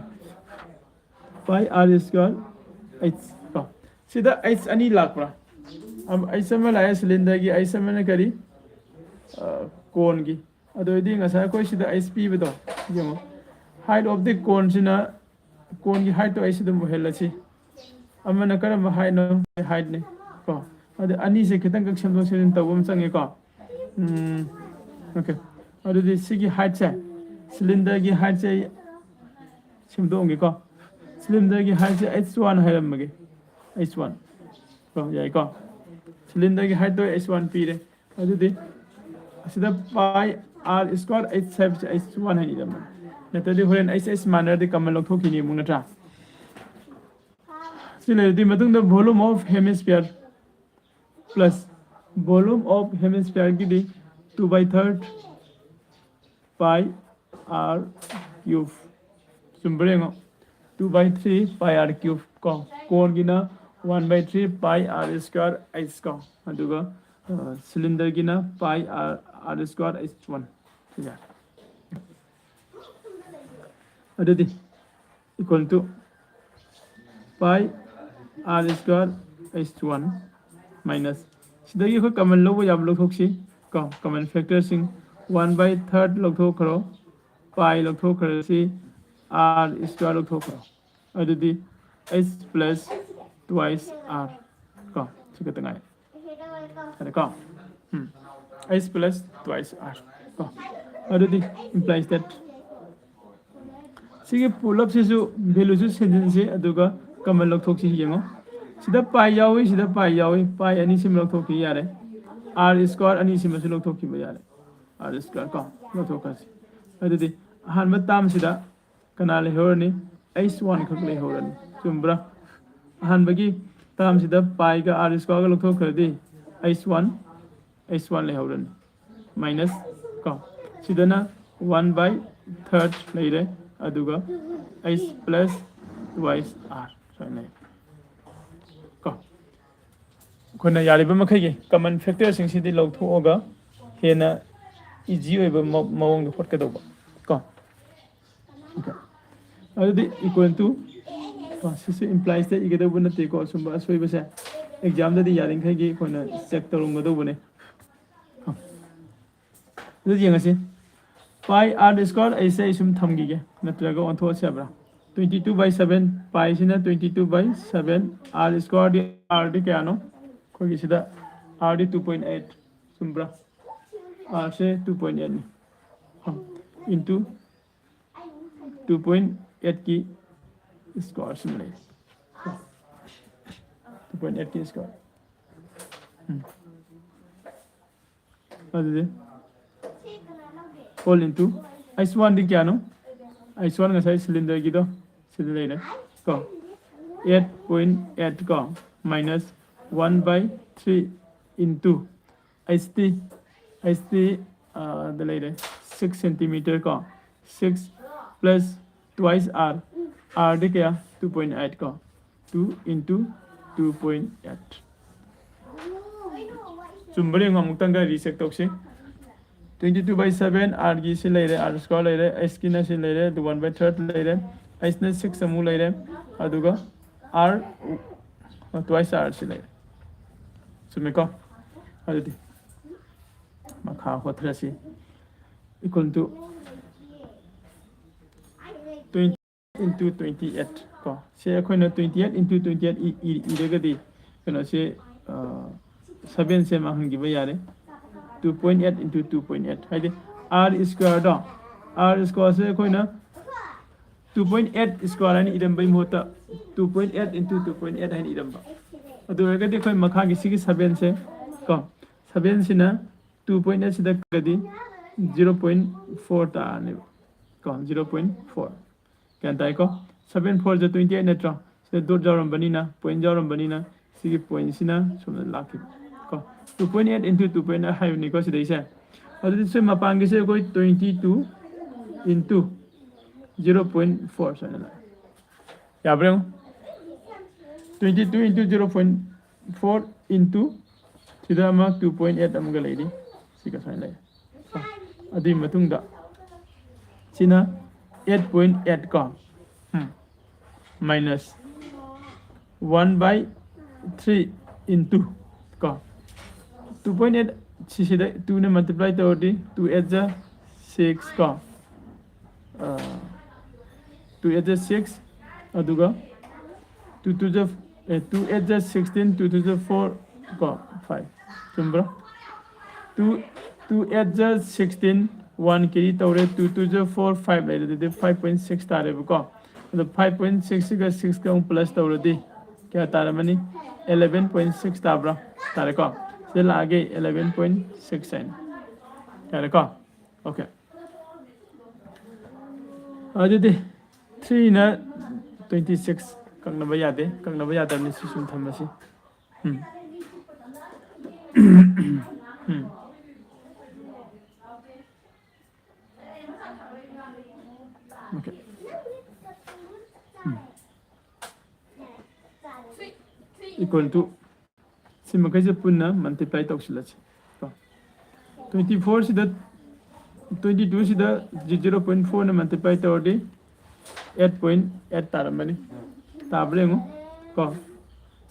Pi r square h ꯀꯣ꯫ ꯁꯤꯗ h ꯑꯅꯤ ꯂꯥꯛꯄ꯭ꯔꯥ? ꯑꯝ, h ꯑꯃ ꯂꯥꯛꯑꯦ cylinder ꯒꯤ, h ꯑꯃꯅ ꯀꯔꯤ? ꯑ, cone ꯒꯤ꯫ ꯑꯗꯨ ꯑꯣꯏꯗꯤ ꯉꯁꯥꯏ ꯑꯩꯈꯣꯏ ꯁꯤꯗ h ꯄꯤꯕꯗꯣ ꯌꯦꯡꯉꯣ, height of the cone ꯁꯤꯅ, cone ꯒꯤ height ꯇꯣ h ꯑꯗꯨꯝ ꯑꯣꯏꯍꯜꯂꯁꯤ꯫ ꯑꯃꯅ ꯀꯔꯝꯕ height ꯅꯣ? Height ꯅꯤ ꯀꯣ꯫ ꯑꯗ ꯑꯅꯤꯁꯦ ꯈꯤꯇꯪꯈꯛ ꯁꯦꯝꯗꯣꯛ ꯁꯦꯝꯖꯤꯟ ꯇꯧꯕ ꯑꯃ ꯆꯪꯉꯦꯀꯣ꯫ ꯎꯝ, okay꯫ ꯑꯗꯨꯗꯤ ꯁꯤꯒꯤ height ꯁꯦ, cylinder ꯒꯤ height ꯁꯦ ꯑꯩ ꯁꯦꯝꯗꯣꯛꯑꯝꯒꯦꯀꯣ꯫ Cylinder ꯒꯤ height ꯁꯦ h one ꯍꯥꯏꯔꯝꯃꯒꯦ꯫ h one ꯀꯣ, ꯌꯥꯏꯀꯣ? Cylinder ꯒꯤ height ꯇꯣ h one ꯄꯤꯔꯦ꯫ ꯑꯗꯨꯗꯤ ꯁꯤꯗ pi r square h ꯍꯥꯏꯕꯁꯦ h one ꯍꯥꯏꯅꯤꯗꯅ, ꯅꯠꯇ꯭ꯔꯗꯤ ꯍꯣꯔꯦꯟ h h ꯃꯥꯟꯅꯔꯗꯤ common ꯂꯧꯊꯣꯛꯈꯤꯅꯤ ꯑꯃꯨꯛ, ꯅꯠꯇ꯭ꯔꯥ? ꯁꯤ ꯂꯩꯔꯗꯤ ꯃꯇꯨꯡꯗ volume of hemisphere plus volume of hemisphere ꯒꯤꯗꯤ two by third pi r cube, ꯆꯨꯝꯕ꯭ꯔꯥ ꯌꯦꯡꯉꯣ, two by three pi r cube ꯀꯣ, cone ꯒꯤꯅ one by three pi r square h ꯀꯣ, ꯑꯗꯨꯒ cylinder ꯒꯤꯅ pi r r square h one꯫ ꯑꯗꯨꯗꯤ equal to pi r square h one minus, ꯁꯤꯗꯒꯤ ꯑꯩꯈꯣꯏ common ꯂꯧꯕ ꯌꯥꯕ ꯂꯧꯊꯣꯛꯁꯤ ꯀꯣ, common factor ꯁꯤꯡ꯫ One by third ꯂꯧꯊꯣꯛꯈ꯭ꯔꯣ, pi ꯂꯧꯊꯣꯛꯈ꯭ꯔꯁꯤ, r square ꯂꯧꯊꯣꯛꯈ꯭ꯔꯣ, ꯑꯗꯨꯗꯤ h plus twice r ꯀꯣ, ꯁꯤ ꯈꯛꯇ ꯉꯥꯏ꯫ ꯀꯣ, ꯎꯝ, h plus twice r ꯀꯣ꯫ ꯑꯗꯨꯗꯤ implies that ꯁꯤꯒꯤ ꯄꯨꯂꯞꯁꯤꯁꯨ value ꯁꯨ ꯁꯤꯟꯖꯤꯟꯁꯤ, ꯑꯗꯨꯒ common ꯂꯧꯊꯣꯛꯁꯤ꯫ ꯌꯦꯡꯉꯣ, ꯁꯤꯗ pi ꯌꯥꯎꯏ, ꯁꯤꯗ pi ꯌꯥꯎꯏ, pi ꯑꯅꯤꯁꯤꯃ ꯂꯧꯊꯣꯛꯈꯤ ꯌꯥꯔꯦ, r square ꯑꯅꯤꯁꯤꯃꯁꯨ ꯂꯧꯊꯣꯛꯈꯤꯕ ꯌꯥꯔꯦ, r square ꯀꯣ, ꯂꯧꯊꯣꯛꯈ꯭ꯔꯁꯤ꯫ ꯑꯗꯨꯗꯤ ꯑꯍꯥꯟꯕ term ꯁꯤꯗ ꯀꯅꯥ ꯂꯩꯍꯧꯔꯅꯤ? h one ꯈꯛ ꯂꯩꯍꯧꯔꯅꯤ꯫ ꯆꯨꯝꯕ꯭ꯔꯥ? ꯑꯍꯥꯟꯕꯒꯤ term ꯁꯤꯗ pi ꯒ r square ꯒ ꯂꯧꯊꯣꯛꯈ꯭ꯔꯗꯤ h one, h one ꯂꯩꯍꯧꯔꯅꯤ, minus ꯀꯣ, ꯁꯤꯗꯅ one by third ꯂꯩꯔꯦ, ꯑꯗꯨꯒ h plus twice r ꯁꯨꯃꯥꯏꯅ ꯂꯩ ꯀꯣ꯫ ꯑꯩꯈꯣꯏꯅ ꯌꯥꯔꯤꯕ ꯃꯈꯩꯒꯤ common factor ꯁꯤꯡꯁꯤꯗꯤ ꯂꯧꯊꯣꯛꯑꯒ ꯍꯦꯟꯅ easy ꯑꯣꯏꯕ ꯃꯑꯣꯡꯗ ꯍꯣꯠꯀꯗꯧꯕ ꯀꯣ꯫ ꯑꯗꯨꯗꯤ equal to ꯀꯣ, ꯁꯤꯁꯨ implies ꯇ ꯏꯒꯗꯧꯕ ꯅꯠꯇꯦꯀꯣ꯫ ꯑꯁꯨꯝꯕ ꯑꯁꯣꯏꯕꯁꯦ exam ꯗꯗꯤ ꯌꯥꯔꯤꯈꯩꯒꯤ ꯑꯩꯈꯣꯏꯅ check ꯇꯧꯔꯝꯒꯗꯧꯕꯅꯦ꯫ ꯑꯗꯨꯗꯤ ꯌꯦꯡꯉꯁꯤ, pi r square ꯑꯩꯁꯦ ꯑꯩ ꯁꯨꯝ ꯊꯝꯈꯤꯒꯦ, ꯅꯠꯇ꯭ꯔꯒ ꯑꯣꯟꯊꯣꯛꯑꯁꯤ ꯍꯥꯏꯕ꯭ꯔꯥ? Twenty two by seven, pi ꯁꯤꯅ twenty two by seven, r square D, r ꯗꯤ ꯀꯌꯥꯅꯣ? ꯑꯩꯈꯣꯏꯒꯤ ꯁꯤꯗ r ꯗꯤ two point eight, ꯆꯨꯝꯕ꯭ꯔꯥ? R ꯁꯦ two point eight ꯅꯤ, into two point eight ꯀꯤ square ꯁꯨꯝ ꯂꯩ, two point eight ꯀꯤ square꯫ ꯎꯝ꯫ ꯑꯗꯨꯗꯤ whole into H one ꯗꯤ ꯀꯌꯥꯅꯣ? H one ꯉꯁꯥꯏ cylinder ꯒꯤꯗꯣ ꯁꯤꯗ ꯂꯩꯔꯦ ꯀꯣ, eight point eight ꯀꯣ, minus one by three into H T, H T ꯗ ꯂꯩꯔꯦ six centimeter ꯀꯣ, six plus twice R, R ꯗꯤ ꯀꯌꯥ? Two point eight ꯀꯣ, two into two point eight꯫ ꯆꯨꯝꯕ꯭ꯔꯥ ꯌꯦꯡꯉꯣ, ꯑꯃꯨꯛꯇꯪꯒ recheck ꯇꯧꯁꯤ꯫ Twenty two by seven, R ꯒꯤ ꯁꯤ ꯂꯩꯔꯦ, R square ꯂꯩꯔꯦ, H ꯀꯤꯅ ꯁꯤ ꯂꯩꯔꯦ, ꯑꯗꯨ one by third ꯂꯩꯔꯦ, H ꯅ six ꯑꯃꯨꯛ ꯂꯩꯔꯦ, ꯑꯗꯨꯒ R, twice R ꯁꯤ ꯂꯩꯔꯦ꯫ ꯆꯨꯝꯃꯦꯀꯣ? ꯑꯗꯨꯗꯤ ꯃꯈꯥ ꯍꯣꯠꯊꯔꯁꯤ꯫ Equal to twenty into twenty eight ꯀꯣ꯫ ꯁꯦ ꯑꯩꯈꯣꯏꯅ twenty eight into twenty eight E-, E-, ꯏꯔꯒꯗꯤ ꯀꯩꯅꯣꯁꯦ, ꯑ, seven ꯁꯦ ꯃꯥ ꯍꯟꯈꯤꯕ ꯌꯥꯔꯦ꯫ Two point eight into two point eight ꯍꯥꯏꯗꯤ R square ꯗꯣ, R square ꯁꯦ ꯑꯩꯈꯣꯏꯅ two point eight square ꯍꯥꯏꯅ ꯏꯔꯝꯕꯩ ꯃꯍꯨꯠꯇ two point eight into two point eight ꯍꯥꯏꯅ ꯏꯔꯝꯕ꯫ ꯑꯗꯨ ꯑꯣꯏꯔꯒꯗꯤ ꯑꯩꯈꯣꯏ ꯃꯈꯥꯒꯤ ꯁꯤꯒꯤ seven ꯁꯦ ꯀꯣ, seven ꯁꯤꯅ two point eight ꯁꯤꯗ ꯀꯗꯤ zero point four ꯇꯥꯔꯅꯦꯕ ꯀꯣ, zero point four꯫ ꯒ꯭ꯌꯥꯟ ꯇꯥꯏꯀꯣ? Seven four J twenty eight ꯅꯠꯇ꯭ꯔꯣ? ꯁꯤꯗ dot ꯌꯥꯎꯔꯝꯕꯅꯤꯅ, point ꯌꯥꯎꯔꯝꯕꯅꯤꯅ, ꯁꯤꯒꯤ point ꯁꯤꯅ ꯁꯨꯝꯅ ꯂꯥꯛꯈꯤꯕ ꯀꯣ꯫ Two point eight into two point eight ꯍꯥꯏꯕꯅꯤꯀꯣ ꯁꯤꯗꯩꯁꯦ꯫ ꯑꯗꯨꯗꯤ ꯁꯤ ꯃꯄꯥꯟꯒꯤꯁꯦ ꯑꯩꯈꯣꯏ twenty two into zero point four ꯁꯨꯃꯥꯏꯅ ꯂꯥꯛꯑꯦ꯫ ꯌꯥꯕ꯭ꯔꯥ ꯌꯦꯡꯉꯣ? Twenty two into zero point four into ꯁꯤꯗ ꯑꯃ two point eight ꯑꯃꯒ ꯂꯩꯔꯤ꯫ ꯁꯤꯒ ꯁꯨꯃꯥꯏꯅ ꯂꯩꯔꯦ꯫ ꯑꯗꯨꯒꯤ ꯃꯇꯨꯡꯗ ꯁꯤꯅ eight point eight ꯀꯣ꯫ ꯎꯝ꯫ Minus one by three into ꯀꯣ꯫ Two point eight ꯁꯤꯁꯤꯗ two ꯅ multiply ꯇꯧꯔꯗꯤ two eight ꯖ six ꯀꯣ꯫ ꯑ, two eight ꯖ six, ꯑꯗꯨꯒ two two ꯖ, ꯑꯦ, two eight ꯖ sixteen, two two ꯖ four ꯀꯣ, five꯫ ꯆꯨꯝꯕ꯭ꯔꯣ? Two, two eight ꯖ sixteen, one carry ꯇꯧꯔꯦ, two two ꯖ four, five ꯂꯩꯔꯦ, ꯑꯗꯨꯗꯤ five point six ꯇꯥꯔꯦꯕꯀꯣ꯫ ꯑꯗꯣ five point six ꯁꯤꯒ six ꯀ ꯑꯃꯨꯛ plus ꯇꯧꯔꯗꯤ ꯀꯌꯥ ꯇꯥꯔꯝꯃꯅꯤ? Eleven point six ꯇꯥꯕ꯭ꯔꯥ? ꯇꯥꯔꯦꯀꯣ꯫ ꯁꯤꯗ ꯂꯥꯛꯑꯒꯦ, eleven point six ꯍꯥꯏꯅ꯫ ꯌꯥꯔꯦꯀꯣ? Okay꯫ ꯑꯗꯨꯗꯤ ꯊ꯭ꯔꯤꯅ ꯇ꯭ꯋꯦꯟꯇꯤ ꯁꯤꯛꯁ ꯀꯛꯅꯕ ꯌꯥꯗꯦ꯫ ꯀꯛꯅꯕ ꯌꯥꯗꯕꯅꯤ꯫ ꯁꯤ ꯁꯨꯝ ꯊꯝꯃꯁꯤ꯫ ꯎꯝ꯫ ꯎꯝ꯫ Okay꯫ ꯎꯝ꯫ Equal to ꯁꯤ ꯃꯈꯩꯁꯦ ꯄꯨꯟꯅ multiply ꯇꯧꯁꯤꯜꯂꯁꯤ꯫ ꯀꯣ, ꯇ꯭ꯋꯦꯟꯇꯤ ꯐꯣꯔꯁꯤꯗ, ꯇ꯭ꯋꯦꯟꯇꯤ ꯇꯨꯁꯤꯗ ꯖꯤꯔꯣ ꯄꯣꯏꯟ ꯐꯣꯔꯅ multiply ꯇꯧꯔꯗꯤ ꯑꯦꯠ ꯄꯣꯏꯟ ꯑꯦꯠ ꯇꯥꯔꯝꯃꯅꯤ꯫ ꯇꯥꯕ꯭ꯔꯥ ꯌꯦꯡꯉꯨ꯫ ꯀꯣ,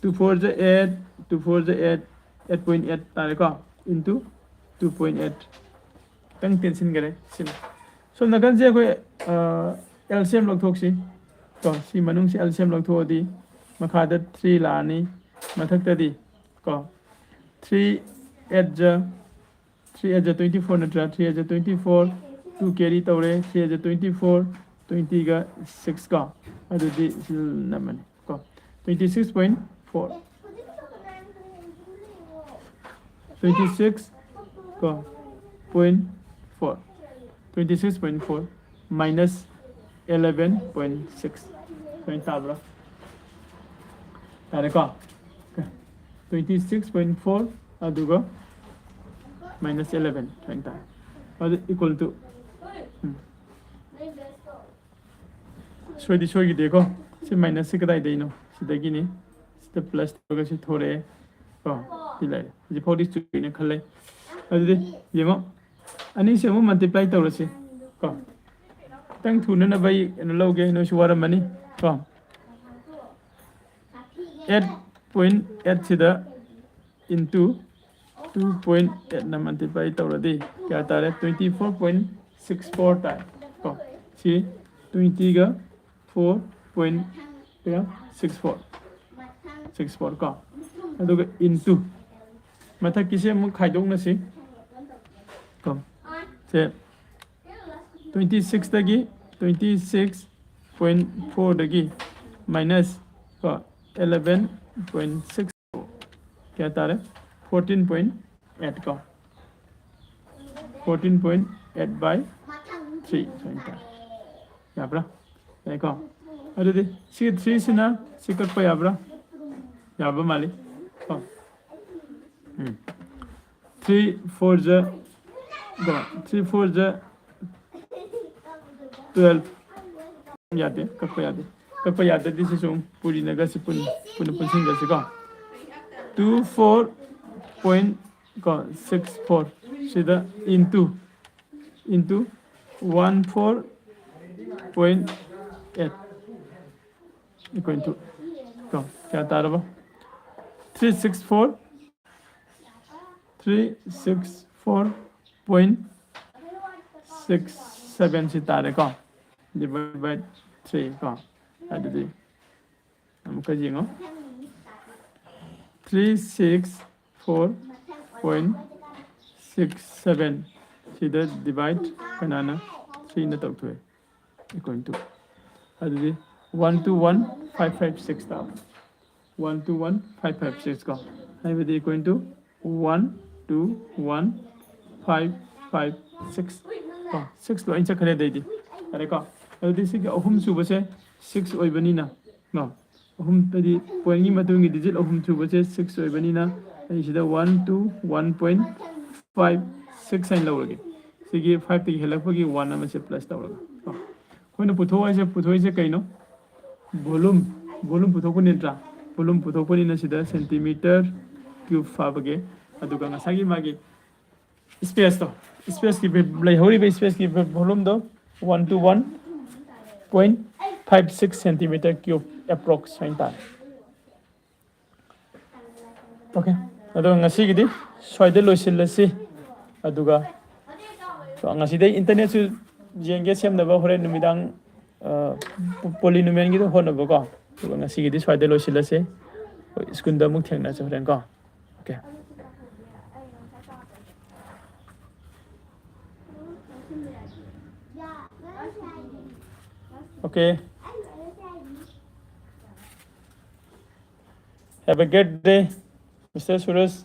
two four eight, two four eight, eight point eight ꯇꯥꯔꯦꯀꯣ, into two point eight꯫ ꯈꯤꯇꯪ ꯇꯦꯟꯁꯤꯟꯈꯔꯦ ꯁꯤꯅ꯫ ꯁꯣꯝ ꯅꯥꯀꯟꯁꯦ ꯑꯩꯈꯣꯏ, ꯑ, L C M ꯂꯧꯊꯣꯛꯁꯤ꯫ ꯀꯣ, ꯁꯤ ꯃꯅꯨꯡꯁꯤ L C M ꯂꯧꯊꯣꯛꯑꯗꯤ ꯃꯈꯥꯗ ꯊ꯭ꯔꯤ ꯂꯥꯛꯑꯅꯤ꯫ ꯃꯊꯛꯇꯗꯤ ꯀꯣ, three eight ꯖ, three eight ꯖ twenty four ꯅꯠꯇ꯭ꯔꯥ? Three eight ꯖ twenty four, two carry ꯇꯧꯔꯦ꯫ Three eight ꯖ twenty four, twenty ꯒ six ꯀꯣ, ꯑꯗꯨꯗꯤ ꯁꯤ ꯅꯝꯃꯅꯤ꯫ ꯀꯣ, twenty six point four, twenty six ꯀꯣ, point four, twenty six point four minus eleven point six ꯁꯨꯃꯥꯏꯅ ꯇꯥꯕ꯭ꯔꯥ? ꯇꯥꯔꯦꯀꯣ? Twenty six point four ꯑꯗꯨꯒ minus eleven ꯁꯨꯃꯥꯏꯅ ꯇꯥꯔꯦ꯫ ꯑꯗꯨ equal to, ꯎꯝ꯫ ꯁꯣꯏꯗꯤ ꯁꯣꯏꯈꯤꯗꯦꯀꯣ꯫ ꯁꯤ minus ꯁꯤ ꯀꯗꯥꯏꯗꯩꯅꯣ? ꯁꯤꯗꯒꯤꯅꯤ꯫ ꯁꯤꯗ plus ꯇꯧꯔꯒ ꯁꯤ ꯊꯣꯔꯛꯑꯦ꯫ ꯀꯣ, ꯁꯤ ꯂꯩꯔꯦ꯫ ꯍꯧꯖꯤꯛ ꯐꯥꯎꯗꯤ ꯆꯨꯝꯃꯦꯅ ꯈꯜꯂꯦ꯫ ꯑꯗꯨꯗꯤ ꯌꯦꯡꯉꯣ꯫ ꯑꯅꯤꯁꯦ ꯑꯃꯨꯛ multiply ꯇꯧꯔꯁꯤ꯫ ꯀꯣ꯫ ꯈꯤꯇꯪ ꯊꯨꯅꯅꯕ ꯑꯩ ꯀꯩꯅꯣ ꯂꯧꯒꯦ, ꯅꯣꯏꯁꯨ ꯋꯥꯔꯝꯃꯅꯤ꯫ ꯀꯣ꯫ Eight point eight ꯁꯤꯗ into two point eight ꯅ multiply ꯇꯧꯔꯗꯤ ꯀꯌꯥ ꯇꯥꯔꯦ? Twenty four point six four ꯇꯥꯔꯦ꯫ ꯀꯣ꯫ ꯁꯤ twenty ꯒ four point ꯀꯌꯥ? Six four꯫ Six four ꯀꯣ꯫ ꯑꯗꯨꯒ into ꯃꯊꯛꯀꯤꯁꯦ ꯑꯃꯨꯛ ꯈꯥꯏꯗꯣꯛꯅꯁꯤ꯫ ꯀꯣ꯫ ꯁꯦ twenty six ꯇꯒꯤ, twenty six point four ꯗꯒꯤ minus ꯀꯣ, eleven point six ꯀꯌꯥ ꯇꯥꯔꯦ? Fourteen point eight ꯀꯣ꯫ Fourteen point eight by three ꯁꯨꯃꯥꯏꯅ ꯇꯥꯔꯦ꯫ ꯌꯥꯕ꯭ꯔꯥ? ꯌꯥꯏꯀꯣ? ꯑꯗꯨꯗꯤ ꯁꯤꯒꯤ ꯊ꯭ꯔꯤꯁꯤꯅ ꯁꯤ ꯀꯛꯄ ꯌꯥꯕ꯭ꯔꯥ? ꯌꯥꯕ ꯃꯥꯜꯂꯤ ꯀꯣ? ꯎꯝ, ꯊ꯭ꯔꯤ ꯐꯣꯔ ꯖ ꯀꯣ, ꯊ꯭ꯔꯤ ꯐꯣꯔ ꯖ ꯇꯨꯌꯦꯜꯐ꯫ ꯌꯥꯗꯦ, ꯀꯛꯄ ꯌꯥꯗꯦ꯫ ꯀꯛꯄ ꯌꯥꯗ꯭ꯔꯗꯤ ꯁꯤꯁꯨ ꯑꯃꯨꯛ ꯄꯨꯔꯤꯅꯒ ꯁꯤ ꯄꯨꯟ- ꯄꯨꯟꯅ ꯄꯨꯟꯁꯤꯟꯈ꯭ꯔꯁꯤꯀꯣ꯫ ꯇꯨ ꯐꯣꯔ ꯄꯣꯏꯟ ꯀꯣ ꯁꯤꯛꯁ ꯐꯣꯔ ꯁꯤꯗ into into one four point eight equal two ꯀꯣ ꯀꯌꯥ ꯇꯥꯔꯕ? Three six four three six four point six seven ꯁꯤ ꯇꯥꯔꯦꯀꯣ, ꯗꯤꯚꯥꯏꯠ ꯕꯥꯏ ꯊ꯭ꯔꯤ ꯀꯣ꯫ ꯑꯗꯨꯗꯤ ꯑꯃꯨꯛꯀ ꯌꯦꯡꯉꯣ, three six four point six seven ꯁꯤꯗ ꯗꯤꯚꯥꯏꯠ ꯀꯅꯥꯅ? ꯊ꯭ꯔꯤꯅ ꯇꯧꯊꯣꯛꯑꯦ, ꯏꯀ꯭ꯋꯦꯟ ꯇꯨ꯫ ꯑꯗꯨꯗꯤ one two one five five six ꯇꯥꯕ꯫ One two one five five six ꯀꯣ, ꯍꯥꯏꯕꯗꯤ ꯏꯀ꯭ꯋꯦꯟ two one two one five five six ꯀꯣ, ꯁꯤꯛꯁ ꯂꯣꯏ ꯆꯠꯈ꯭ꯔꯦ꯫ ꯑꯗꯩꯗꯤ ꯌꯥꯔꯦꯀꯣ꯫ ꯑꯗꯨꯗꯤ ꯁꯤꯒꯤ ꯑꯍꯨꯝ ꯁꯨꯕꯁꯦ ꯁꯤꯛꯁ ꯑꯣꯏꯕꯅꯤꯅ ꯀꯣ, ꯑꯍꯨꯝ ꯍꯥꯏꯗꯤ ꯄꯣꯏꯟꯒꯤ ꯃꯇꯨꯡꯒꯤ ꯗꯤꯖꯤꯠ ꯑꯍꯨꯝ ꯁꯨꯕꯁꯦ ꯁꯤꯛꯁ ꯑꯣꯏꯕꯅꯤꯅ ꯑꯩ ꯁꯤꯗ one two one point five six ꯍꯥꯏꯅ ꯂꯧꯔꯒꯦ꯫ ꯁꯤꯒꯤ ꯐꯥꯏꯚꯇꯒꯤ ꯍꯦꯜꯂꯛꯄꯒꯤ ꯋꯥꯟ ꯑꯃꯁꯦ ꯄ꯭ꯂꯁ ꯇꯧꯔꯒ ꯀꯣ꯫ ꯑꯩꯈꯣꯏꯅ ꯄꯨꯊꯣꯛ ꯍꯥꯏꯁꯦ, ꯄꯨꯊꯣꯛꯏꯁꯦ ꯀꯩꯅꯣ? ꯚꯣꯂꯨꯝ, ꯚꯣꯂꯨꯝ ꯄꯨꯊꯣꯛꯄ ꯅꯠꯇ꯭ꯔꯥ? ꯚꯣꯂꯨꯝ ꯄꯨꯊꯣꯛꯄꯅꯤꯅ ꯁꯤꯗ ꯁꯦꯟꯇꯤꯃꯤꯇꯔ ꯀ꯭ꯌꯨꯕ ꯐꯥꯕꯒꯦ꯫ ꯑꯗꯨꯒ ꯉꯁꯥꯏꯒꯤ ꯃꯥꯒꯤ ꯁ꯭ꯄꯦꯁꯇꯣ, ꯁ꯭ꯄꯦꯁꯀꯤ ꯂꯩꯍꯧꯔꯤꯕ ꯁ꯭ꯄꯦꯁꯀꯤ ꯚꯣꯂꯨꯝꯗꯣ one two one point five six centimetre cube approx ꯍꯥꯏꯅ ꯇꯥꯔꯦ꯫ ꯑꯣꯀꯦ, ꯑꯗꯣ ꯉꯁꯤꯒꯤꯗꯤ ꯁ꯭ꯋꯥꯏꯗ ꯂꯣꯏꯁꯤꯜꯂꯁꯤ꯫ ꯑꯗꯨꯒ ꯉꯁꯤꯗꯩ ꯏꯟꯇꯔꯅꯦꯠꯁꯨ ꯌꯦꯡꯒꯦ ꯁꯦꯝꯅꯕ ꯍꯣꯔꯦꯟ ꯅꯨꯃꯤꯗꯥꯡ, ꯑ, ꯄꯣꯂꯤꯅꯣꯃꯤꯌꯦꯜꯒꯤꯗꯣ ꯍꯣꯠꯅꯕꯀꯣ꯫ ꯑꯗꯨꯒ ꯉꯁꯤꯒꯤꯗꯤ ꯁ꯭ꯋꯥꯏꯗ ꯂꯣꯏꯁꯤꯜꯂꯁꯤ꯫ ꯁ꯭ꯀꯨꯜꯗ ꯑꯃꯨꯛ ꯊꯦꯡꯅꯁꯤ ꯍꯣꯔꯦꯟ ꯀꯣ꯫ Okay. Okay. Have a great day, Mister Suresh.